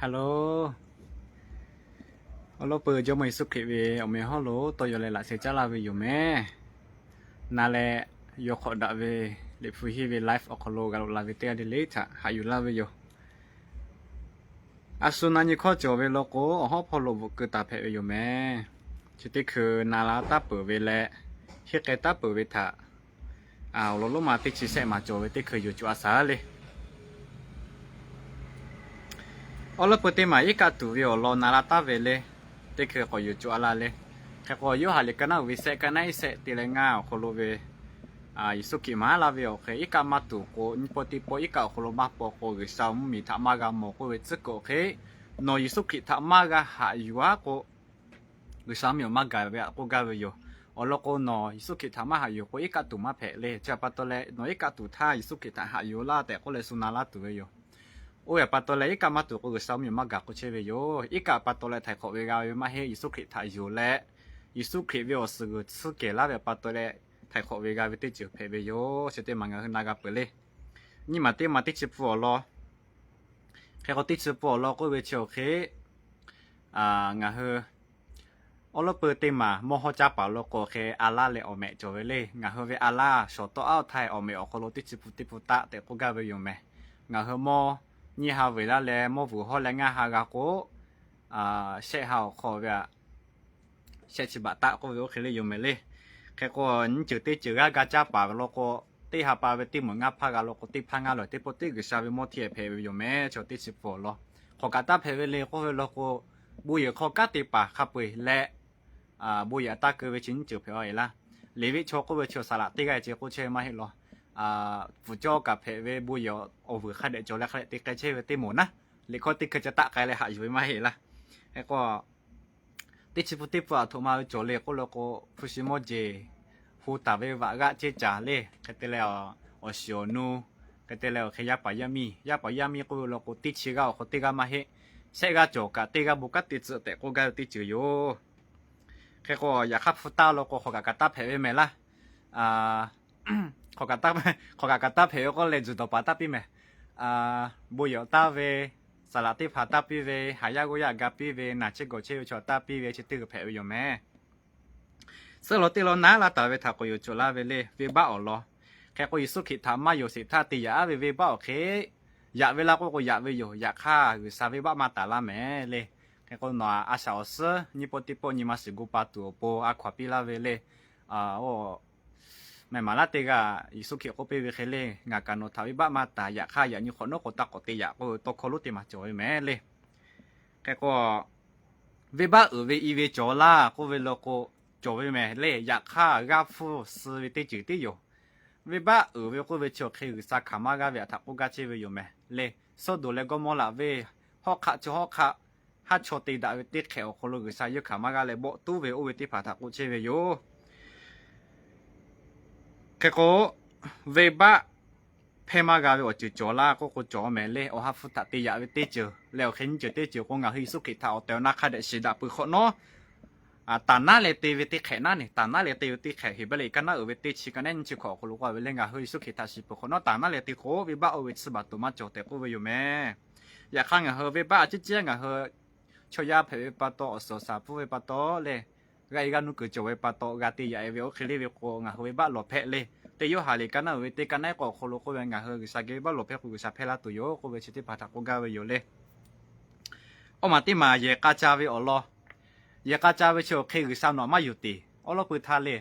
Hello, awˬ lawn peuˬ Jawˇmawˇ Yeˍsuˆ Hkriꞈ ve awˬ meh hawˉ lo tawˇ yaw leh laꞈ sheh caˉ laˇ ve yoˬ mehˍ. Na leh yawˇ hk'awꞈ daꞈ ve Liꞈ hpu henˇ ve live awˬ hk'aw lo g'a loꞈ la ve teˇ g'aˇ le le htaꞈ haꞈ yuˬ laˇ ve yoˬ. A shu na nyi hkawˇ cawˬ ve law k'o, awˬ hawˉ hpawˇ lo bvuhꞈ keu taˍ hpehꞈ ve yoˬ mehˍ. Chi teˇ hkui na la taˉ peuˬ ve leh, henˇ k'ai taˉ peuˬ ve htaꞈ awˬ lawn lonˉ ma teˇ chi shehˆ maˍ cawˬ ve teˇ hkui yoˬ cuˬ a shaˍ le. Awˬ lawn peuˬ teˇ maˬ iˉ kaˆ tuˬ ve awˬ lawn na la taˉ ve le, teˇ hkui k'awꞈ yoˬ cuˬ a la le. Hk'e k'o, Yoˇhanˬ liꞈ ka naˉ uiˍ ve shehˆ, ka naˉ iˉ shehˆ te leh ngaˇ awˬ hk'aw lo ve Yeˍsuˆ Hkriꞈ maˍ laˇ ve awˬ hk'e, iˉ kaˆ maˇ tuˬ k'o, nyiˇ pawˆ teˇ pawˆ iˉ kaˆ awˬ hk'aw lo maˇ paw k'o, G'uiˬsha mvuhˇmiˬ htaꞈ maˇ g'a mawˬ k'oˆ ve tcuhˉ kuiˬ awˬ hk'e, nawˬ Yeˍsuˆ Hkriꞈ htaꞈ maˇ g'a haꞈ yuˬ aˉ k'o, G'uiˬsha mvuhˇmiˬ maˇ gaˬ ve k'oˆ gaˇ ve yoˬ. Awˬ lawn k'o, nawˬ Yeˍsuˆ Hkriꞈ htaꞈ maˇ haꞈ yuˬ k'o, iˉ kaˆ tuˬ maˇ hpehꞈ le. Chi pa taw leh, nawˬ iˉ kaˆ tuˬ htaˇ Yeˍsuˆ Hkriꞈ htaꞈ haꞈ yuˬ laˇ tehꞈ k'oˆ leh shu na laˇ tuˬ ve yoˬ. Oˇ ve pa taw leh, iˉ kaˆ maˇ tuˬ k'o, G'uiˬsha mvuhˇmiˬ maˇ gaˬ k'oˆ chehˇ ve yoˬ. Iˉ kaˆ pa taw leh htaiˍ hk'awꞈ ve g'a ve maˇ heˆ. Yeˍsuˆ Hkriꞈ htaꞈ yonˍ leh, Yeˍsuˆ Hkriꞈ ve awˬ suhˍ g'uiˬ tsuhˇ kehˬ laˇ ve pa taw leh, htaiˍ hk'awꞈ ve g'a ve teˇ ceuˬ hpehꞈ ve yoˬ. Chi teˇ maˬ ngaˬ hui na g'a peuˬ le. Nyiˇ maˬ teˇ maˬ teˇ chi pun awˬ lawn, hk'e k'o teˇ chi pun awˬ lawn k'oˆ ve chi awˬ hk'e, ngaˬ hui awˬ lawn peuˬ teˇ maˬ mawˇ hawˉ caˇ paˍ law k'o hk'e a laˇ leh awˬ mehꞈ cawˬ ve le. Ngaˬ hui ve a laˇ shawˍ tawˆ aˉ htaiˇ awˬ mehꞈ awˬ hk'aw lo teˇ chi pun teˇ pun taˆ tehꞈ k'oˆ gaˇ ve yoˬ mehˍ. Ngaˬ hui mawˇ nyiˇ ha vuiˬ laˇ leh mawˇ vuiˬ hawˉ leh ngaˇ ha g'a k'o, shehˆ ha awˬ hk'aw ve a shehˆ chi baꞈ taˆ k'oˆ ve oˇ hk'e le yoˬ mehˍ le. Hk'e k'o, nyiˇ ceuˬ teˇ ceuˬ g'aˇ ga caˇ paˍ ve law k'o, teˇ ha pa ve teˇ meunˍ ngaˇ hpaˇ g'a law k'o, teˇ hpaˇ ngaˇ lawˬ teˇ pawˆ teˇ G'uiˬsha ve mawˇ hteˇ hpehꞈ ve yoˬ mehˍ. Chaw teˇ chi pun awˬ lawn hk'awꞈ kaꞈ taˇ hpehꞈ ve le k'oˆ ve law k'o, bon yehˬ hk'aw kanˉ te paˍ hk'a peu-eˬ leh, bon yehˬ taˇ keu ve chi nyiˇ ceuˬ hpehꞈ a e laˇ. Liꞈ viˆ chaw k'oˆ ve chi saˍ laꞈ teˇ g'aˇ e ce k'oˆ chehˇ ve maˇ heˆ law. Pfuhˍ cawˇ kaꞈ hpehꞈ ve bon yehˬ awˬ vuiˬ hk'a dehꞈ cawˬ leh hk'a dehꞈ te k'ai chehˇ ve teˇ moˍ naˉ, liꞈ hkawˇ teˇ hkui ca taˆ k'ai leh haꞈ yuˬ ve maˇ heˆ laˇ. Hk'e k'o, teˇ chi pun teˇ pun aˬ htoꞈ ma ve cawˬ le k'oˆ law k'o, hpu shi mawˇ jeˬ hu taˍ ve vaꞈ g'aˆ ceˇ caˬ le, hk'e te leh awˬ shiˍ awˬ nu, hk'e te leh awˬ hk'e yaˇ paˍ yaˇ miˇ, yaˇ paˍ yaˇ miˇ k'oˆ ve law k'o, teˇ chi g'aˇ awˬ hk'aw teˇ g'aˇ maˇ heˆ. Shehˆ g'aˇ cawˬ kaꞈ teˇ g'aˇ bon kanˉ te tcuh tehꞈ k'oˆ gaˇ ve teˇ ceuˬ yoˬ. Hk'e k'o, yaꞈ hk'aˇ hpu taˇ law k'o, hk'awꞈ kaꞈ kaꞈ taˇ hpehꞈ ve mehˍ laˇ. Hk'awꞈ kaꞈ kaꞈ taˇ hpehꞈ ve k'oˆ leh, tzuhˬ dawˬ paˍ taˇ piˇ mehˍ. Bon yehˬ taˇ ve, saˍ laꞈ teˇ hpaˍ taˇ piˇ ve, haˍ yaˇ g'awˇ yaˇ ga piˇ ve, naˬ chehˇ gawˬ chehˇ ve chaw taˇ piˇ ve, chi teˇ g'uiˬ hpehꞈ ve yoˬ mehˍ. Suhˉ law teˇ law naˉ laˇ taˍ ve htaꞈ k'oꞈ yuˬ cawˬ laˇ ve le, venˇbaˆ awˬ lawn. Hk'e k'o, Yeˍsuˆ Hkriꞈ htaꞈ maˇ yonˍ sheˍ htaˇ te yaꞈ aˉ ve venˇbaˆ awˬ hk'e, yaꞈ ve laˇ k'oˆ k'o yaꞈ ve yoˬ. Yaꞈ hk'aˇ, G'uiˬsha venˇbaˆ maˇ taˍ laˇ mehˍ le. Hk'e k'o, nawˬ a shaꞈ awˬ suhˉ nyiˇ pawˆ teˇ pawˆ nyi ma shiˍ gu pa tuˬ awˬ pon a hkaw aˬ piˇ laˇ ve le. Mehˬ maˍ laˇ teˇ g'aˇ Yeˍsuˆ Hkriꞈ k'oˆ piˇ ve hk'e le, ngaˬ kaꞈ nawˬ htaꞈ venˇbaˆ maˇ taˍ. Yaꞈ hk'aˇ, yaꞈ nyi hk'awꞈ nawˉ k'o taˇ k'awꞈ te yaꞈ k'oˆ ve tawˇ hkawˇ lonˉ teˇ maˬ cawˬ ve mehˍ le. Hk'e k'o, venˇbaˆ uiˍ ve i ve cawˬ laˇ k'oˆ ve law k'o, cawˬ ve mehˍ le. Yaꞈ hk'aˇ, g'aˇ hpfuhˇ suh ve teˇ ceuˬ tiˉ yoˬ. Venˇbaˆ uiˍ ve k'oˆ ve chi awˬ hk'e G'uiˬsha hkanˍ maˇ g'aˇ ve htaꞈ k'oˆ gaˇ chehˇ ve yoˬ mehˍ le. Sawˇdonˍ leh Gawˇmawˇraꞈ venˇ hawˉ hk'aˆ chi hawˉ hk'aˆ, haˉ chaw te daꞈ ve teˇ hk'ehꞈ awˬ hk'aw lo G'uiˬsha yeunˇ hkanˍ maˇ g'aˇ leh bawˆ tuˉ ve oˇ ve teˇ hpaˍ htaꞈ k'oˆ chehˇ ve yoˬ. Hk'e k'o, venˇbaˆ hpehˇ maˇ g'a ve awˬ ceuˬ cawˬ laˇ k'oˆ k'o cawˬ mehˍ le. Awˬ ha hpu htaꞈ te yaꞈ ve teˇ ceuˬ leh awˬ hk'e nyiˇ ceuˬ teˇ ceuˬ k'o, ngaˬ hui Yeˍsuˆ Hkriꞈ htaꞈ awˬ tehˬ awˬ na hk'a dehꞈ shiˍ daꞈ peuˬ hk'awꞈ nawˉ, taˍ naˉ leh te ve teˇ hk'ehꞈ naˉ ne, taˍ naˉ leh te ve teˇ hk'ehꞈ Heˍbrehˇ liꞈ ka naˉ uiˍ ve teˇ chi ka naˉ nyiˇ chi hkawꞈ awˬ hk'aw lo k'oˆ ve le, ngaˬ hui Yeˍsuˆ Hkriꞈ htaꞈ shiˍ peuˬ hk'awꞈ nawˉ taˍ naˉ leh te k'o, venˇbaˆ oˇ ve tsuhˇ baˬ tuˬ maˇ cawˬ tehꞈ k'oˆ ve yoˬ mehˍ. Yaꞈ hk'aˇ, ngaˬ hui venˇbaˆ a ciˉ ciˉ ngaˬ hui chaw yaˇ hpehꞈ ve pa taw, awˬ suhˍ awˬ shaˍ pfuhˇ ve pa taw leh, g'aˇ e g'aˇ nuˇ kuiˬ cawˬ ve pa taw g'a te yaꞈ e ve oˇ hk'e le ve k'o, ngaˬ hui venˇbaˆ lawˬ hpehꞈ le. Teˇ Yoˇhanˬ liꞈ ka naˉ uiˍ ve teˇ ka naˉ k'awꞈ awˬ hk'aw lo k'oˆ ve, ngaˬ hui G'uiˬsha geh venˇbaˆ lawˬ hpehꞈ k'o, G'uiˬsha hpehˇ laˇ tuˬ yoˬ k'oˆ ve chi teˇ hpaˍ htaꞈ k'oˆ gaˇ ve yoˬ le. Awˇ maˬ teˇ maˬ yehˬ k'a ca ve awˬ lawn. Yehˬ k'a ca ve chi awˬ hk'e G'uiˬsha nawˬ maˇ yuˬ tiˍ. Awˉ lawˉ pui htaˇ le,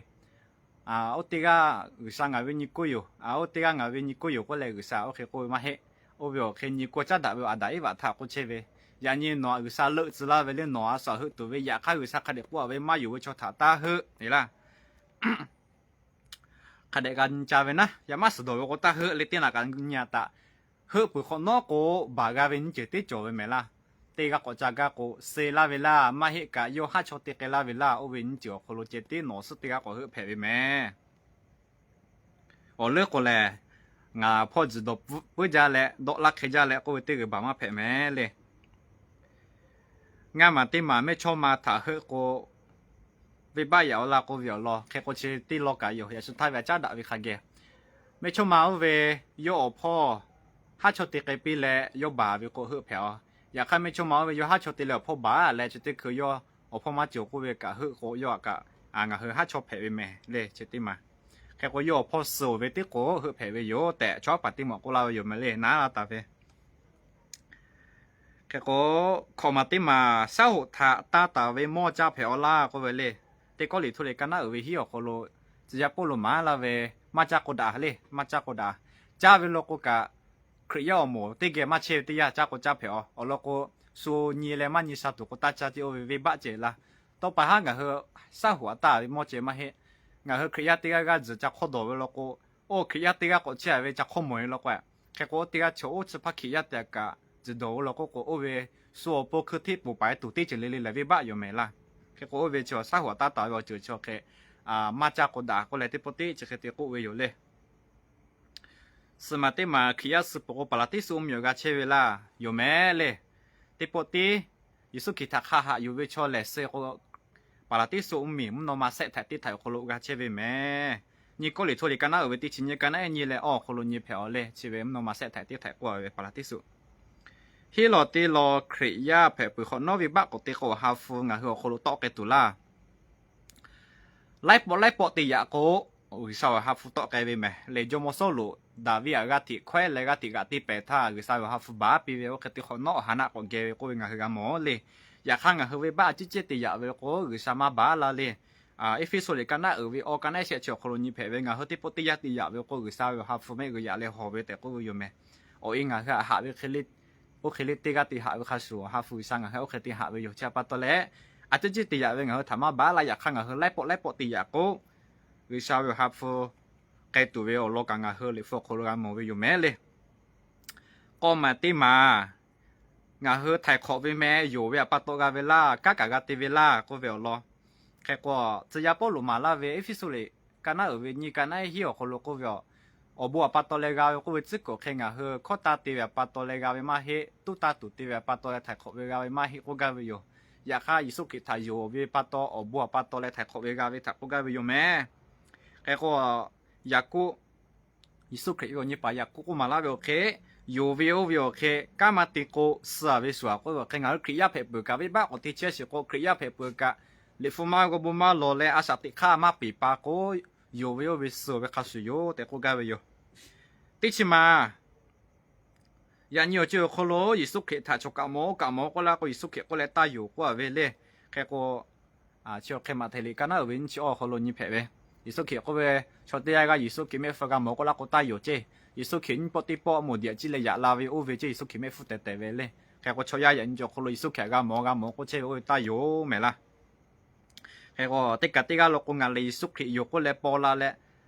oˇ teˇ g'aˇ G'uiˬsha ngaˬ ve nyi kuˇ yoˬ, oˇ teˇ g'aˇ ngaˬ ve nyi kuˇ yoˬ k'oˆ leh G'uiˬsha oˇ hk'e k'oˆ ve maˇ heˆ. Oˇ ve awˬ hk'e nyi kuˇ caˉ daꞈ ve Aˍdanˍ Eˇvaꞈ htaꞈ k'oˆ chehˇ ve, yaꞈ nyi nawˬ G'uiˬsha leuˆ tcuh laˇ ve le, nawˬ a shaꞈ heuˆ tuˬ ve yaꞈ hk'aˇ G'uiˬsha hk'a dehꞈ k'oˆ a ve maˇ yonˍ ve chaw htaꞈ taˇ heuˆ e laˇ. Hk'a dehꞈ g'a nyi ca ve naˉ, yaꞈ maˇ suhˍ dawˬ ve k'o taˇ heuˆ le, teˇ naꞈ kaꞈ nyi a taꞈ. Heuˆ peuˬ hk'awꞈ nawˉ k'o, baˬ g'a ve nyiˇ ceuˬ teˇ cawˬ ve mehˍ laˇ. Teˇ g'aˇ k'awꞈ ca gaˇ k'o, suh laˇ ve laˇ, maˇ heˆ kaꞈ yawˇ haˉ chaw te k'ai laˇ ve laˇ, oˇ ve nyiˇ ceuˬ awˬ hk'aw lo ceh tiˉ nawˬ suhˉ teˇ g'aˇ k'awꞈ heuˆ hpehꞈ ve mehˍ. Awˬ leuˉ k'o lehˬ, ngaˬ hpawˇ tzuhˬ dawˬ puiˉ jaˇ leh dawˆ laˇ hk'e jaˇ leh k'oˆ ve teˇ g'uiˬ baˬ maˇ hpehꞈ mehˍ le. Ngaˇ maˬ teˇ maˬ mehˇchawˇma htaꞈ heuˆ k'o, venˇbaˆ yaꞈ-oꞈ laˇ k'oˆ ve awˬ lawn hk'e k'o chi teˇ lawn kaꞈ yoˬ. Yaꞈ shu htaˇ ve a caˉ daꞈ ve hk'a geh, mehˇchawˇma oˇ ve yawˇ awˬ hpawˇ haˉ chaw te k'ai piˇ leh yawˇ baˬ ve k'o heuˆ hpehꞈ a. Yaꞈ hk'aˇ, mehˇchawˇma oˇ ve yawˇ haˉ chaw te leh awˬ hpawˇ baˬ leh chi teˇ hkui yawˇ awˬ hpawˇ maˇ cawˬ k'oˆ ve kaꞈ heuˆ k'o, yawˇ htaꞈ kaꞈ ngaˬ hui haˉ chaw hpehꞈ ve mehˍ le chi teˇ maˬ. Hk'e k'o, yawˇ awˬ hpawˇ suh ve teˇ k'o heuˆ hpehꞈ ve yoˬ tehꞈ, chaw aˉ paˍ teˇ maˬ k'oˆ laˇ ve yoˬ mehˍ le, naˉ laˇ taˍ ve. Hk'e k'o, hkawꞈ maˬ teˇ maˬ, shaˉ hoꞈ htaꞈ taˇ taˍ ve mawˇ caˇ hpehꞈ-aw laˇ k'oˆ ve le. Teˇ Kawˇrenˍhtuˆ liꞈ ka naˉ uiˍ ve hiˉ awˬ hk'aw lo tcuh yaˇ Pawˇluꞈ maˍ laˇ ve, maˇ caˇ k'o daꞈ le, maˇ caˇ k'o daꞈ. Caˇ ve law k'o kaꞈ, Hkriꞈ yaˇ awˬ moˍ teˇ geh maˇ chehˇ ve teˇ yanˇ caˇ k'o caˇ hpehꞈ-aw. Awˬ lawn k'o, shu nyi leh maˇ nyi sha tuˬ k'o taˇ caˇ te oˇ ve venˇbaˆ ceh laˇ. Tawˇ pa haˉ ngaˬ hui shaˉ hoꞈ aꞈ taˇ ve mawˇ ceh maˇ heˆ. Ngaˬ hui Hkriꞈ yaˇ teˇ g'aˇ g'aˇ tzuhˬ ca hk'awˇ dawˬ ve law k'o, oˇ Hkriꞈ yaˇ teˇ g'aˇ k'awꞈ chehˇ ve ca hk'awˇ mawˬ ve law k'o, hk'e k'o, oˇ teˇ g'aˇ chaw oˇ chi hpaˇ Hkriꞈ yaˇ te kaꞈ tzuhˬ dawˬ ve law k'o k'o, oˇ ve shu awˬ pon hkui hteˇ poˬ paˍ tuˬ teˇ ceuˬ le le lehˬ venˇbaˆ yoˬ mehˍ laˇ. Hk'e k'o, oˇ ve chi shaˉ hoꞈ aꞈ taˇ taˍ ve awˬ ceuˬ chi hk'e maˇ caˇ k'o daꞈ k'oˆ leh, teˇ pawˆ teˇ chi hk'e te k'oˆ ve yoˬ le. Suh maˬ teˇ maˬ, Hkriꞈ yaˇ suh peuˬ k'o, paˍ laˍ tiˉ suh oˇ miˬ awˬ g'a chehˇ ve laˇ yoˬ mehˍ le. Teˇ pawˆ teˇ, Yeˍsuˆ Hkriꞈ htaꞈ hk'a haꞈ yuˬ ve chaw lehˬ suh k'o, paˍ laˍ tiˉ suh oˇ miˬ mvuhˇ naw ma sehˆ htaiꞈ teˇ htaiꞈ awˬ hk'aw lo g'a chehˇ ve mehˍ. Nyiˇ Kawˇrenˍhtuˆ liꞈ ka naˉ uiˍ ve teˇ chi nyiˇ ka naˉ ehˉ nyiˇ leh awˬ hk'aw lo nyi hpehꞈ-aw le, chi ve mvuhˇ naw ma sehˆ htaiꞈ teˇ htaiꞈ k'oˆ ve paˍ laˍ tiˉ suh. Hiˉ lawˬ te lawˬ Hkriꞈ yaˇ hpehꞈ peuˬ hk'awꞈ nawˉ ve baˆ k'awꞈ te k'o, ha hpu ngaˬ hui awˬ hk'aw lo tawˆ k'ai tuˬ laˇ. Laiˉ pawˆ laiˉ pawˆ te yaꞈ k'o, G'uiˬsha awˬ ha hpu tawˆ k'ai ve mehˍ le. Jawˇmawˇ Sawˉluꞈ Daˍviˆ htaꞈ g'aˇ hteꞈ hkawehˉ leh g'aˇ hteꞈ g'aꞈ te pehˍ htaˇ, G'uiˬsha ve awˬ ha hpu baˬ piˇ ve, oˇ hk'e te hk'awꞈ nawˉ awˬ ha naˆ k'awꞈ geh ve k'oˆ ve ngaˬ hui g'a mawˬ le. Yaꞈ hk'aˇ, ngaˬ hui ve baˆ a ciˉ cehˇ te yaꞈ ve k'o, G'uiˬsha maˇ baˬ laˇ le. Eˇfeˇsuꞈ liꞈ ka naˆ uiˍ ve awˬ ka naˆ shehˆ chi awˬ hk'aw lo nyi hpehꞈ ve, ngaˬ hui teˇ pawˆ teˇ yanˇ te yaꞈ ve k'o, G'uiˬsha ve awˬ ha hpu mehˆ g'uiˬ yaꞈ leh hawˬ ve tehꞈ k'oˆ ve yoˬ mehˍ. Awˬ e ngaˬ hui htaꞈ haꞈ ve hk'e le, oˇ hk'e le teˇ g'aˇ te haꞈ ve hk'a shuˍ, awˬ ha hpu G'uiˬsha ngaˬ hui oˇ hk'e te haꞈ ve yoˬ. Chi pa taw leh, a ciˉ cehˇ te yaꞈ ve ngaˬ hui htaꞈ maˇ baˬ laˇ. Yaꞈ hk'aˇ, ngaˬ hui laiˉ pawˆ laiˉ pawˆ te yaꞈ k'o, G'uiˬsha ve awˬ ha hpu k'ai tuˬ ve awˬ lawn kaꞈ ngaˬ hui Liꞈ hpu awˬ hk'aw lo g'a mawˬ ve yoˬ mehˍ le. K'awˇ maˬ teˇ maˬ, ngaˬ hui htaiˍ hk'awꞈ ve meh yonˍ ve awˬ pa taw g'a ve laˇ, kanˉ kaꞈ g'a te ve laˇ k'oˆ ve awˬ lawn. Hk'e k'o, tcuh yaˇ Pawˇluꞈ maˍ laˇ ve Eˇfeˇsuꞈ liꞈ ka naˉ uiˍ ve nyiˇ ka naˉ ehˉ hiˉ awˬ hk'aw lo k'oˆ ve, awˬ bon awˬ pa taw leh g'a ve k'oˆ ve tcuhˉ kuiˬ hk'e ngaˬ hui hkawˇ taˇ te ve awˬ pa taw leh g'a ve maˇ heˆ, tuˉ taˇ tuˬ te ve awˬ pa taw leh htaiˍ hk'awꞈ ve g'a ve maˇ heˆ k'oˆ gaˇ ve yoˬ. Yaꞈ hk'aˇ, Yeˍsuˆ Hkriꞈ htaꞈ yonˍ ve pa taw, awˬ bon awˬ pa taw leh htaiˍ hk'awꞈ ve g'a ve htaꞈ k'oˆ gaˇ ve yoˬ mehˍ. Hk'e k'o, Yaˍkoˆ, Yeˍsuˆ Hkriꞈ ve awˬ nyi paˍ Yaˍkoˆ k'oˆ maˍ laˇ ve awˬ hk'e, yonˍ ve oˇ ve awˬ hk'e kanˉ maˇ te k'o, suh-a ve shuˍ-a k'oˆ ve awˬ hk'e, ngaˬ hui Hkriꞈ yaˇ hpehꞈ peuˬ kaꞈ, venˇbaˆ k'awꞈ te chehˇ sheˍ k'o, Hkriꞈ yaˇ hpehꞈ peuˬ kaꞈ, Liꞈ hpu maˇ g'aw bon maˇ lawˬ leh a shaꞈ teꞈ hk'aˇ maˇ peˍ pa k'o, yonˍ ve oˇ ve suh ve hk'a shuˍ yoˬ tehꞈ k'oˆ gaˇ ve yoˬ. Teˇ chi maˬ, yaꞈ nyi awˬ ceuˬ awˬ hk'aw lo Yeˍsuˆ Hkriꞈ htaꞈ chaw kaꞈ mawˬ, oˇ kaꞈ mawˬ k'oˆ laˇ k'o, Yeˍsuˆ Hkriꞈ k'oˆ leh taˇ yonˍ k'oˆ-a ve le. Hk'e k'o, chi awˬ hk'e Maꞈhtehˍ liꞈ ka naˉ uiˍ ve nyiˇ chi awˬ hk'aw lo nyi hpehꞈ ve, Yeˍsuˆ Hkriꞈ k'oˆ ve, chaw teˇ g'aˇ g'aˇ Yeˍsuˆ Hkriꞈ mehˆ hpfuhˇ g'a mawˬ k'oˆ laˇ k'o taˇ yonˍ ceˇ. Yeˍsuˆ Hkriꞈ nyiˇ pawˆ teˇ pawˆ moˍ diꞈ ciˉ leh yaꞈ la ve oˇ ve ceˇ Yeˍsuˆ Hkriꞈ mehˆ hpfuhˇ tehˬ tehˬ ve le. Hk'e k'o, chaw yaˇ yaꞈ nyi cawˬ hk'aw lo Yeˍsuˆ Hkriꞈ g'a mawˬ g'a mawˬ k'oˆ chehˇ ve oˇ ve taˇ yonˍ mehˍ laˇ. Hk'e k'o, teˇ kaꞈ teˇ g'aˇ lo k'o, ngaˬ lehˬ Yeˍsuˆ Hkriꞈ yonˍ k'oˆ leh paw la leh,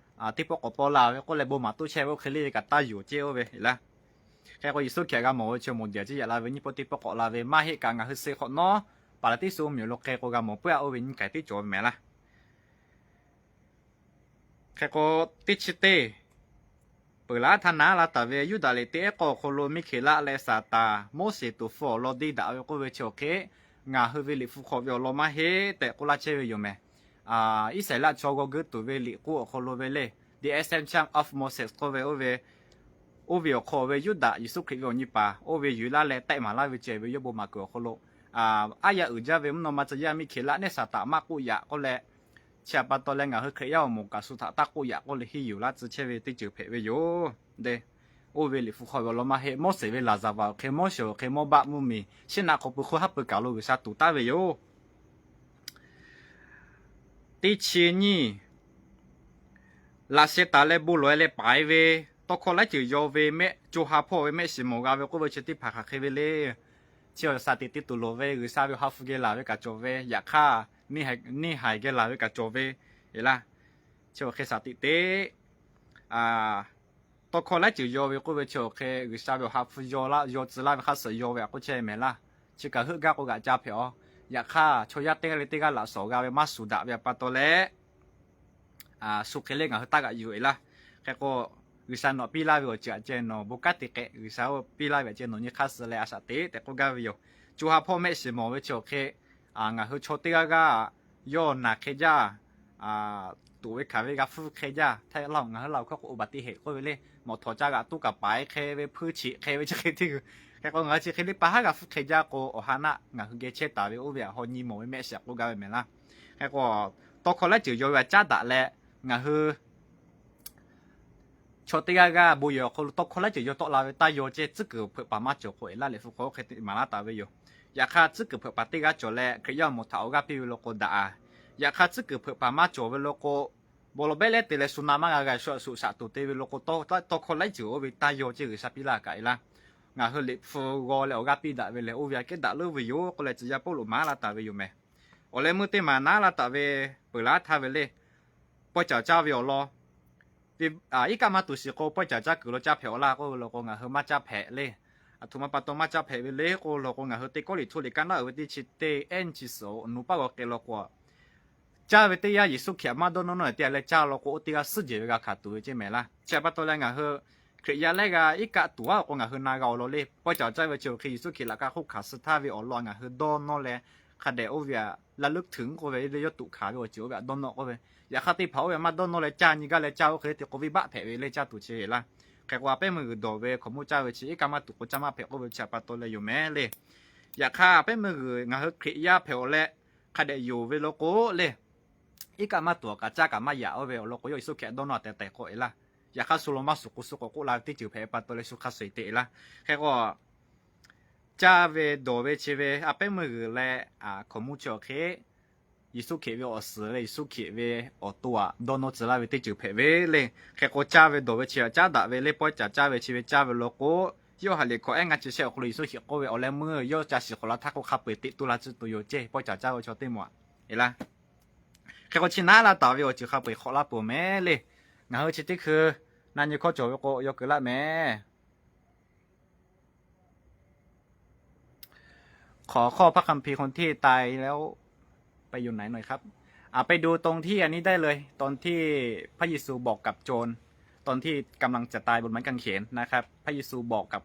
teˇ pawˆ k'awꞈ paw la ve k'oˆ leh bon maˍ toˇ chehˇ ve oˇ hk'e le kaꞈ taˇ yonˍ ceˇ oˇ ve laˇ. Hk'e k'o, Yeˍsuˆ Hkriꞈ g'a mawˬ ve chi moˍ diꞈ ciˉ yaꞈ la ve nyiˇ pawˆ teˇ pawˆ k'awꞈ la ve maˇ heˆ kaꞈ, ngaˬ hui suh hk'awꞈ nawˉ paˍ laˍ tiˉ suh oˇ miˬ awˬ lo hk'e k'o g'a mawˬ puiˉ-a oˇ ve nyiˇ k'ai teˇ cawˬ ve mehˍ laˇ. Hk'e k'o, teˇ chi teˇ, peuˬ laˉ htaˇ naˉ la taˍ ve Yuˇdaꞈ liꞈ teˇ ehˉ k'awˇ awˬ hk'aw lo Miˇhkeˍlaˆ leh Saˍtanˍ Moˉseˍ tuˍ hpfuh awˬ lawn deˇ daꞈ ve k'oˆ ve chi awˬ hk'e, ngaˬ hui ve Liꞈ hpu hk'aw ve awˬ lawn maˇ heˆ tehꞈ k'oˆ laˇ chehˇ ve yoˬ mehˍ. Iˉsaˍreˍlaˆ chaw g'aw guiˇ tuˬ ve liꞈ k'oˆ awˬ hk'aw lo ve le, The Ascension of Moses k'oˆ ve oˇ ve, oˇ ve awˬ hk'aw ve Yuˇdaꞈ Yeˍsuˆ Hkriꞈ ve awˬ nyi paˍ oˇ ve yuˬ laˇ leh tehˆ maˍ laˇ ve ceh ve yawˇ bon maˍ kuiˬ awˬ hk'aw lo, aˉ yaˇ uiˍ jaˇ ve mvuhˇ naw ma tcuh yaˇ Miˇhkeˍlaˆ nehˇ Saˍtanˍ maˇ k'oˆ yaꞈ k'oˆ leh, chi htaꞈ pa taw leh ngaˬ hui Hkriꞈ yaˇ awˬ moˍ kaꞈ shu htaꞈ taˇ k'oˆ yaꞈ k'oˆ leh henˇ yuˬ laˇ tcuh chehˇ ve teˇ ceuˬ hpehꞈ ve yoˬ. Oˇ ve Liꞈ hpu hk'aw ve awˬ lawn maˇ heˆ. Moˉseˍ ve laˍzaˍvaˍ awˬ hk'e, Moˉseˍ awˬ hk'e, Mawˇbaˆ mvuhˇmiˬ, Siˉnaˆ hk'aw pui hk'oˆ haˉ pui kaˬ lo G'uiˬsha tuˍ taˍ ve yoˬ. Teˇ chi nyiˇ, laꞈ sheh taˍ leh bon lawˬ-e leh paiˍ ve, tawˇ hkawˇ laiˉ ceuˬ yaw ve mehˆ, co ha hpawˇ ve mehˆ shiˍ mawˬ g'a ve k'oˆ ve chi teˇ hpaˍ hk'aˬ hk'e ve le. Chi awˬ shaˍ tiꞈ te tuˬ loˍ ve G'uiˬsha ve awˬ ha hpu geh laˬ ve kaꞈ cawˬ ve, yaꞈ hk'aˇ neˇ haiˬ geh laˬ ve kaꞈ cawˬ ve, e laˇ. Chi awˬ hk'e shaˍ tiꞈ te tawˇ hkawˇ laiˉ ceuˬ yaw ve k'oˆ ve chi awˬ hk'e G'uiˬsha ve awˬ ha hpu yaw tcuh laˇ ve hk'a suhˍ yaw ve aꞈ k'oˆ chehˇ mehˍ laˇ. Chi kaꞈ heuˆ gaˇ k'o g'aꞈ ca hpehꞈ-aw. Yaꞈ hk'aˇ, chaw yaˇ teˇ g'aˇ leh teˇ g'aˇ laꞈ shawˍ g'a ve maˇ shuˍ daꞈ ve awˬ pa taw leh, shu hk'e le ngaˬ hui taˇ g'aꞈ yuˬ-e laˇ. Hk'e k'o, G'uiˬsha nawˬ piˇ laˇ ve awˬ ceuˬ aꞈ ceh nawˬ bon kanˉ te k'ai, G'uiˬsha oˇ piˇ laˇ ve aꞈ ceh nawˬ nyi hk'aˇ suh leh a shaꞈ teꞈ tehꞈ k'oˆ gaˇ ve yoˬ. Co ha hpawˇ mehˆ shiˍ mawˬ ve chi awˬ hk'e, ngaˬ hui chaw teˇ g'aˇ g'aˇ yawˇ naˬ hk'e jaˇ, tuꞈ ve hkanˍ ve g'a hpfuhˇ hk'e jaˇ, htaiˇ laˇ ngaˬ hui laˇ awˬ hkawˇ k'o อุบัติเหตุ k'oˆ ve le. mawꞈ htawˍ ca g'aꞈ tuˉ kaꞈ paiˍ hk'e ve, hpuiˇ cheꞈ hk'e ve chi hk'e teˇ g'uiˬ. Hk'e k'o ngaˬ hui chi hk'e teˇ pa haˉ g'a hpfuhˇ hk'e jaˇ k'o, awˬ ha naˆ ngaˬ hui geh chehˇ taˍ ve oˇ ve htaꞈ haw nyi mawˬ ve mehˆ shiˍ k'oˆ gaˇ ve mehˍ laˇ. Hk'e k'o, tawˇ hkawˇ laiˉ ceuˬ yaw ve htaꞈ caˉ daꞈ leh, ngaˬ hui chaw teˇ g'aˇ g'aˇ bon yehˬ awˬ hk'aw lo tawˇ hkawˇ laiˉ ceuˬ yaw tawˆ la ve taˇ yaw ceh tcuhˉ kuiˬ hpeuꞈ paˍ maˇ cawˬ k'o, eˬ laˇ leh hpu hk'aw oˇ hk'e te maˍ laˇ taˍ ve yoˬ. Yaꞈ hk'aˇ, tcuhˉ kuiˬ hpeuꞈ paˍ teˇ g'aˇ cawˬ leh Hkriꞈ yaˇ awˬ moˍ htaꞈ awˬ g'aˇ piˇ ve law k'o daꞈ a. Yaꞈ hk'aˇ, tcuhˉ kuiˬ hpeuꞈ paˍ maˇ cawˬ ve law k'o, bon lawˬ behˉ leh te leh shu na maˇ g'a g'a shu suꞈ shaꞈ tuˬ te ve law k'o, tawˇ hkawˇ laiˉ ceuˬ oˇ ve taˇ yaw ceh G'uiˬsha piˇ laˇ kaꞈ eˬ laˇ. Ngaˬ hui liꞈ hpu g'aw leh awˬ g'aˇ piˇ daꞈ ve lehˬ, oˇ ve aꞈ kehˉ daꞈ leuˉ ve yoˬ k'oˆ leh, tcuh yaˇ Pawˇluꞈ maˍ laˇ taˍ ve yoˬ mehˍ. Awˬ leh meuˇ teˇ maˬ naˉ laˇ taˍ ve peuˬ laˉ htaˇ ve le, pawehˇ caˍ caˇ ve awˬ lawn iˉ kaˆ maˇ tuˬ shiˍ k'o, pawehˇ caˍ caˇ kuiˬ lo caˇ hpehꞈ awˬ laˇ k'oˆ ve law k'o, ngaˬ hui maˇ caˇ hpehꞈ le. Aˬ htoꞈ ma pa taw maˇ caˇ hpehꞈ ve le k'oˆ law k'o, ngaˬ hui teˇ Kawˇrenˍhtuˆ liꞈ kaˆ naˉ uiˍ ve teˇ chi teˇ ehˉ nyiˇ chi suhˍ awˬ nu paˆ g'aw k'ai law k'o, caˇ ve teˇ yanˇ Yeˍsuˆ Hkriꞈ maˇ dawˇ nawˇ nawˇ leh teˇ g'aˇ leh caˇ law k'o, oˇ teˇ g'aˇ suhˉ jehˬ ve g'a hkanˍ tuˬ ve ceˇ mehˍ laˇ. Chi pa taw leh ngaˬ hui Hkriꞈ yaˇ lehˉ g'a iˉ kaˆ tuˬ aˉ k'o, ngaˬ hui na g'a awˬ lawn le, pawehˇ caˍ caˇ ve chi awˬ hk'e Yeˍsuˆ Hkriꞈ laꞈ ka hk'oˆ hkanˍ suh htaˇ ve awˬ lawn ngaˬ hui dawˇ nawˇ leh, hk'a dehꞈ oˇ ve aꞈ laˇ leuˉ htuiˍ k'oˆ ve le, yawˇ tuꞈ hkanˍ ve awˬ ceuˬ oˇ ve aꞈ dawˇ nawˇ k'oˆ ve. Yaꞈ hk'aˇ, teˇ hpaˍ oˇ ve maˇ dawˇ nawˇ leh caˇ nyi gaˇ leh caˇ oˇ hk'e te k'o, venˇbaˆ hpehꞈ ve le, caˇ tuˬ chi laˇ. Hk'e k'o, a pehˉ meuˇ g'uiˬ dawˬ ve hkaoˍmonˇ caˇ ve chi iˉ kaˆ maˇ tuˬ k'o, caˇ maˇ hpehꞈ k'oˆ ve chi pa taw leh yoˬ mehˍ le. Yaꞈ hk'aˇ, a pehˉ meuˇ g'uiˬ ngaˬ hui Hkriꞈ yaˇ hpehꞈ awˬ leh hk'a dehꞈ yonˍ ve law k'o le, iˉ kaˆ maˇ tuˬ awˬ kaꞈ caˇ kaꞈ maˇ yaꞈ oˇ ve awˬ lawn k'o, yawˇ Yeˍsuˆ Hkriꞈ dawˇ nawˇ tehꞈ tehꞈ k'oˆ e laˇ. Yaꞈ hk'aˇ, shu lo maˇ suhˍ k'o, shu k'awꞈ k'oˆ la ve teˇ ceuˬ hpehꞈ pa taw leh shu hk'a suh e te laˇ. Hk'e k'o, caˇ ve dawˬ ve chi ve a pehˉ meuˇ g'uiˬ leh hkaoˍmonˇ chi awˬ hk'e Yeˍsuˆ Hkriꞈ ve awˬ suhˍ leh Yeˍsuˆ Hkriꞈ ve awˬ to aꞈ dawˇ nawˇ tcuh laˇ ve teˇ ceuˬ hpehꞈ ve le. Hk'e k'o, caˇ ve dawˬ ve chi aꞈ caˉ daꞈ ve le, pawehˇ caˍ caˇ ve chi ve caˇ ve law k'o, Yoˇhanˬ liꞈ hkawꞈ ehˉ ngaˇ chi shehˆ awˬ hk'aw lo Yeˍsuˆ Hkriꞈ k'oˆ ve, awˬ leh meuˇ yawˇ ca shiˍ hk'awꞈ la htaˇ k'o, hk'a peu eˬ teꞈ tu la tcuh tuˬ yoˬ ceˇ, pawehˇ caˍ caˇ ve chaw teˇ moˍ aꞈ eˬ laˇ. Hk'e k'o, chi naˉ laˇ taˍ ve awˬ ceuˬ hk'a peu eˬ hk'awꞈ laˇ peuˬ mehˍ le. Ngaˬ hui chi teˇ hkui na nyi hkawˇ cawˬ ve k'o, yaw keu laˇ mehˍ. ขอข้อพระคัมภีร์ คนที่ตายแล้วไปอยู่ไหนหน่อยครับ อ่ะ ไปดูตรงที่อันนี้ได้เลย ตอนที่พระเยซูบอกกับโจร ตอนที่กำลังจะตายบนไม้กางเขนนะครับ พระเยซูบอกกับ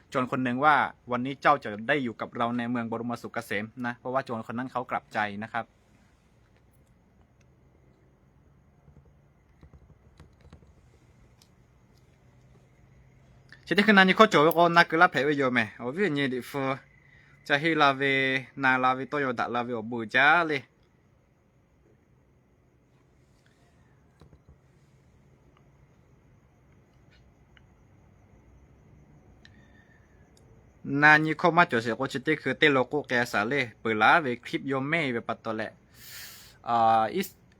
โจรคนหนึ่งว่า วันนี้เจ้าจะได้อยู่กับเราในเมืองบรมสุขเกษมนะ เพราะว่าโจรคนนั้นเขากลับใจนะครับ Chi teˇ hkui na nyi hkawˇ cawˬ ve k'o, na keu laˇ hpehꞈ ve yoˬ mehˍ. Awˬ viˉ awˬ nyi liꞈ hpu ca henˇ la ve, na la ve, tawˇ yaw daꞈ la ve awˬ bon uiˍ jaˇ le. Na nyi hkawˇ maˇ cawˬ sheˍ k'o, chi teˇ hkui teˇ lo k'oˆ k'ai shaˍ le. Peuˬ laˬ ve คลิป yawˇ mehˇ ve pa taw leh,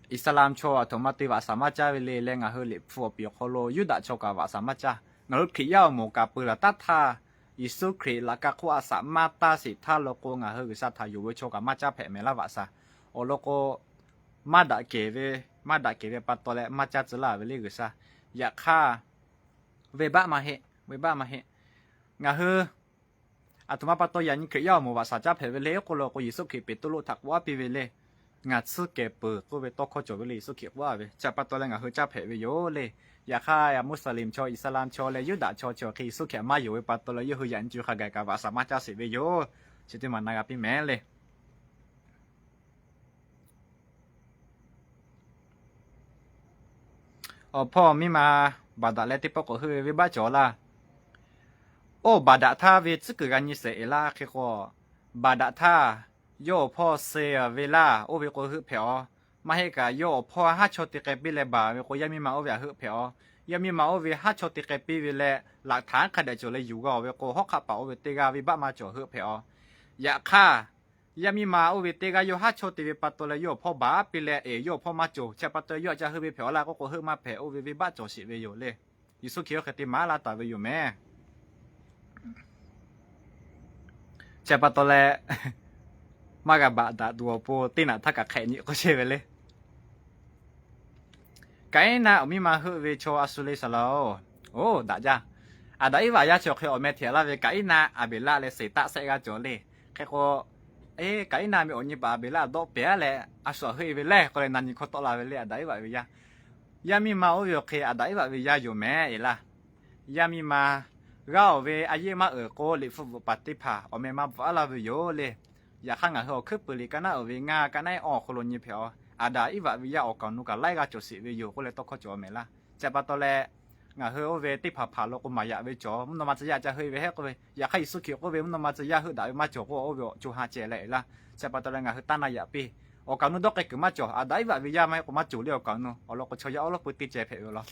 Iˉsaˍreˍlaˆ chaw aˬ htoꞈ ma te vaꞈ shaˍ maˇ caˇ ve le leh, ngaˬ hui liꞈ hpu awˬ piˍ awˬ hk'aw lo Yuˇdaꞈ chaw kaꞈ vaꞈ shaˍ maˇ caˇ. Ngaˬ hui Hkriꞈ yaˇ awˬ moˍ kaꞈ peuˬ laˬ taˉ htaˇ, Yeˍsuˆ Hkriꞈ laꞈ ka hk'oˆ a shaꞈ maˇ taˇ sheˍ htaˇ law k'o, ngaˬ hui G'uiˬsha htaꞈ yonˍ ve chaw kaꞈ maˇ caˇ hpehꞈ mehˍ laˇ vaꞈ shaˍ. Awˬ lawn k'o, maˇ daꞈ kehˬ ve, maˇ daꞈ kehˬ ve pa taw leh maˇ caˇ tcuh laˇ ve le G'uiˬsha. Yaꞈ hk'aˇ, venˇbaˆ maˇ heˆ, venˇbaˆ maˇ heˆ. Ngaˬ hui aˬ htoꞈ ma pa taw yaꞈ nyi Hkriꞈ yaˇ awˬ moˍ vaꞈ shaˍ caˇ hpehꞈ ve le k'oˆ law k'o, Yeˍsuˆ Hkriꞈ Peˍtruˆ htaꞈ k'oˆ a piˇ ve le. Ngaˬ tsuhˇ kehˬ peuˬ k'oˆ ve tawˇ hkawˇ cawˬ ve le, Yeˍsuˆ Hkriꞈ k'oˆ a ve. Chi pa taw leh ngaˬ hui caˇ hpehꞈ ve yoˬ le. Yaꞈ hk'aˇ, Muˍsaˍliˍ chaw, Iˉsaˍreˍlaˆ chaw leh Yuˇdaꞈ chaw chi awˬ hk'e Yeˍsuˆ Hkriꞈ maˇ yonˍ ve pa taw leh, yawˇ hui yaꞈ nyi co hk'a gaˬ kaꞈ vaꞈ shaˍ maˇ caˇ sheˍ ve yoˬ. Chi teˇ maˬ na g'a piˇ mehˍ le. Awˬ hpawˇ miˇ ma baˬ daꞈ leh teˇ pawˆ k'awꞈ heuˆ ve venˇbaˆ cawˬ laˇ. Oˇ baˬ daꞈ htaˇ ve tcuhˉ kuiˬ g'a nyi sheˍ eˬ laˇ hk'e k'o, baˬ daꞈ htaˇ yawˇ awˬ hpawˇ suh ve laˇ, oˇ ve k'o heuˆ hpehꞈ aˬ. Maˇ heˆ kaꞈ, yawˇ awˬ hpawˇ haˉ chaw te k'ai piˇ leh baˬ ve k'o, yaˇ miˇ ma oˇ ve htaꞈ heuˆ hpehꞈ aˬ. Yaˇ miˇ ma oˇ ve haˉ chaw te k'ai piˇ ve leh, laꞈ htaꞈ hk'a dehꞈ cawˬ leh yuˬ g'a ve k'o, hawˉ hk'aˆ paˍ oˇ ve teˇ g'aˇ venˇbaˆ maˇ cawˬ heuˆ hpehꞈ aˬ. Yaꞈ hk'aˇ, yaˇ miˇ ma oˇ ve teˇ g'aˇ yawˇ haˉ chaw te ve pa taw leh yawˇ awˬ hpawˇ baˬ piˇ leh, eˬ, yawˇ awˬ hpawˇ maˇ cawˬ. Chi pa taw yawˇ htaꞈ ca heuˆ ve hpehꞈ aˬ laˇ k'oˆ k'o, heuˆ maˇ hpehꞈ, oˇ ve venˇbaˆ cawˬ sheˍ ve yoˬ le. Yeˍsuˆ Hkriꞈ oˇ hk'e te maˍ laˇ taˍ ve yoˬ mehˍ. Chi pa taw leh, maˇ g'a baˬ daꞈ tuˬ awˬ pon teˇ naꞈ htaˇ kaꞈ hk'ehꞈ nyi k'oˆ chehˇ ve le. Kaˍiˉnaˆ awˬ miˇ ma heuˆ ve chaw a shu le saˍ laˍ oˬ. Oˇ, daꞈ jaˇ. Aˍdanˍ Iˉvaꞈ yaˇ chi awˬ hk'e awˬ meh hteꞈ laˇ ve Kaˍiˉnaˆ Aˍbeˍlaˆ leh Seˍtaˆ shehˆ g'aˇ cawˬ le. Hk'e k'o, eˬ, Kaˍiˉnaˆ ve awˬ nyi paˍ Aˍbeˍlaˆ dawˆ pehˍ a leh a shu htaꞈ heuˆ e ve le k'oˆ leh na nyi hkawˇ tawˆ la ve le, Aˍdanˍ Iˉvaꞈ ve yaˇ. Yaˇ miˇ ma oˇ ve awˬ hk'e Aˍdanˍ Iˉvaꞈ ve yaˇ yoˬ mehˍ eˬ laˇ. Yaˇ miˇ ma g'aˇ oˬ ve a yeˇ maˇ uiˍ k'o, liꞈ hpu bvuhꞈ paˍ teˇ hpaˍ awˬ meh maˇ bvuhꞈ a laˇ ve yoˬ le. Yaꞈ hk'aˇ, ngaˬ hui awˬ hkuiˉ puiˍ liꞈ kaˍ naˆ uiˍ ve ngaˇ kaˍ naˆ eˉ awˬ hk'aw lo nyi hpehꞈ aˬ, Aˍdanˍ Iˉvaꞈ ve yaˇ awˬ kaˍ awˬ nu kaꞈ laiˉ g'aˇ cawˬ sheˍ ve yoˬ k'oˆ leh tawˇ hkawˇ cawˬ mehˍ laˇ. Chi pa taw leh, Ngaˬ hui oˇ ve teˇ hpaˍ hpaˍ lo k'o maˍ yaꞈ ve cawˬ, mvuhˇ naw ma tcuh yaˇ ca heuˆ ve hehˉ k'oˆ ve, yaꞈ hk'aˇ Yeˍsuˆ Hkriꞈ k'oˆ ve mvuhˇ naw ma tcuh yaˇ heuˆ daꞈ ve maˇ cawˬ k'o, oˇ ve awˬ co ha ceh leh laˇ. Chi pa taw leh ngaˬ hui taˇ na yaꞈ piˇ. Awˬ kaˍ awˬ nu dawˇ k'ai kuiˬ maˇ cawˬ. Aˍdanˍ Iˉvaꞈ ve yaˇ maˇ heˆ k'o maˇ cawˬ le awˬ kaˍ awˬ nu. Awˬ lawn k'o chaw yaˇ awˉ lawˉ pui teˇ ceh hpehꞈ ve awˬ lawn.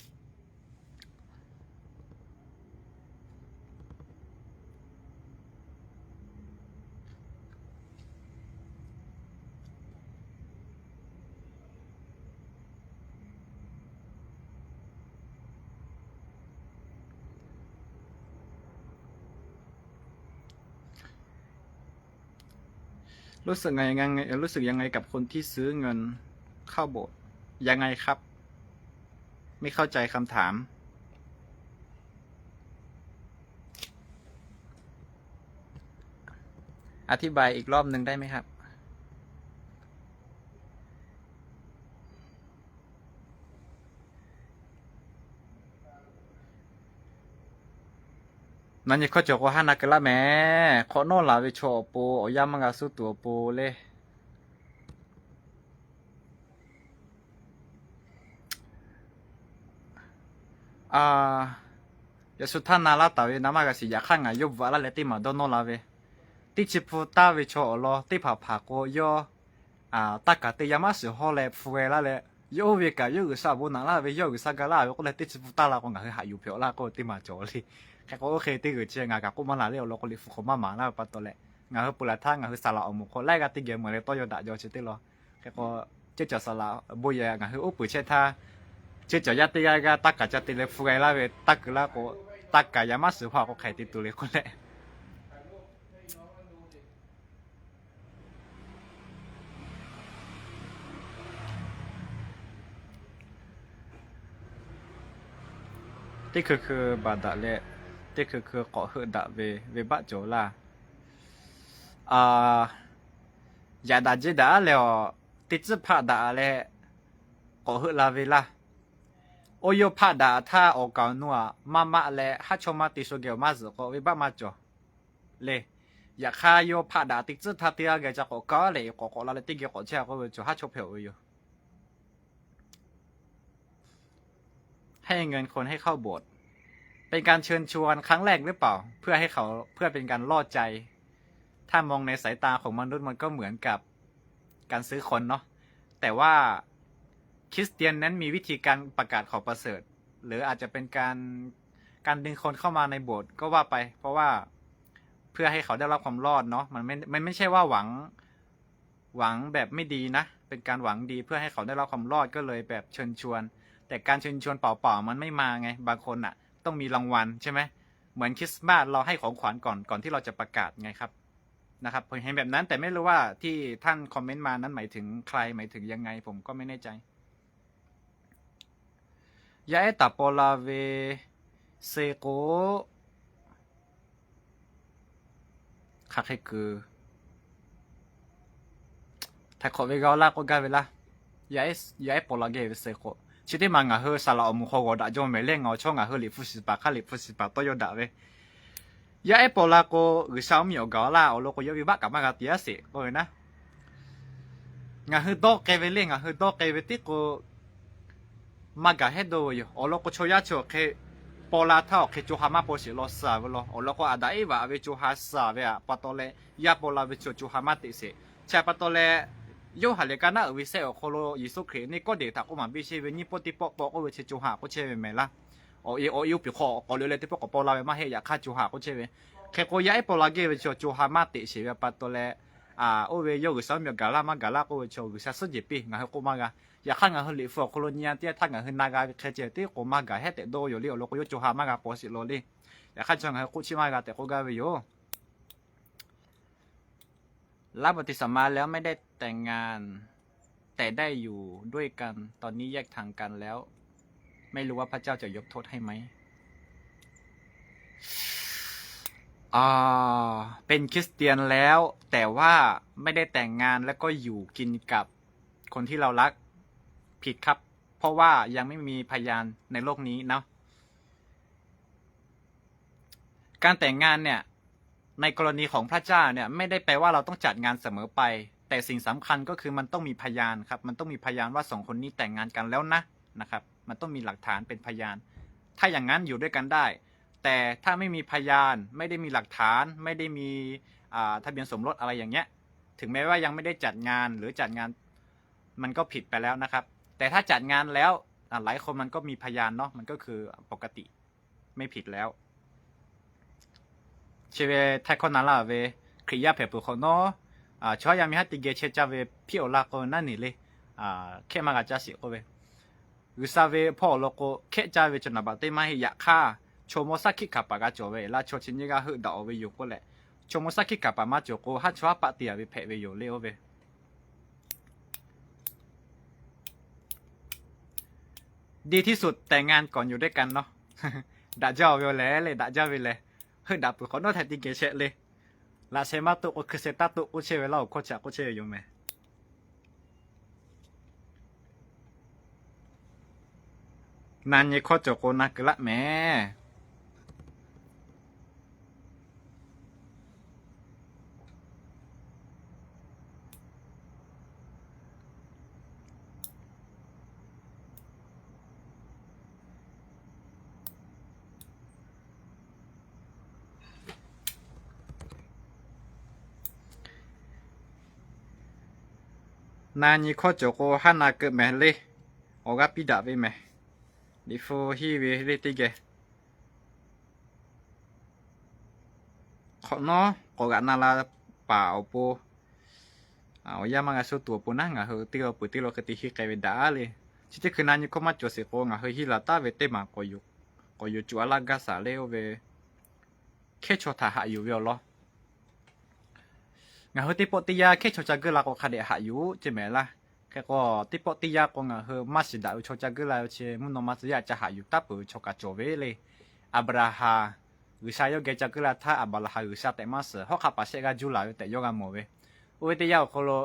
รู้สึกยังไง รู้สึกยังไงกับคนที่ซื้อเงินเข้าโบสถ์ ยังไงครับ ไม่เข้าใจคำถาม อธิบายอีกรอบหนึ่งได้ไหมครับ Naˬ nyi hkawˇ cawˬ k'o haˉ na keu laˇ mehˍ. Hk'awꞈ nawˉ laˬ ve chaw awˬ pon awˬ yanˇ maˇ g'a suh tuˬ awˬ pon le. Yaꞈ shu htaˇ na laˇ taˍ ve na maˇ g'a shiˍ. Yaꞈ hk'aˇ ngaˬ yawˇ bvuhꞈ laˇ leh teˇ maˬ dawˇ nawˇ la ve, teˇ chi hpu taˇ ve chaw awˬ lawn teˇ hpaˍ hpaˍ k'o yawˇ taˇ kaˍ te yaˇ maˇ shiˍ hawˇ leh hpu g'a laˇ leh, yawˇ oˇ ve kaꞈ yawˇ G'uiˬsha awˬ bon naꞈ laˇ ve, yawˇ G'uiˬsha ga laˇ ve k'oˆ leh teˇ chi hpu taˇ la k'o ngaˬ hui haꞈ yuˬ hpehꞈ laˇ k'oˆ teˇ maˬ cawˬ le. Hk'e k'o oˇ hk'e teˇ g'uiˬ chi ngaˬ kaꞈ k'oˆ maˇ laˬ le. Awˬ lawn k'o Liꞈ hpu hk'aw maˇ maˍ laˇ ve pa taw leh, ngaˬ hui peuˬ laˬ htaˇ ngaˬ hui saˍ laꞈ awˬ moˍ hk'aw laiˉ g'aˇ teˇ geh meuˬ leh tawˇ yaw daꞈ jaw chi teˇ law. Hk'e k'o, ceˇ cawˬ saˍ laꞈ bon yehˬ ngaˬ hui uˉ peunˍ chehˇ htaˇ, ceˇ cawˬ yaˇ teˇ g'aˇ g'aˇ taˇ kaˍ ca te leh hpu g'a laˇ ve taˇ keu laˇ k'o, taˇ kaˍ yaˇ maˇ shiˍ hawˇ k'o hk'aˬ hk'e te tuˬ le k'oˆ leh, teˇ hkui hkui baˬ daꞈ leh, teˇ hkui hkui k'awꞈ heuˆ daꞈ ve venˇbaˆ cawˬ laˇ. Yaꞈ daꞈ jeˇ daꞈ leh awˬ, teˇ tcuhˉ hpaˆ daꞈ leh k'awꞈ heuˆ la ve laˇ. Oˇ yawˇ hpaˆ daꞈ htaˇ awˬ kaˍ awˬ nu aꞈ maˇ maˆ leh haˉ chawˇ maˇ te sho geh awˬ maˇ zuhꞈ k'aw venˇbaˆ maˇ cawˬ le. Yaꞈ hk'aˇ yawˇ hpaˆ daꞈ teˇ tcuhˉ htaˇ teˇ g'aˇ geh ca k'awꞈ kaˇ leh k'awꞈ k'awꞈ la leh teˇ geh k'awꞈ chehˇ k'oˆ ve cawˬ haˉ chawˇ hpehꞈ-oˬ ve yoˬ. ให้เงินคนให้เข้าโบสถ์ เป็นการเชิญชวนครั้งแรกหรือเปล่า เพื่อให้เขา เพื่อเป็นการล่อใจ ถ้ามองในสายตาของมนุษย์มันก็เหมือนกับการซื้อคนเนาะ แต่ว่าคริสเตียนนั้นมีวิธีการประกาศข่าวประเสริฐ หรืออาจจะเป็นการ การดึงคนเข้ามาในโบสถ์ก็ว่าไป เพราะว่า เพื่อให้เขาได้รับความรอดเนาะ มันไม่ มันไม่ใช่ว่าหวัง หวังแบบไม่ดีนะ เป็นการหวังดีเพื่อให้เขาได้รับความรอด ก็เลยแบบเชิญชวน แต่การเชิญชวนเปล่าๆ มันไม่มาไง บางคนน่ะ ต้องมีรางวัลใช่ไหม เหมือนคริสต์มาสเราให้ของขวัญก่อน ก่อนที่เราจะประกาศไงครับ นะครับ ผมเห็นแบบนั้น แต่ไม่รู้ว่าที่ท่านคอมเมนต์มานั้นหมายถึงใคร หมายถึงยังไง ผมก็ไม่แน่ใจ Yaˇ ehˉ taˍ paw la ve se k'o, hk'aˬ hk'e kuiˬ htaiˍ hk'awꞈ ve g'a laˇ k'oˆ gaˇ ve laˇ. Yaˇ ehˉ paw la geh ve se k'o, chi teˇ maˬ ngaˬ hui saˍ laꞈ awˬ moˍ hk'aw g'awˬ daꞈ jaw mehˍ leh ngaˬ awˬ chawˇ ngaˬ hui liꞈ hpu shiˍ paˍ hk'aˇ liꞈ hpu shiˍ paˍ tawˇ yaw daꞈ ve, yaˇ ehˉ paw la k'o G'uiˬsha mvuhˇ miˬ awˬ gaˬ laˇ. Awˬ lawn k'o yawˇ ve baˆ kaꞈ maˇ g'a te yaˇ sheˍ k'oˆ ve naˉ, ngaˬ hui dawˇ k'ai ve le, ngaˬ hui dawˇ k'ai ve tiˉ k'o maˇ gaˬ hehˉ dawˇ ve yoˬ. Awˬ lawn k'o chaw yaˇ chi awˬ hk'e paw la htaˇ awˬ hk'e co ha maˇ paw sheˍ law suh ve law. Awˬ lawn k'o Aˍdanˍ Iˉvaꞈ ve co ha suh ve pa taw leh, yaˇ paw la ve chi co ha maˇ teꞈ sheˍ. Chi pa taw leh, Yoˇhanˬ liꞈ ka naˉ uiˍ ve sehˆ awˬ hk'aw lo Yeˍsuˆ Hkriꞈ neˇ Kawˇdeˍ htaꞈ k'oˆ maˍ piˇ sheˍ ve, nyiˇ pawˆ teˇ pawˆ paw k'oˆ ve chi co ha k'oˆ chehˇ ve mehˍ laˇ. Awˬ e awˬ e oˇ piˍ hk'aw k'awꞈ loꞈ leh teˇ pawˆ k'awꞈ paw la ve maˇ heˆ. Yaꞈ hk'aˇ co ha k'oˆ chehˇ ve. Hk'e k'o yaˇ ehˉ paw la geh ve chi co ha maˇ teꞈ sheˍ ve pa taw leh, oˇ ve yawˇ G'uiˬsha mvuhˇ miˬ gaˬ laˇ maˇ gaˬ laˇ k'oˆ ve chi G'uiˬsha suhˉ jehˬ piˇ, ngaˬ hui k'oˆ maˇ g'a. Yaꞈ hk'aˇ ngaˬ hui liꞈ hpu awˬ hk'aw lo nyi a teˇ yanˇ htaˇ ngaˬ hui na g'a ve hk'e ceh tiˉ k'o maˇ gaˬ hehˉ tehꞈ dawˇ yoˬ le. Awˬ lawn k'o yawˇ co ha maˇ g'a paw sheˍ law le. Yaꞈ hk'aˇ chi ngaˬ hui k'oˆ chiˇ maˇ g'a tehꞈ k'oˆ gaˇ ve yoˬ. รับบัพติศมาแล้วไม่ได้แต่งงาน แต่ได้อยู่ด้วยกัน ตอนนี้แยกทางกันแล้ว ไม่รู้ว่าพระเจ้าจะยกโทษให้ไหม อ่า เป็นคริสเตียนแล้ว แต่ว่าไม่ได้แต่งงานแล้วก็อยู่กินกับคนที่เรารัก ผิดครับ เพราะว่ายังไม่มีพยานในโลกนี้เนาะ การแต่งงานเนี่ย ในกรณีของพระเจ้าเนี่ย ไม่ได้แปลว่าเราต้องจัดงานเสมอไป แต่สิ่งสำคัญก็คือมันต้องมีพยานครับ มันต้องมีพยานว่าสองคนนี้แต่งงานกันแล้วนะ นะครับ มันต้องมีหลักฐานเป็นพยาน ถ้าอย่างนั้นอยู่ด้วยกันได้ แต่ถ้าไม่มีพยาน ไม่ได้มีหลักฐาน ไม่ได้มีอ่าทะเบียนสมรสอะไรอย่างเงี้ย ถึงแม้ว่ายังไม่ได้จัดงานหรือจัดงาน มันก็ผิดไปแล้วนะครับ แต่ถ้าจัดงานแล้วอ่าหลายคนมันก็มีพยานเนาะ มันก็คือปกติ ไม่ผิดแล้ว Chi ve htaiˍ hkawˇ na laˇ ve, Hkriꞈ yaˇ hpehꞈ peuˬ hk'awꞈ nawˉ, chaw yaˇ miˇ haˉ teˇ geh chehˇ caˇ ve hpiˇ awˬ laˇ k'o naˉ neˬ le, hkehˇ maˇ g'a caˇ sheˍ k'oˆ ve, G'uiˬsha ve hpawˇ awˬ lawn k'o hkehˇ caˇ ve chaw naˍ baꞈ teˇ maˇ heˆ. Yaꞈ hk'aˇ, chaw mawˇ shaˉ hkiˆ hkanˍ paˍ g'a cawˬ ve laˇ, chaw chi nyiˇ g'aˇ heuˆ daꞈ-oˬ ve yoˬ k'oˆ leh, chaw mawˇ shaˉ hkiˆ hkanˍ paˍ maˇ cawˬ k'o, haˉ chaw haˉ paˆ te-a ve hpehꞈ ve yoˬ le oˇ ve ดีที่สุด แต่งงานก่อนอยู่ด้วยกันเนาะ Daꞈ jaˇ-oˬ ve yoˬ lehˬ le, daꞈ jaˇ ve lehˬ, heuˆ daꞈ peuˬ hk'awꞈ nawˉ htaiˍ teˇ geh shehˆ le. Laꞈ sheh maˇ toˆ k'o, hkui sheh taˇ toˆ k'oˆ chehˇ ve laˇ-oˬ, hkawˇ chi k'oˆ chehˇ ve yoˬ mehˍ. Na nyi hkawˇ cawˬ k'o na keu laˆ mehˍ. Na nyi hkawˇ cawˬ k'o haˉ na keu mehˍ le. Awˬ g'aˇ piˇ daꞈ ve mehˍ. Liꞈ hpu hiˇ ve le teˇ geh hk'awꞈ nawˉ k'awꞈ g'aꞈ na la paˍ awˬ pon, awˬ yanˇ maˇ g'a suh tuˬ awˬ pon naˉ, ngaˬ hui teˇ g'aˇ peuˬ teˇ g'aˇ hk'e te hiˇ k'ai ve daꞈ le. Chi teˇ hkui na nyi hkawˇ maˇ cawˬ sheˍ k'o, ngaˬ hui hiˇ la taˉ ve teˇ maˬ k'awꞈ yuˬ cuˬ a laˇ gaˇ shaˍ le oˇ ve, hkehˇ chaw htaꞈ haꞈ yuˬ ve awˬ lawn. Ngaˬ hui teˇ pawˆ teˇ yanˇ hkehˇ chaw ca geuˆ la k'o hk'a dehꞈ haꞈ yuˬ ceˇ mehˍ laˇ. Hk'e k'o, teˇ pawˆ teˇ yanˇ k'o ngaˬ hui maˇ shiˍ daꞈ ve chaw ca geuˆ la ve chi mvuhˇ naw ma tcuh yaˇ ca haꞈ yuˬ taˉ peuˬ ve chaw kaꞈ cawˬ ve le. Aˍbraˍhanˍ, G'uiˬsha yawˇ geh ca geuˆ la htaˇ, Aˍbraˍhanˍ G'uiˬsha tehꞈ maˇ suhˍ, hawˉ hk'aˆ paˍ shehˆ g'aˇ juˇ laˬ ve tehꞈ yawˇ g'a mawˬ ve. Oˇ ve teˇ yanˇ awˬ hk'aw lo,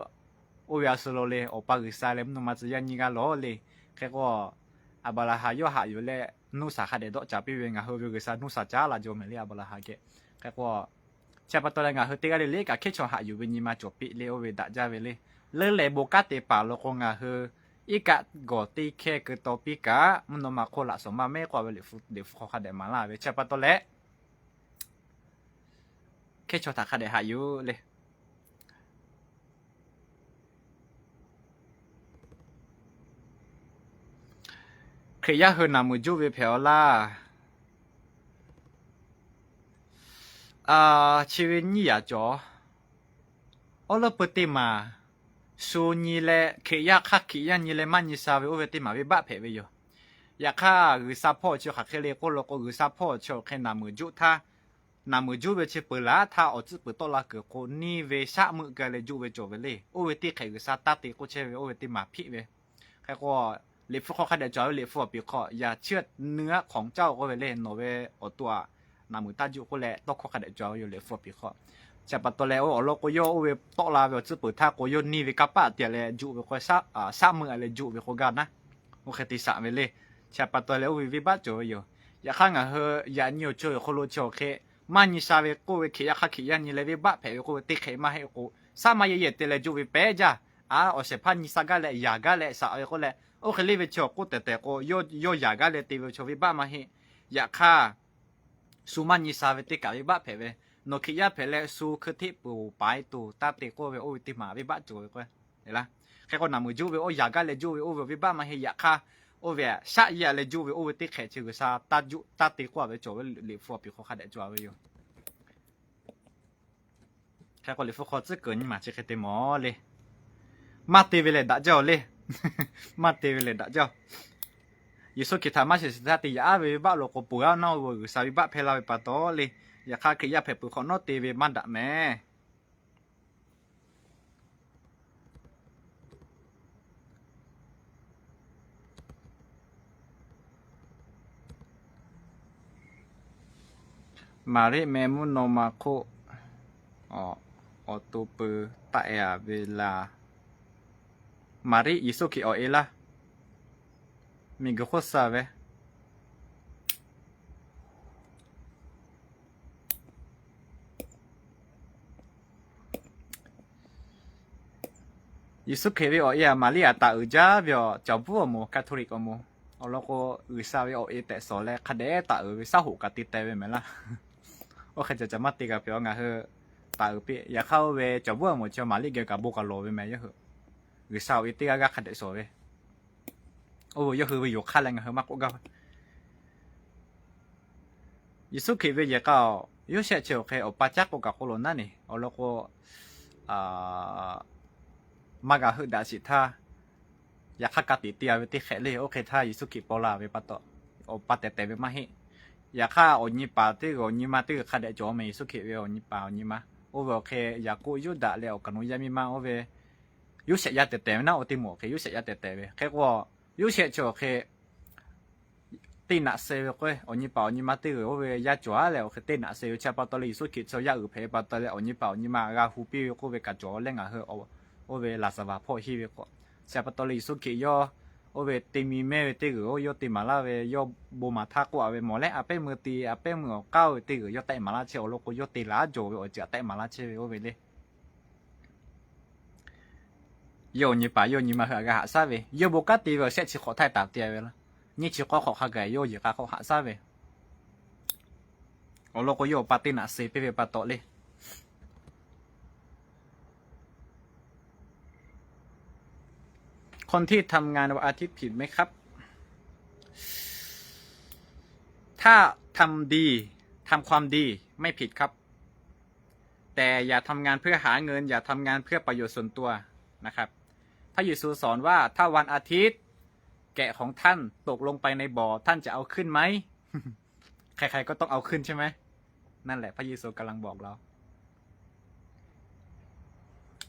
oˇ ve a shu lo le, Awˬ pa G'uiˬsha leh mvuhˇ naw ma tcuh yaˇ nyiˇ g'aˇ lawˬ le. Hk'e k'o, Aˍbraˍhanˍ yawˇ haꞈ yuˬ leh nuˇ shaˍ hk'a dehꞈ dawˆ caˍ piˇ ve, ngaˬ hui ve G'uiˬsha nuˇ shaˍ caˉ la jaw mehˍ le Aˍbraˍhanˍ geh. Hk'e k'o, chi pa taw leh ngaˬ hui teˇ g'aˇ le le kaꞈ hkehˇ chaw haꞈ yuˬ ve nyi ma cawˬ piˇ le oˇ ve daꞈ jaˇ ve le. Leuˉ leh bon kanˉ te paˍ lo k'o ngaˬ hui iˉ kaˆ gawˬ teˇ hkehˇ keu taw piˇ kaꞈ, mvuhˇ naw ma hk'oˆ laꞈ shawnˍ maˇ mehˉ k'oˆ ve Liꞈ hpu hk'aw hk'a dehꞈ maˍ laˇ ve. Chi pa taw leh, hkehˇ chaw htaꞈ hk'a dehꞈ haꞈ yuˬ le. Hkriꞈ yaˇ hui naˬ muiˬ juˆ ve hpehꞈ-aw laˇ. Chi ve nyiˇ yaꞈ cawˬ. Awˉ lawˉ peu teˇ maˬ shu nyi leh Hkriꞈ yaˇ hk'aˇ Hkriꞈ yaˇ nyi leh maˇ nyi sha ve oˇ ve teˇ maˬ venˇbaˆ hpehꞈ ve yoˬ. Yaꞈ hk'aˇ, G'uiˬsha hpawˇ chi hk'aˬ hk'e le k'oˆ lo k'o, G'uiˬsha hpawˇ chi awˬ hk'e naˬ muiˬ juˆ htaˇ, naˬ muiˬ juˆ ve chi peuˬ laˬ htaˇ awˬ tcuhˉ peuˬ tawˆ la kuiˬ k'o, neˇ ve shaˆ meuˆ ga leh juˆ ve cawˬ ve le. Oˇ ve teˇ hk'ehꞈ G'uiˬsha taˇ te k'oˆ chehˇ ve oˇ ve teˇ maˬ hpiˆ ve. Hk'e k'o, Liꞈ hpu hk'aw hk'a dehꞈ cawˬ ve Liꞈ hpu awˬ piˍ hk'aw, yaꞈ chiˇ nuˇ aˉ hk'awꞈ caˇ-oˬ k'oˆ ve le, nawˬ ve awˬ to aꞈ naˬ muiˬ taˇ juˆ k'oˆ leh tawˇ hkawˇ hk'a dehꞈ cawˬ ve yoˬ Liꞈ hpu awˬ piˍ hk'aw. Chi pa taw leh, awˬ lawn k'o yawˇ oˇ ve tawˆ la ve awˬ tcuhˉ peuˬ htaˇ k'o, yawˇ neˇ ve kanˇ paˆ te leh juˆ ve k'o, shaˆ meuˆ leh juˆ ve k'o gaˇ naˉ, oˇ hk'e te shaꞈ ve le. Chi pa taw leh oˇ ve venˇbaˆ cawˬ ve yoˬ. Yaꞈ hk'aˇ, ngaˬ hui yaꞈ nyi awˬ ceuˬ awˬ hk'aw lo chi awˬ hk'e maˇ nyi sha ve k'oˆ ve Hkriꞈ yaˇ hk'aˇ Hkriꞈ yaˇ nyi leh venˇbaˆ hpehꞈ ve k'oˆ ve teˇ hk'ehꞈ maˇ heˆ k'o, shaˉ maˇ yehˬ yehˬ te leh juˆ ve pehˉ jaˇ. A, awˬ shehˍ hpaˇ nyi sha gaˇ leh yaꞈ gaˇ leh shaꞈ ve k'oˆ leh, oˇ hk'e le ve chi awˬ k'oˆ tehˬ tehˬ k'o, yawˇ yaꞈ gaˇ leh te ve chaw venˇbaˆ maˇ heˆ. Yaꞈ hk'aˇ, shu maˇ nyi sha ve teˇ kaꞈ venˇbaˆ hpehꞈ ve. Nawˬ Hkriꞈ yaˇ hpehꞈ leh shu hkui hteˆ peuˬ paiˍ tuˬ taˇ te k'oˆ ve oˇ ve teˇ maˬ venˇbaˆ cawˬ ve k'o, hk'e k'o naˬ muiˬ juˆ ve oˇ yaꞈ gaˇ leh juˆ ve oˇ ve venˇbaˆ maˇ heˆ. Yaꞈ hk'aˇ, oˇ ve shaˆ yehˬ leh juˆ ve oˇ ve teˇ hk'ehꞈ chi G'uiˬsha taˇ juˆ taˇ te k'oˆ ve cawˬ ve Liꞈ hpu awˬ piˍ hk'aw hk'a dehꞈ cawˬ ve yoˬ. Hk'e k'o Liꞈ hpu hk'aw tcuhˉ kuiˬ nyi maˬ chi hk'e te mawˬ le. Maˇ te ve lehˬ daꞈ jaˇ-oˬ le. Maˇ te ve lehˬ daꞈ jaˇ-oˬ. Yeˍsuˆ Hkriꞈ htaꞈ maˇ shiˍ shiˍ htaˇ te yaꞈ aˉ ve venˇbaˆ lo k'o, peuˬ aˉ nawˉ ve G'uiˬsha venˇbaˆ hpehˇ laˇ ve pa taw le. Yaꞈ hk'aˇ, Hkriꞈ yaˇ hpehꞈ peuˬ hk'awꞈ nawˉ te ve maˇ daꞈ mehˍ. Maˍriˆ meh mvuhˇ naw ma hk'oˆ awˬ to pui taˆ-e-a ve laˬ. Maˍriˆ Yeˍsuˆ Hkriꞈ awˬ e laˇ. Miˬguiˬ hk'oˆ suh ve Yeˍsuˆ Hkriꞈ ve awˬ e-a Maˍriˆ aꞈ taˍ uiˍ jaˇ ve awˬ cawˬ bvuhˆ awˬ moˍ, Catholic awˬ moˍ, Awˬ lawn k'o, G'uiˬsha ve awˬ e tehꞈ shawˍ leh hk'a dehꞈ taˍ uiˍ ve, shaˉ hoꞈ kaꞈ te teh ve mehˍ laˇ. Oˇ hk'e ca caˬ maˇ te kaꞈ peuˬ, ngaˬ hui taˍ uiˍ piˇ. Yaꞈ hk'aˇ oˇ ve cawˬ bvuhˇ a moˍ chi Maˍriˆ geh kaꞈ bon kaꞈ lawˬ ve mehˍ yawˇ hui. G'uiˬsha awˬ e teˇ g'aˇ g'aˇ hk'a dehꞈ shawˍ ve. Oˇ ve yawˇ hui ve yoˬ hk'aˇ leh ngaˬ hui maˇ k'oˆ gaˇ ve. Yeˍsuˆ Hkriꞈ ve yehˬ k'a-oˬ, Yoˇsehꞈ chi awˬ hk'e awˬ pa caˉ k'oˆ kaꞈ k'oˆ lo naˉ neˬ, awˬ lawn k'o, maˇ g'a heuˆ daꞈ sheˍ htaˇ, yaꞈ hk'aˇ ka tiꞈ te-a ve teˇ hk'ehꞈ le. Oˇ hk'e htaˇ Yeˍsuˆ Hkriꞈ paw la ve pa taw, awˬ pa tehˬ tehˬ ve maˇ heˆ. Yaꞈ hk'aˇ awˬ nyi paˍ teˇ g'uiˬ awˬ nyi ma teˇ g'uiˬ hk'a dehꞈ cawˬ mehˍ, Yeˍsuˆ Hkriꞈ ve awˬ nyi paˍ awˬ nyi ma. Oˇ ve awˬ hk'e Yaˍkoˆ, Yuˇdaꞈ leh awˬ kaˍ nawˬ yaˇ miˇ ma oˇ ve Yoˇsehꞈ yaˇ tehˬ tehˬ ve naˉ, oˇ teˇ moˍ awˬ hk'e Yoˇsehꞈ yaˇ tehˬ tehˬ ve. Hk'e k'o, Yoˇsehꞈ chi awˬ hk'e teˇ naꞈ suh ve k'o, awˬ nyi paˍ awˬ nyi ma teˇ g'uiˬ oˇ ve yaˇ cawˬ-a leh awˬ hk'e teˇ naꞈ suh ve chi pa taw leh Yeˍsuˆ Hkriꞈ chi yaˇ uiˍ hpehꞈ ve pa taw leh awˬ nyi paˍ awˬ nyi ma g'a hu piˇ ve k'oˆ ve kaꞈ cawˬ leh ngaˬ hui oˇ ve laˍzaˍvaˍ hpawˇ henˇ ve k'o, chi pa taw leh Yeˍsuˆ Hkriꞈ yawˇ oˇ ve te mi mehˇ ve teˇ g'uiˬ oˇ yawˇ te maˍ laˇ ve, yawˇ bon maˍ htaˇ k'oˆ-a ve mawˬ leh, a pehˉ meuˇ te, a pehˉ meuˇ awˬ k'aˉ-oˬ ve teˇ g'uiˬ yawˇ tehˆ maˍ laˇ chehˇ. Awˬ lawn k'o, yawˇ te laˬ jaw ve awˬ ceuˬ tehˆ maˍ laˇ chehˇ ve oˇ ve le. Yawˇ awˬ nyi paˍ yawˇ nyi ma hui aꞈ g'a haꞈ shaˉ ve, yawˇ bon kanˉ te ve awˬ shehˆ chi hk'awꞈ htaˇ taˍ te-a ve laˇ. Nyiˇ chi k'awˇ hk'awꞈ hk'a gaˬ yawˇ yehˬ k'a hk'awꞈ haꞈ shaˉ ve. Awˬ lawn k'o, yawˇ awˬ pa teˇ naꞈ suh piˇ ve pa taw le. คนที่ทำงานวันอาทิตย์ผิดไหมครับ ถ้าทำดี ทำความดี ไม่ผิดครับ แต่อย่าทำงานเพื่อหาเงิน อย่าทำงานเพื่อประโยชน์ส่วนตัวนะครับ พระเยซูสอนว่าถ้าวันอาทิตย์แกะของท่านตกลงไปในบ่อ ท่านจะเอาขึ้นไหม ใครๆก็ต้องเอาขึ้นใช่ไหม นั่นแหละพระเยซูกำลังบอกเรา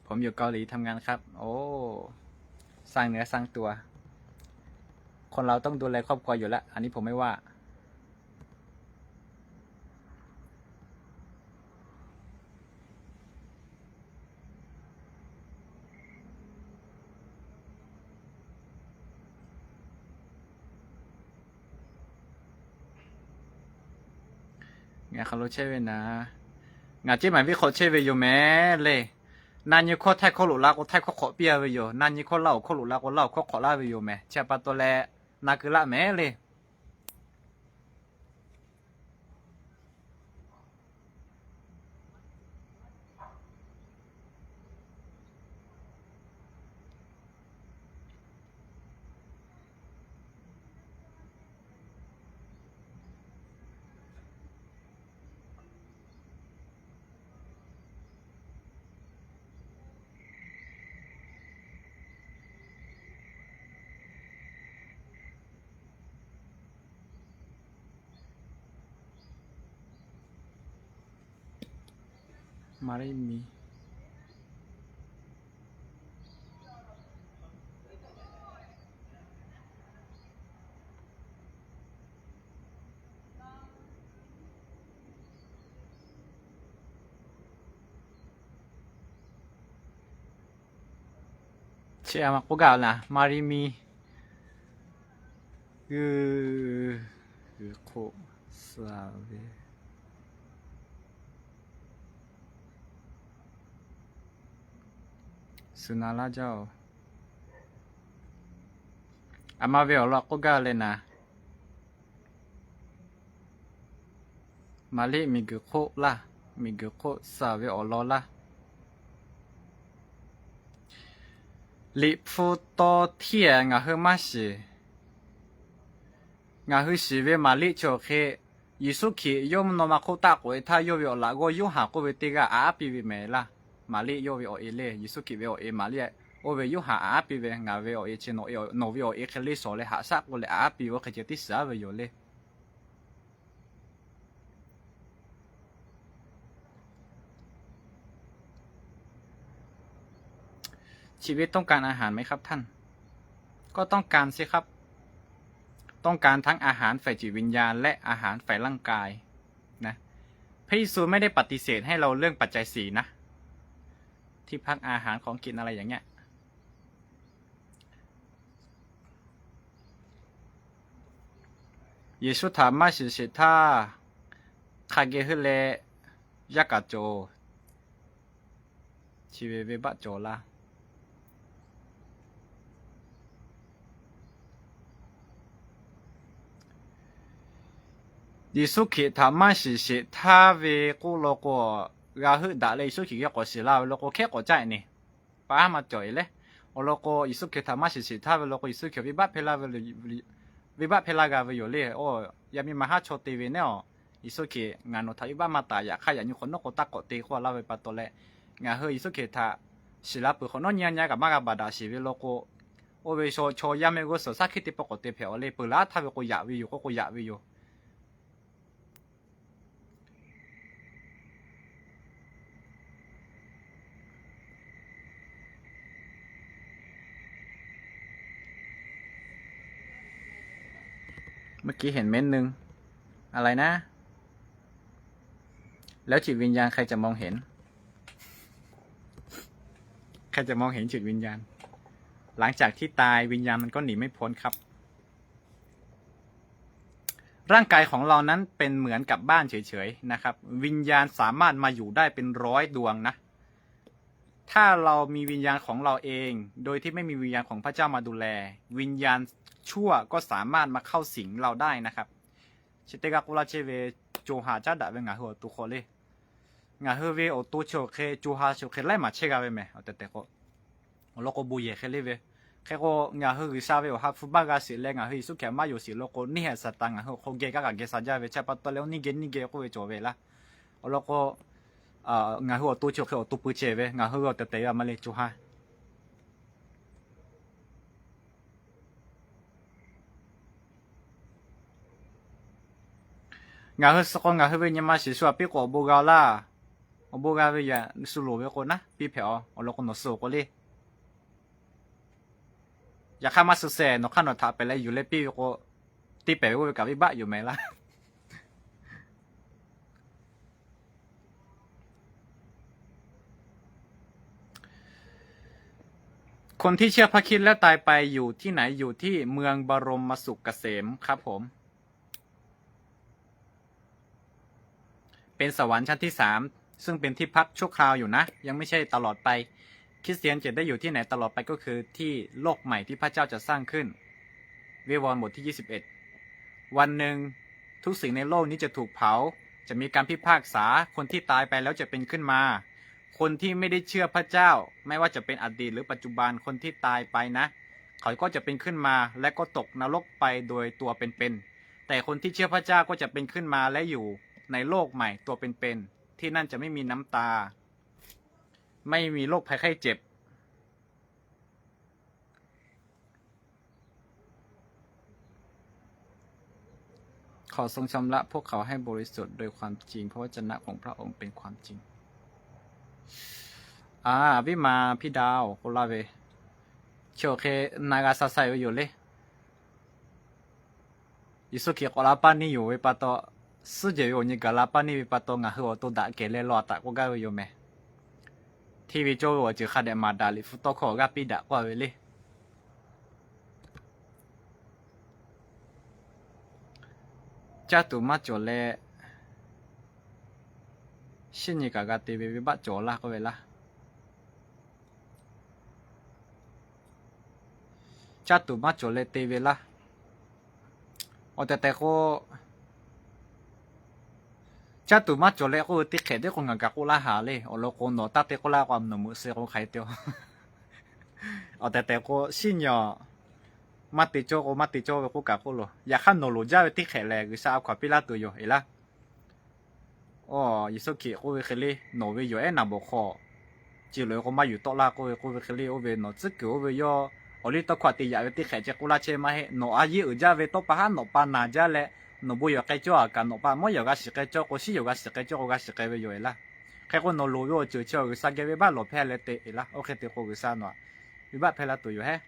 ผมอยู่เกาหลีทำงานครับ โอ้ สร้างเนื้อสร้างตัว คนเราต้องดูแลครอบครัวอยู่แล้ว อันนี้ผมไม่ว่า Ngaˬ hk'aˬ lo chehˇ ve naˍ, ngaˬ ceˇ maˍ viˉ hk'awꞈ chehˇ ve yoˬ mehˍ le. Na nyi hkawˇ Htaiˇ hkawˇ loꞈ la k'o Htaiˇ hkawˇ hk'awꞈ piˇ-a ve yoˬ. Na nyi hkawˇ Laˇ hoꞈ hkawˇ loꞈ la k'o Laˇ hoꞈ hkawˇ hk'awꞈ laˇ ve yoˬ mehˍ. Chi pa taw leh na keu laˆ mehˍ le. Maˍriˆ miˬ Chi a ma k'oˆ gaˇ la, Maˍriˆ miˬ g'uiˬ g'uiˬ hk'oˆ suh ve, suh na laˇ jaˇ-oˬ. A ma ve awˬ lawn k'oˆ gaˇ leh naˍ, Maˍriˆ miˬ guiˬ hk'oˆ laˇ, miˬ guiˬ hk'oˆ suh ve awˬ lawn laˇ. Liꞈ hpu taw hteˇ ngaˬ hui maˇ shiˍ. Ngaˬ hui shiˍ ve Maˍriˆ chi awˬ hk'e, Yeˍsuˆ Hkriꞈ yawˇ mvuhˇ naw ma hk'oˆ taˆ k'oꞈ-e htaˇ yawˇ ve awˬ laꞈ g'awˇ Yoˇhanˬ k'oˆ ve teˇ g'aˇ aꞈ aˉ piˇ ve mehˍ laˇ. Maˍriˆ yawˇ ve awˬ e le, Yeˍsuˆ Hkriꞈ ve awˬ e Maˍriˆ, oˇ ve Yoˇhanˬ aꞈ aˉ piˇ ve, ngaˬ ve awˬ e chi nawˬ ve awˬ e hk'e le shawˍ leh haꞈ shaˉ k'oˆ leh aꞈ aˉ piˇ ve oˇ hk'e ceh tiˉ shiˍ aˉ ve yoˬ le. Chỉ biết ต้องการอาหารไหมครับท่าน ก็ต้องการสิครับ ต้องการทั้งอาหารฝ่ายจิตวิญญาณและอาหารฝ่ายร่างกายนะ พระเยซูไม่ได้ปฏิเสธให้เราเรื่องปัจจัยสี่นะ ที่พักอาหารของกินอะไรอย่างเงี้ย Yeˍsuˆ htaꞈ maˇ shiˍ sheˍ htaˇ, hk'a geh heuˆ leh yaˇ kaꞈ cawˬ, chi ve venˇbaˆ cawˬ laˇ. Yeˍsuˆ Hkriꞈ htaꞈ maˇ shiˍ sheˍ htaˇ ve k'oˆ law k'o, g'a heuˆ daꞈ leh Yeˍsuˆ Hkriꞈ geh k'awꞈ shiˍ la ve law k'o, hkehˉ k'awꞈ caˆ e ne. Paˍ maˇ cawˬ e leh, awˬ lawn k'o, Yeˍsuˆ Hkriꞈ htaꞈ maˇ shiˍ sheˍ htaˇ ve law k'o, Yeˍsuˆ Hkriꞈ venˇbaˆ hpehˇ laˇ ve, venˇbaˆ hpehˇ laˇ g'a ve yoˬ le. Oˇ, yaˇ miˇ ma haˉ chaw te ve neˉ aˬ, Yeˍsuˆ Hkriꞈ ngaˬ nawˬ htaꞈ venˇbaˆ maˇ taˍ, yaꞈ hk'aˇ yaꞈ nyi hk'awꞈ nawˉ k'o taˇ k'awꞈ te k'oˆ laˇ ve pa taw leh, ngaˬ hui Yeˍsuˆ Hkriꞈ htaꞈ shiˍ la peuˬ hk'awꞈ nawˉ nyi a nyi a kaꞈ maˇ g'a baˬ daꞈ sheˍ ve law k'o, oˇ ve shaw chaw yaˇ mehˆ g'uˇ suhˍ shaˉ hkiˆ teˇ pawˆ k'awꞈ te hpehꞈ awˬ le, peuˬ laˇ htaˇ ve k'o yaꞈ ve yoˬ k'oˆ k'o yaꞈ ve yoˬ.เมื่อกี้เห็นเม็ดนึง อะไรนะ แล้วจิตวิญญาณใครจะมองเห็น ใครจะมองเห็นจิตวิญญาณ หลังจากที่ตายวิญญาณมันก็หนีไม่พ้นครับ ร่างกายของเรานั้นเป็นเหมือนกับบ้านเฉยๆนะครับ วิญญาณสามารถมาอยู่ได้เป็นร้อยดวงนะ ถ้าเรามีวิญญาณของเราเอง โดยที่ไม่มีวิญญาณของพระเจ้ามาดูแล วิญญาณชั่วก็สามารถมาเข้าสิงเราได้นะครับ Chi teˇ g'aˇ k'oˆ laˇ chehˇ ve, co ha caˉ daꞈ ve ngaˬ hui awˬ to hk'aw le. Ngaˬ hui ve awˬ to chi awˬ hk'e, co ha chi awˬ hk'e laiˉ maˬ chehˇ g'a ve mehˍ, awˬ tehˬ tehˬ k'o. Awˬ lawn k'o bon yehˬ hk'e le ve. Hk'e k'o, ngaˬ hui G'uiˬsha ve awˬ ha hpu baˇ g'a sheˍ leh ngaˬ hui Yeˍsuˆ Hkriꞈ maˇ yonˍ sheˍ law k'o, neˇ haiˬ Saˍtanˍ ngaˬ hui awˬ hk'aw geh gaˇ kaꞈ geh sha jaˇ ve chi pa taw leh, neˇ geh neˇ geh k'oˆ ve cawˬ ve laˇ. Awˬ lawn k'o, ngaˬ hui awˬ to chi awˬ hk'e awˬ to pui chehˇ ve, ngaˬ hui ve awˬ tehˬ tehˬ ve a ma le co ha Ngaˬ hui suh k'o, ngaˬ hui ve nyi ma shiˍ shu aꞈ piˇ k'o awˬ bon g'a laˇ. Awˬ bon g'a ve yaꞈ shu loˍ ve k'o naˉ piˇ hpehꞈ a. Awˬ lawn k'o, nawˬ suh k'o le. Yaꞈ hk'aˇ maˇ suh shehˍ, nawˬ hk'aˇ nawˬ htaꞈ pehˬ leh yuˬ leh piˇ ve k'o, teˇ pehˍ ve oˇ ve kaꞈ venˇbaˆ yoˬ mehˍ laˇ. Kon ที่เชื่อดพระคริสต์แล้วตายไป อยู่ที่ไหน อยู่ที่เมืองบรมสุขเกษมครับผม เป็นสวรรค์ชั้นที่สาม ซึ่งเป็นที่พักชั่วคราวอยู่นะ ยังไม่ใช่ตลอดไป คริสเตียนจะได้อยู่ที่ไหนตลอดไป ก็คือที่โลกใหม่ที่พระเจ้าจะสร้างขึ้น วิวรณ์บทที่ ยี่สิบเอ็ด วันหนึ่ง ทุกสิ่งในโลกนี้จะถูกเผา จะมีการพิพากษา คนที่ตายไปแล้วจะเป็นขึ้นมา คนที่ไม่ได้เชื่อพระเจ้า ไม่ว่าจะเป็นอดีตหรือปัจจุบัน คนที่ตายไปนะ เขาก็จะเป็นขึ้นมา และก็ตกนรกไปโดยตัวเป็นๆ แต่คนที่เชื่อพระเจ้าก็จะเป็นขึ้นมาและอยู่ในโลกใหม่ตัวเป็นๆ ที่นั่นจะไม่มีน้ำตา ไม่มีโรคภัยไข้เจ็บ ขอทรงชำระพวกเขาให้บริสุทธิ์โดยความจริง พระวจนะของพระองค์เป็นความจริง อา วิมา พี่ดาว โคราชเว เขียวเค นากาซาไซ ไว้อยู่เลย Yeˍsuˆ Hkriꞈ k'awꞈ la paˇ neˇ yoˬ ve pa taw, suhˉ jehˬ ve awˬ nyi gaˬ la paˇ neˇ ve pa taw, ngaˬ hui awˬ to daꞈ kehˬ leh law taꞈ k'oˆ gaˇ ve yoˬ mehˍ. Hteˇ ve cawˇ ve awˬ ceuˬ hk'a dehꞈ maˍ daꞈ, Liꞈ hpu tawˇ hkawˇ awˬ g'aˇ piˇ daꞈ k'oˆ ve le. Caˇ tuˬ maˇ cawˬ leh, shiˉ nyi kaꞈ g'a te ve venˇbaˆ cawˬ laˇ k'oˆ ve laˇ. Caˇ tuˬ maˇ cawˬ leh te ve laˇ. Awˬ tehˬ tehˬ k'o, caˇ tuˬ maˇ cawˬ leh k'oˆ ve teˇ hk'ehꞈ teˇ k'o ngaˬ kaꞈ k'oˆ laˇ haˍ le. Awˬ lawn k'o, nawˬ taˇ te k'oˆ laˇ k'o, nawˬ meuꞈ suh k'o hk'aˬ hk'e te a. Awˬ tehˬ tehˬ k'o, shiˉ nyi maˇ te cawˇ k'o maˇ te cawˇ ve k'oˆ kaꞈ k'oˆ loˬ. Yaꞈ hk'aˇ nawˬ loˍ jaˇ ve teˇ hk'ehꞈ lehˬ, G'uiˬsha a hkaw anˬ piˇ laˇ tuˬ yoˬ e laˇ. Yeˍsuˆ Hkriꞈ k'oˆ ve hk'e le, nawˬ ve yawˬ ehˉ naˍ bawˬ hk'aw, chi loꞈ e k'o maˇ yuˬ tawˆ laˇ k'oˆ ve, k'oˆ ve hk'e le, oˇ ve nawˬ tcuhˉ kuiˬ oˇ ve yawˇ awˬ liˇ tawˇ hkawˇ a te yaꞈ ve teˇ hk'ehꞈ ceh k'oˆ laˇ chehˇ maˇ heˆ. Nawˬ a yeˇ uiˍ jaˇ ve tawˇ pa haˉ nawˬ pa naˬ jaˇ leh, nawˬ bon yawˬ k'ai cawˇ a kaꞈ nawˬ pa mawˇ yawˬ g'a shiˍ k'ai cawˇ k'o, shiˉ yawˬ g'a shiˍ k'ai cawˇ k'o g'a shiˍ k'ai ve yoˬ e laˇ. Hk'e k'o nawˬ loˍ ve awˬ ceuˬ chi G'uiˬsha geh venˇbaˆ lawˬ hpehˇ leh te e laˇ. Oˇ hk'e te k'o G'uiˬsha nawˬ venˇbaˆ hpehˇ laˇ tuˬ yoˬ hehˉ.